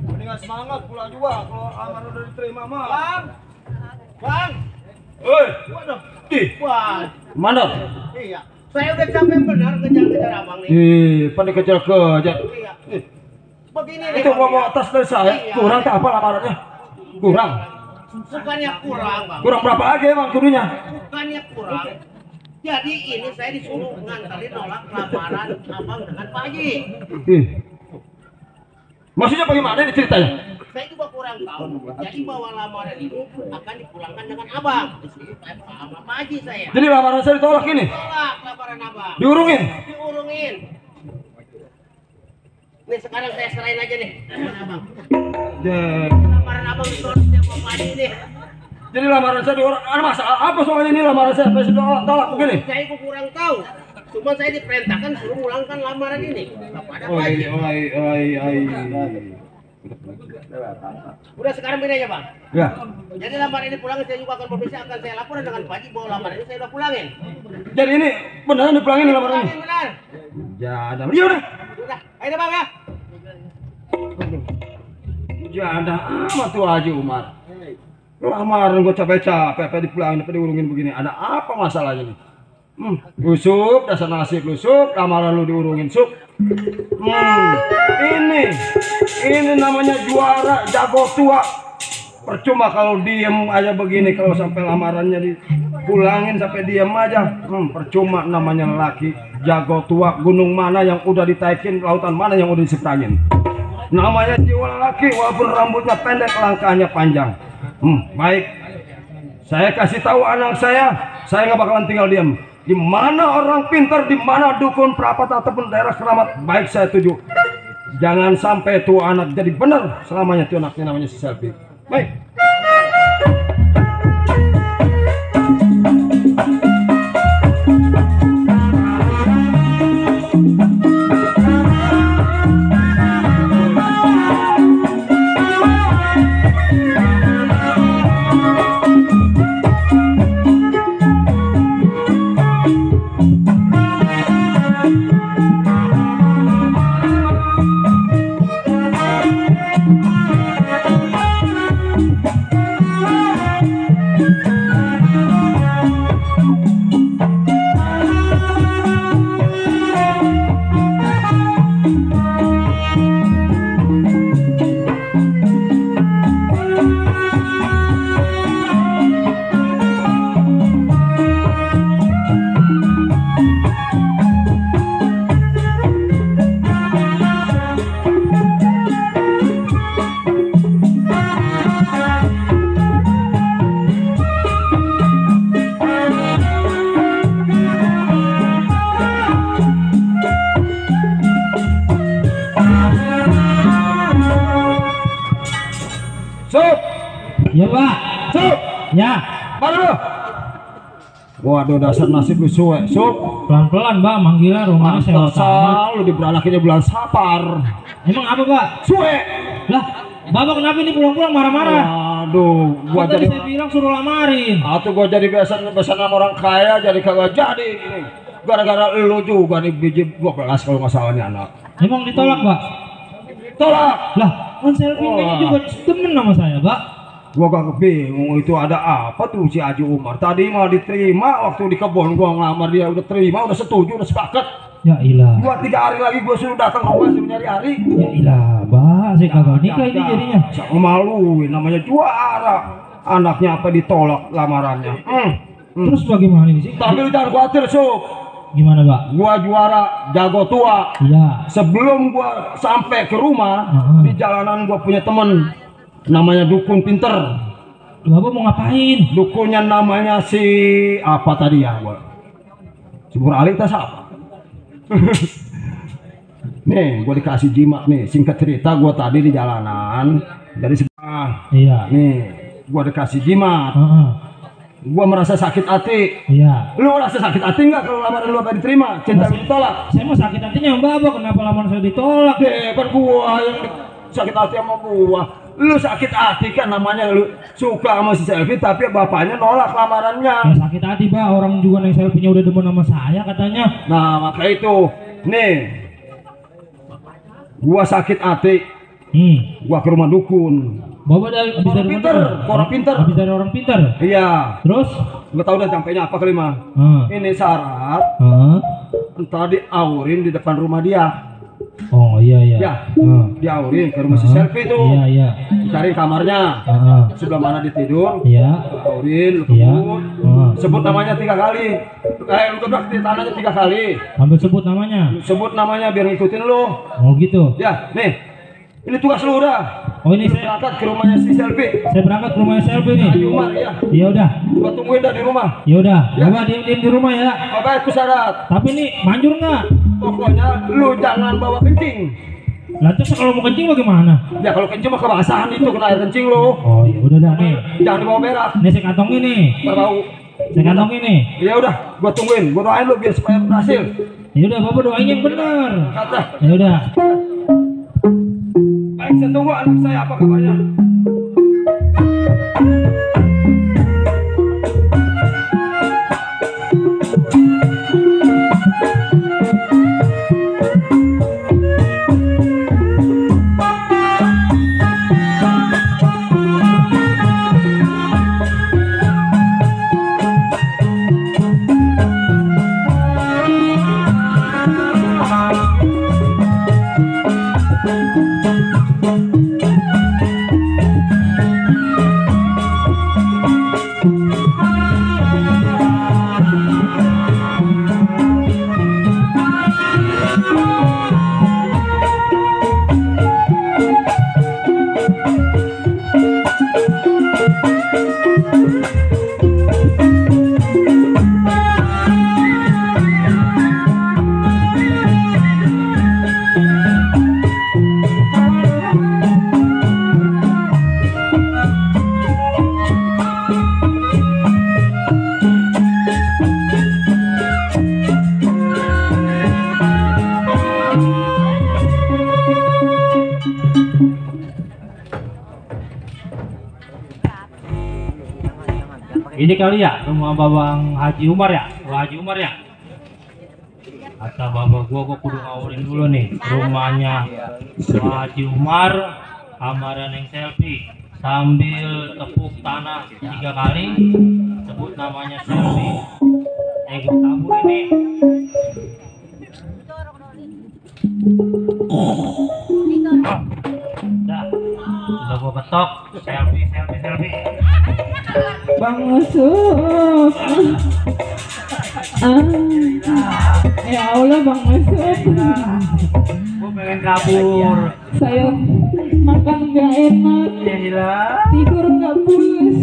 Mendingan semangat pulang juga kalau amanah udah diterima mah. Bang, Hei, waduh, ih, wah, mana? iya. Saya udah capek benar kejar-kejar abang nih. Ih, pandai kejar-kejar. Iya. Begini nih. Itu Bang, bawa ya. atas dari saya, Iya. kurang tak apa lamarannya? Kurang. Bukannya kurang, Bang. Kurang berapa lagi emang kudunya? Bukannya kurang. Jadi ini saya disuruh nganterin nolak lamaran abang dengan Pak Haji. Ih. Maksudnya bagaimana ini ceritanya? Saya juga kurang tahu. Jadi bahwa lamaran ini akan dipulangkan dengan abang. Disuruh sama Pak Haji saya. Jadi lamaran saya ditolak ini? Tolak lamaran abang. Diurungin? Diurungin. Nih sekarang saya serahin aja nih lamaran abang. Deh. Lamaran abang ditolak sama Pak Haji nih. Jadi lamaran saya diurung. Ada masalah apa soalnya ini lamaran saya sampai ditolak begini? Saya kok kurang tahu. Cuma saya diperintahkan suruh ulangkan lamaran ini kepada Pak Haji. Udah sekarang beda aja Bang. Ya. Jadi lamaran ini pulangin, saya juga akan berbicara, akan saya laporan dengan Pak Haji bahwa lamaran ini saya udah pulangin. Jadi ini beneran dipulangin lamaran ini? Pulangin benar. Janda. Ya udah. Udah, ayo Bang ya. Janda amat tuh Haji Umar. Lamaran gue capek-capek dipulangin, diurungin begini. Ada apa masalahnya nih? Lusuk, dasar nasib lusuk, lamaran lu diurungin suk. Ini namanya juara jago tua. Percuma kalau diem aja begini, kalau sampai lamarannya dipulangin sampai diem aja. Percuma namanya laki jago tua. Gunung mana yang udah ditaikin, lautan mana yang udah diseberangin. Namanya jiwa lelaki walaupun rambutnya pendek, langkahnya panjang. Baik. Saya kasih tahu anak saya nggak bakalan tinggal diam. Di mana orang pintar, di mana dukun, perapat ataupun daerah keramat, baik saya tuju. Jangan sampai tuh anak jadi benar selamanya tuh anaknya namanya si Selfie. Baik. Ya Pak. Sup. Ya. Mana lu? Waduh, dasar nasib lu suwe. Sup. Pelan-pelan Pak, manggilnya rumahnya sewa Lu di beranakinnya bulan Sapar. Emang apa Pak? Suwe. Lah, Bapak kenapa ini pulang-pulang marah-marah? Aduh, gua tadi jadi saya bilang suruh lamarin. atau gua jadi biasa sama orang kaya jadi kagak jadi gini. Gara-gara lu juga nih biji 12 kalau nggak salah nih anak. Emang ditolak Pak? Tolak. Lah, kan Selfie ini juga temen sama saya Pak. Gua gak bingung itu ada apa tuh si Haji Umar. Tadi mah diterima waktu di kebun gua ngelamar dia udah terima, udah setuju, udah sepakat. Ya ilah. Gua 3 hari lagi gua suruh datang ke rumah suruh nyari hari. Ya ilah, Pak, saya kagak nikah ini jadinya. Sama maluin namanya juara. Anaknya apa ditolak lamarannya. Terus bagaimana ini sih? Tapi lu jangan khawatir, Sob. Gimana Pak? Gua juara jago tua. Iya. Sebelum gua sampai ke rumah, di jalanan gua punya temen namanya dukun pinter. Bapak mau ngapain? Dukunnya namanya si apa tadi ya gua? Si Burali tas apa? Nih, gua dikasih jimat nih. Singkat cerita, gua tadi di jalanan dari sebelah. Iya. Nih, gua dikasih jimat. Gua merasa sakit hati. Iya. Lu merasa sakit hati nggak kalau lamaran lu gak diterima? Cinta lu ditolak? Saya mau sakit hatinya Bapak, kenapa lamaran saya ditolak? Kan gua yang sakit hati sama gua. Lu sakit hati kan namanya, lu suka sama si Selfie tapi bapaknya nolak lamarannya. Ya sakit hati Pak, orang juga yang Selfie-nya udah demen sama saya katanya. Nah maka itu, nih gua sakit hati, gua ke rumah dukun. Bapak dari habis dari pinter, orang pinter. Habis dari orang pinter. Iya. Terus? Gua tahu udah sampainya apa kelima. Ini syarat. Entar diaurin di depan rumah dia. Oh iya iya. Ya, diaurin ke rumah si Selfie itu. Iya iya. Cari kamarnya. Sebelah mana dia tidur. Iya. Aurin, lu kebut. Sebut namanya 3 kali. Lu gebrak di tanahnya 3 kali. Ambil sebut namanya. Sebut namanya biar ngikutin lu. Oh gitu. Ya, nih. Ini tugas lu udah. Oh ini saya berangkat ke rumahnya si Selfie. Saya berangkat ke rumahnya Selfie nih. Di rumah ya. Ya udah. Gua tungguin dah di rumah. Ya udah. Bapak diem di rumah ya. Bapak itu syarat. Tapi nih manjur nggak? Pokoknya lu jangan bawa kencing. Lah terus kalau mau kencing bagaimana? Ya kalau kencing mah kebasahan itu kena air kencing lu. Oh ya udah dah nih. Jangan dibawa berak. Nih saya kantongin nih. Berbau. Saya kantongin nih. Ya udah, gua tungguin. Gua doain lu biar supaya berhasil. Ya udah Bapak doain yang benar. Kata. Ya udah. Baik, saya tunggu anak saya apa kabarnya. Ini kali ya rumah Babang Haji Umar ya, Wah Haji Umar ya. Kata bapak gua kudu ngawurin dulu nih rumahnya Wah Haji Umar, kamarnya Neng Selfie, sambil tepuk tanah 3 kali, sebut namanya Selfie. Gua tabur ini. Udah gua ketok, Selfie. Bang Masuk. Ya Allah Bang Masuk. Gua pengen kabur. Saya makan gak enak. Tidur gak pulas.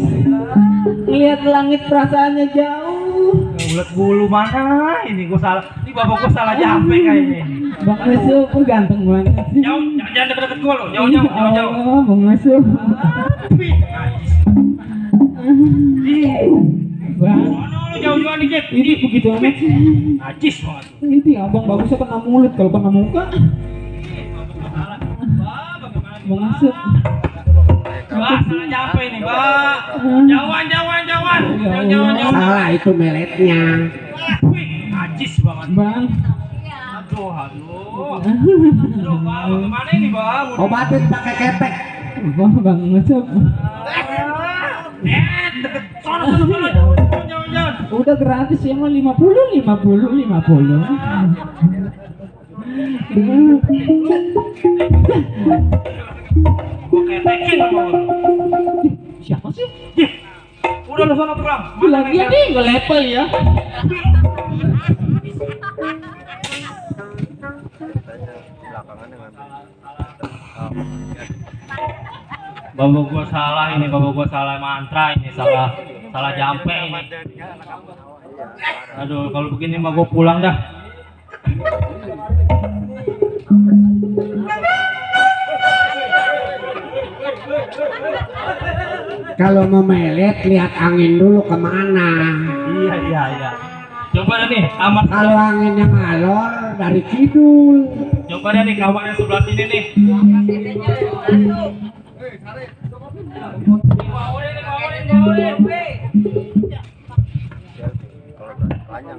Lihat langit perasaannya jauh. Ulet bulu mana? Ini gua salah. Ini bapak gua salah jampe kayaknya ini. Bang Masuk ganteng banget sih. Jauh, jangan deket-deket gua lo. Jauh. Bang Masuk. Bang, jauh-jauhan dikit. ini begitu amat sih. Najis banget. Ini abang bagusnya kena mulut, kalau kena muka. Bang Masuk. Mbak, salah jampe ini, Mbak. Jauhan. Salah itu meletnya. Wih, najis banget. Bang. Aduh. Aduh, Bang, bagaimana ini, Bang? Obatin pakai ketek. Bang Masuk. Jangan. Udah gratis ya mah 50. Gua ketekin sama lu. Siapa sih? Udah lu sana pulang. Lagi nih nggak level ya. Bapak gua salah mantra ini, salah jampe ini. Aduh, kalau begini mah gua pulang dah. Kalau mau melet lihat angin dulu kemana. Iya. Coba deh nih, kamar. Kalau anginnya ngalor dari kidul. Coba deh nih kamarnya sebelah sini nih.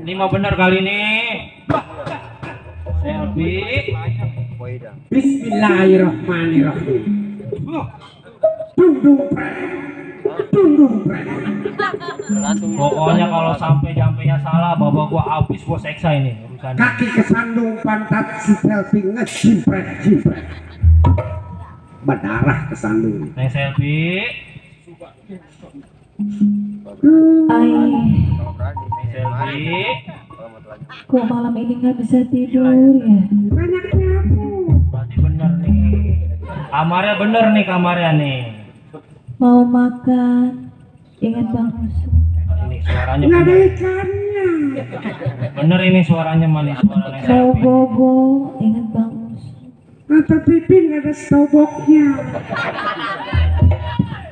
Ini mah benar kali nih. Selfie. Bismillahirrahmanirrahim. Tundung prek. Pokoknya kalau sampai jampenya salah, bapak gua habis gua seksa ini urusannya. Kaki kesandung, pantat si Selfie ngejimpret. Berdarah kesandung. Neng Selfie. Selfie. Kok malam ini nggak bisa tidur ya? Berarti bener nih. Kamarnya nih. Mau makan? Ingat Bang Masuk. Ini suaranya Nggak ada bener. ikannya. Bener ini suaranya manis, suara Neng Mau Selfie. bobo? Ingat Bang Masuk. Mata pipi nggak ada stoboknya.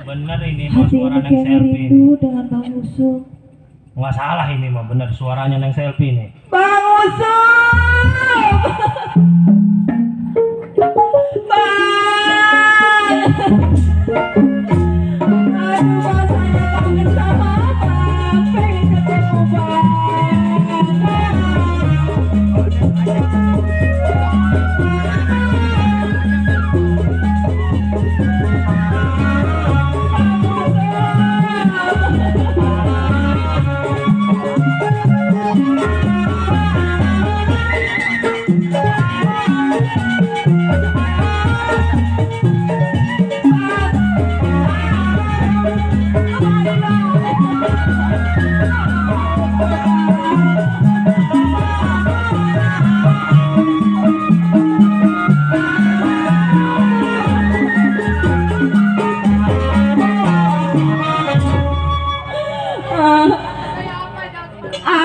Bener ini mah Hati suara ini Neng kayak Selfie. rindu dengan Bang Masuk. Nggak salah ini mah bener suaranya Neng Selfie nih. Bang Masuk!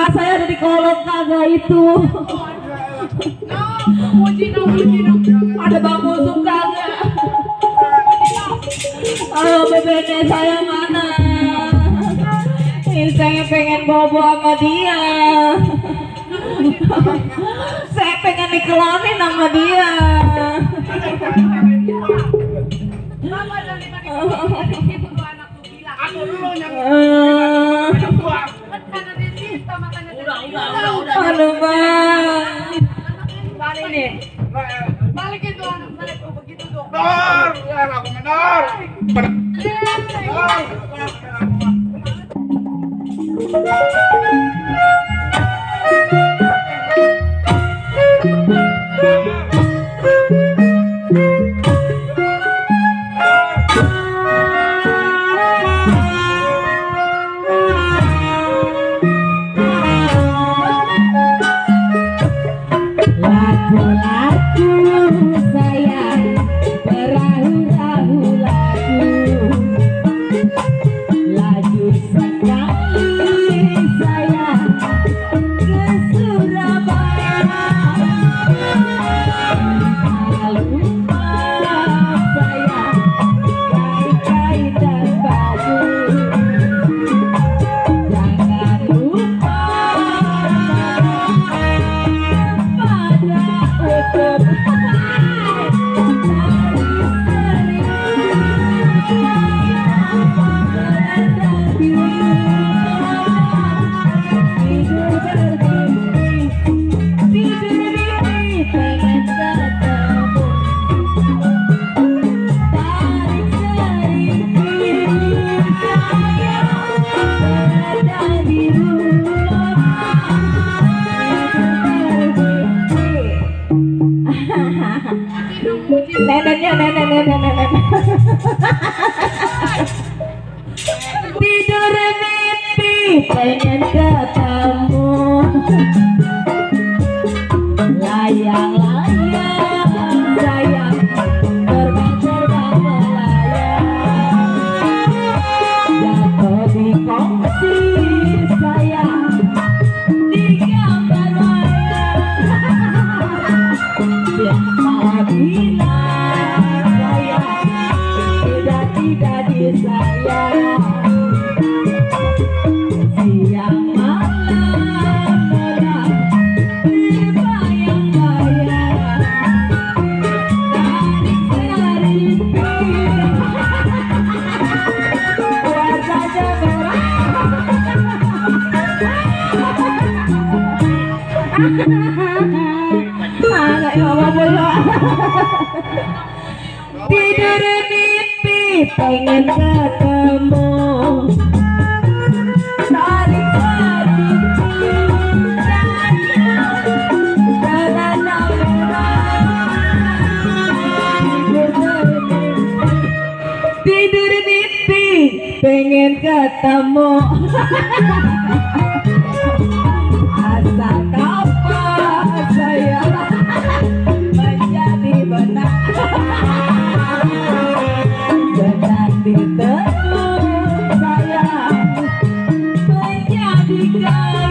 Saya ada di kolong kagak itu. Ada Bang Masuk kagak? BBM saya mana? Ini saya pengen bobo sama dia. Saya pengen dikelonin sama dia. dulu bang. Balik nih. Balik itu anak balik begitu dong. Dor, ya aku menor. Lagu-lagu sayang, berahu-rahu lagu sekali sayang ke Surabaya. Lalu sayang kai-kai dan baju. Jangan lupa pada utuh nenek. Tidur mimpi pengen ketemu, layang-layang sayang, terbang-terbang melayang, jatuh di kongsi sayang, di gambar wayang. Siapa bilang sayang tidak disayang, siang malam orang berbayang-bayang, tarik-tarik wajahnya anak mama boyo. Tidur mimpi pengen ketemu, tarik-tarik tidur mimpi pengen ketemu. Asa kapan saya menjadi benar, benar ditemukan sayang menjadi kaya,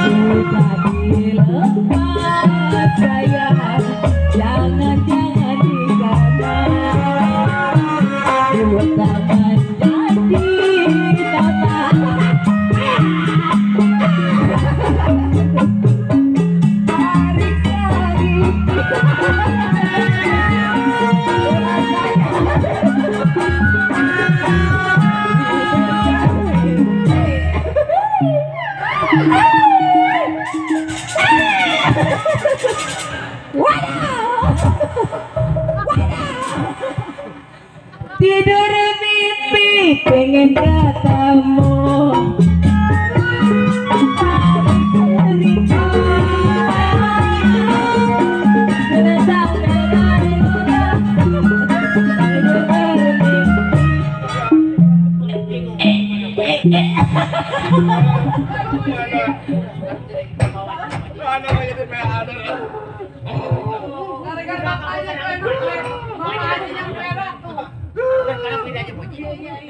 sudah dilepas sayang, jangan-jangan diganang, sudah menjadi nama. Tidur mimpi pengen ketemu,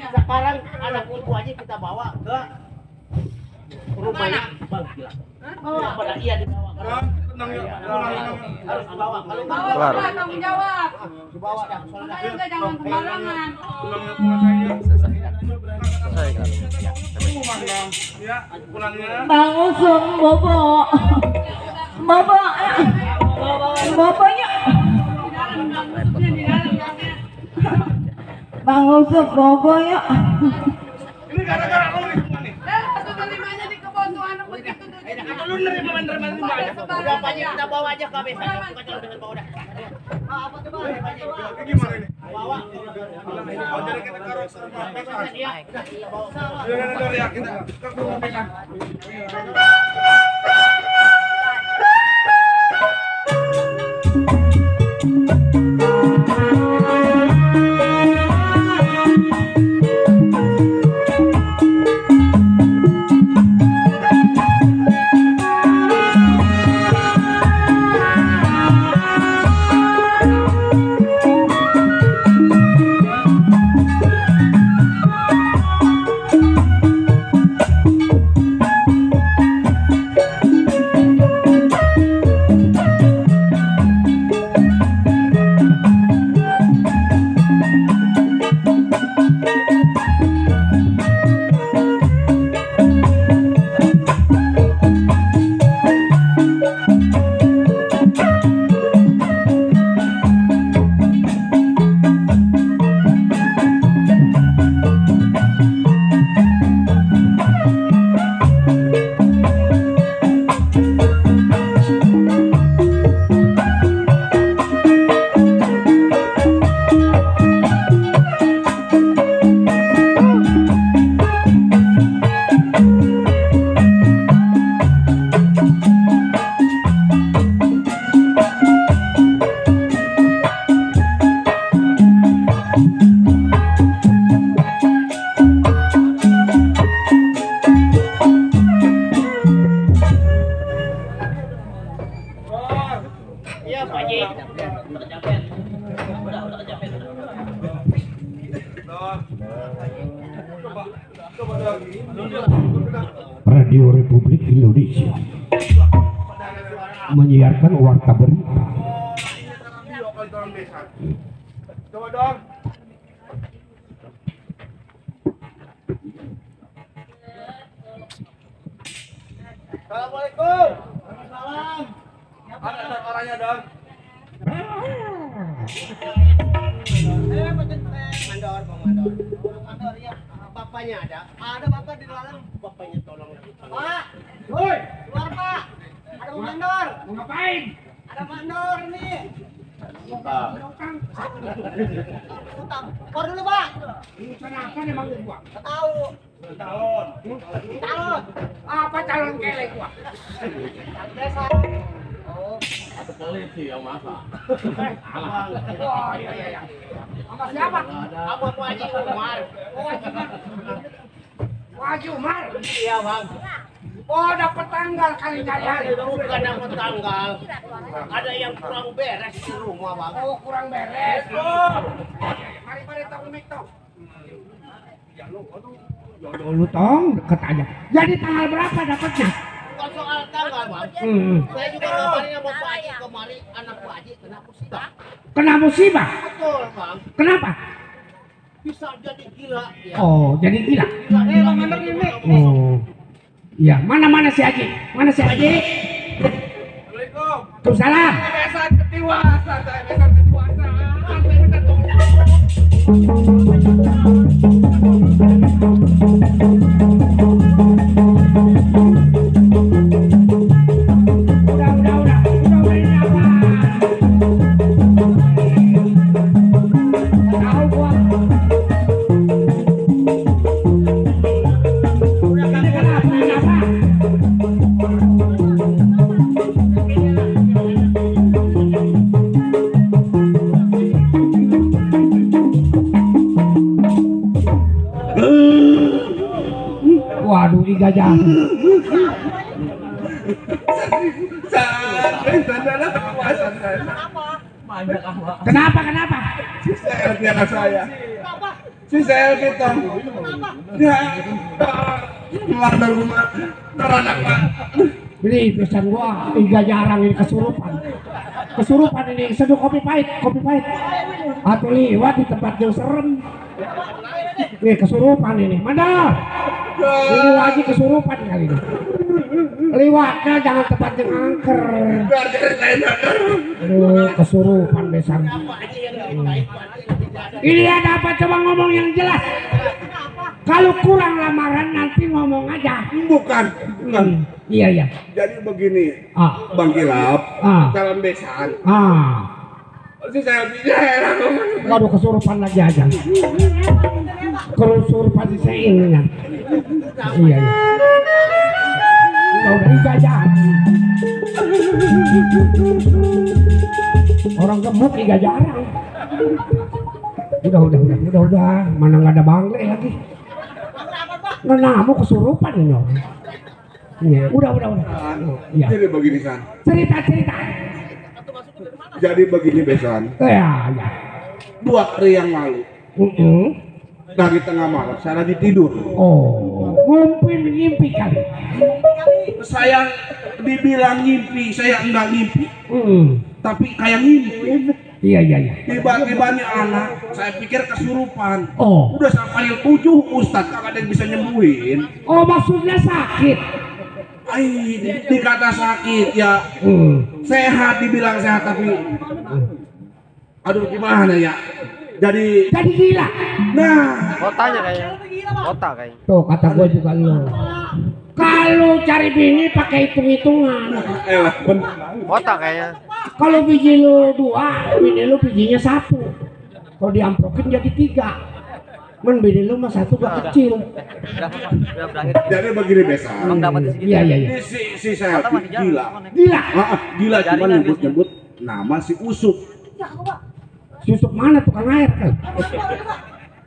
Sekarang anak ibu aja kita bawa ke rumahnya Bang Gilang. Pada iya dibawa. Harus dibawa. Kalau Keluar. tanggung jawab. dibawa dah. Makanya enggak jangan sembarangan. Selesai kan? Ya, pulangnya. Bang Usung bobo. Bobonya. Bang Usung bobonya. Ini gara-gara lo nih semua nih. Satu limanya di kebun tuh anak begitu tuh. Udah Pak Haji, kita bawa aja ke BSD. Kacau dengan bawa udah. Apa tuh Bang? Gimana ini? Bawa. Oh, jadi kita taruh serba. Iya. Ya, kita pegang. Radio Republik Indonesia menyiarkan warta berita. Coba dong. Assalamualaikum. Salam. Ada orangnya dong. Mandor, Bang Mandor. Mandor ya. Bapaknya ada. Ada bapak di dalam. Bapaknya tolong. Pak. Woi, keluar Pak. Ada Bang Mandor. Mau ngapain? Ada Mandor nih. Utang. Keluar dulu Pak. Urusan apa nih Bang gua? Enggak tahu. Calon. Calon. Apa calon kelek gua? Desa. Oh, Atau polisi yang masak. oh iya. Sama siapa? Sama Pak Haji Umar. Oh, Haji Umar. Haji Umar. Iya, Bang. Oh, dapat tanggal kali hari. Bukan dapat tanggal. Ada yang kurang beres di rumah, Bang. Oh, kurang beres. Oh. Mari tong mik tong. Lu tong deket aja. Jadi tanggal berapa dapatnya? Bukan soal tanggal, Bang. Saya juga kemarin sama Pak Haji kemarin anak Pak Haji kena musibah. Kena musibah? Betul, Bang. Kenapa? Bisa jadi gila ya. Oh, jadi gila. Bang Mandor ini. Oh. Iya, mana si Haji? Mana si Haji? Assalamualaikum. Waalaikumsalam. Besan ketiwasa, saya besan ketiwasa. Saya minta tolong. Waduh, gajah. Kenapa? Si selfie anak saya. Si selfie tong. Ya. Melanggar rumah. Teranak Pak. Beli pesan gua, iga jarang ini kesurupan. Kesurupan ini seduh kopi pahit. Atau liwat di tempat yang serem. Nih kesurupan ini. Mana? Ini lagi kesurupan kali ini. Liwatnya jangan tempat yang angker. Aduh, kesurupan besan. Ini ada apa? Coba ngomong yang jelas. Kalau kurang lamaran nanti ngomong aja. Bukan. Iya. Jadi begini, Ah. Bang Kilap, Ah. calon besan. Si saya bicara. Waduh, kesurupan lagi aja. Kesurupan si saya ini kan. Iya. Udah ijazah. Orang gemuk iga jarang. Udah. Mana nggak ada bangle lagi. Nah, mau kesurupan ini. Iya. Udah. Iya. Jadi begini San. Cerita. Jadi begini Besan. Ya. 2 hari yang lalu. Dari tengah malam saya lagi tidur. Oh, ngimpi kali. Saya dibilang ngimpi, saya enggak ngimpi. Tapi kayak ngimpi. Iya. Tiba-tiba nih anak, saya pikir kesurupan. Oh. Udah saya panggil 7 ustadz, kagak ada yang bisa nyembuhin. Oh, maksudnya sakit. Dikata sakit ya. Sehat, dibilang sehat tapi aduh gimana ya. Jadi gila. Nah, Kotanya kayaknya. Kota kayaknya. Tuh kata gue juga lo. Kalau cari bini pakai hitung-hitungan. Kota kayaknya. Kalau biji lu 2, bini lu bijinya 1. Kalau diamprokin jadi 3. Men bini lu mah 1 gak kecil. Jadi begini Besan. Iya. Si saya gila. Gila cuma nyebut nama si Usuk. Usuk mana tukang air kan?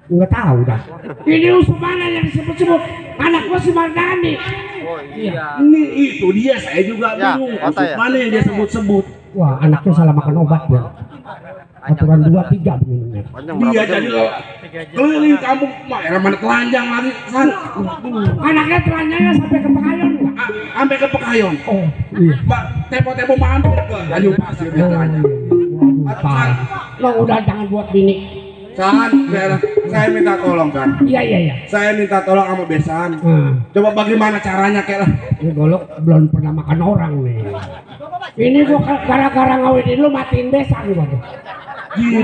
Nggak tahu dah. Ini Usuk mana yang disebut-sebut? Anak gua si Mardani. Oh iya. Ini itu dia, saya juga Ya, bingung. kota Usuk ya? mana yang dia sebut-sebut? Wah, anaknya salah makan obat ya. Aturan 2-3 minumnya. Dia jadi keliling kampung, mana telanjang lagi San. Anaknya telanjangnya sampai ke Pekayon nggak? Sampai ke Pekayon. Oh, iya. Tepo-tepo mampir ke Tanjung Pasir dia telanjang. Lo udah jangan buat bini. San, saya minta tolong San. Iya. Saya minta tolong sama Besan. Coba bagaimana caranya kayak lah. Ini golok belum pernah makan orang nih. Ini gua gara-gara ngawinin lu matiin Besan gua tuh.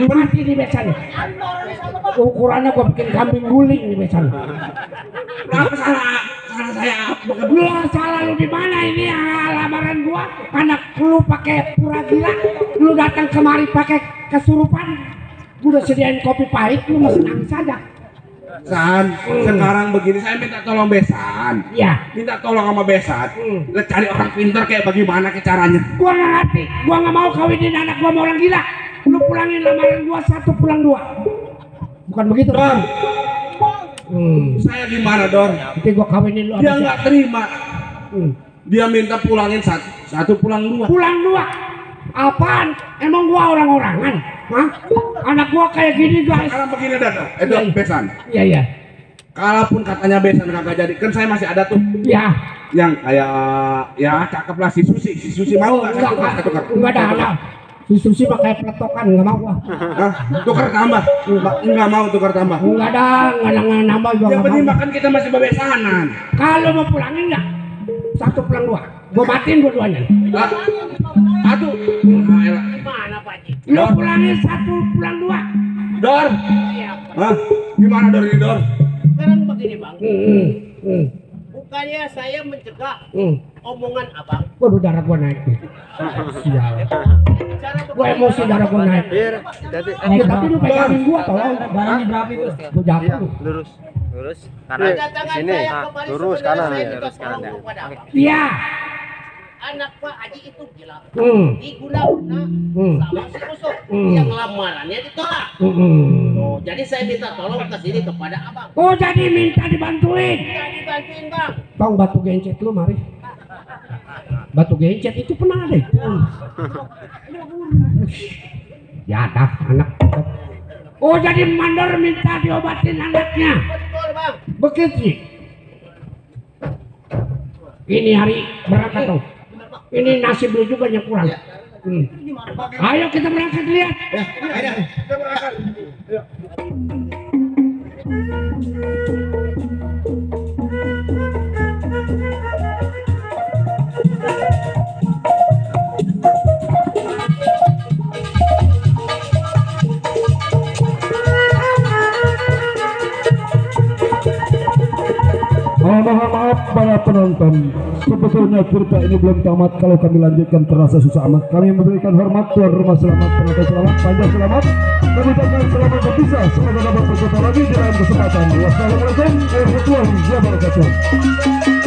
Mati di Besan. Ukurannya gua bikin kambing guling di Besan. Salah saya. Lu salah lu di mana ini lamaran gua? Anak lu pakai pura gila. Lu datang kemari pakai kesurupan. Gua udah sediain kopi pahit, lu masih nangis aja. San, sekarang begini saya minta tolong Besan. Iya. Minta tolong sama Besan. Cari orang pintar kayak bagaimana ke caranya. Gua nggak ngerti. Gua nggak mau kawinin anak gua sama orang gila. Lu pulangin lamaran gua 1 pulang 2. Bukan begitu Dor. Saya gimana Dor? Nanti gua kawinin lu. Dia nggak terima. Dia minta pulangin 1 pulang 2. Pulang 2. Apaan? Emang gua orang-orangan? Hah? Anak gua kayak gini guys. Sekarang begini dah, itu Besan. Iya. Kalaupun katanya Besan kagak jadi, kan saya masih ada tuh. Iya. Yang kayak ya cakep lah si Susi mau nggak? Enggak ada anak. Si Susi pakai peletokan nggak mau gua. Hah? Tukar tambah? Nggak mau tukar tambah. Enggak ada, nggak nambah juga. Yang penting makan kita masih bebesanan. Kalau mau pulangin nggak? 1 pulang 2. Gua matiin dua-duanya. 1. Mana Pak Haji? Lu pulangin 1 pulang 2. Dor. Hah? Gimana Dor ini Dor? Sekarang begini Bang. Bukannya saya mencegah omongan Abang. Waduh, darah gua naik. Sial. Gua emosi, darah gua naik. Tapi lu pegangin gua tolong. Darahnya berapa itu? Gua jatuh. Lurus kanan sini. Lurus kanan ya. Iya. Anak Pak Haji itu gila. Diguna-guna sama si Usuk. Yang lamarannya ditolak. Oh, jadi saya minta tolong ke sini kepada Abang. Oh, jadi minta dibantuin. Minta dibantuin Bang. Tong batu gencet lu mari. Batu gencet itu pernah ada itu. Ya dah anak. Oh, jadi mandor minta diobatin anaknya. Betul Bang. Begitu. Ini hari berangkat dong. Ini nasib lu juga yang kurang. Ayo kita berangkat lihat. Ayo kita berangkat. para penonton, sebetulnya cerita ini belum tamat. Kalau kami lanjutkan terasa susah amat. Kami memberikan hormat, tuan rumah selamat, penonton selamat, panjang selamat. Kami ucapkan selamat berpisah. Semoga dapat berjumpa lagi di lain kesempatan. Wassalamualaikum warahmatullahi wabarakatuh.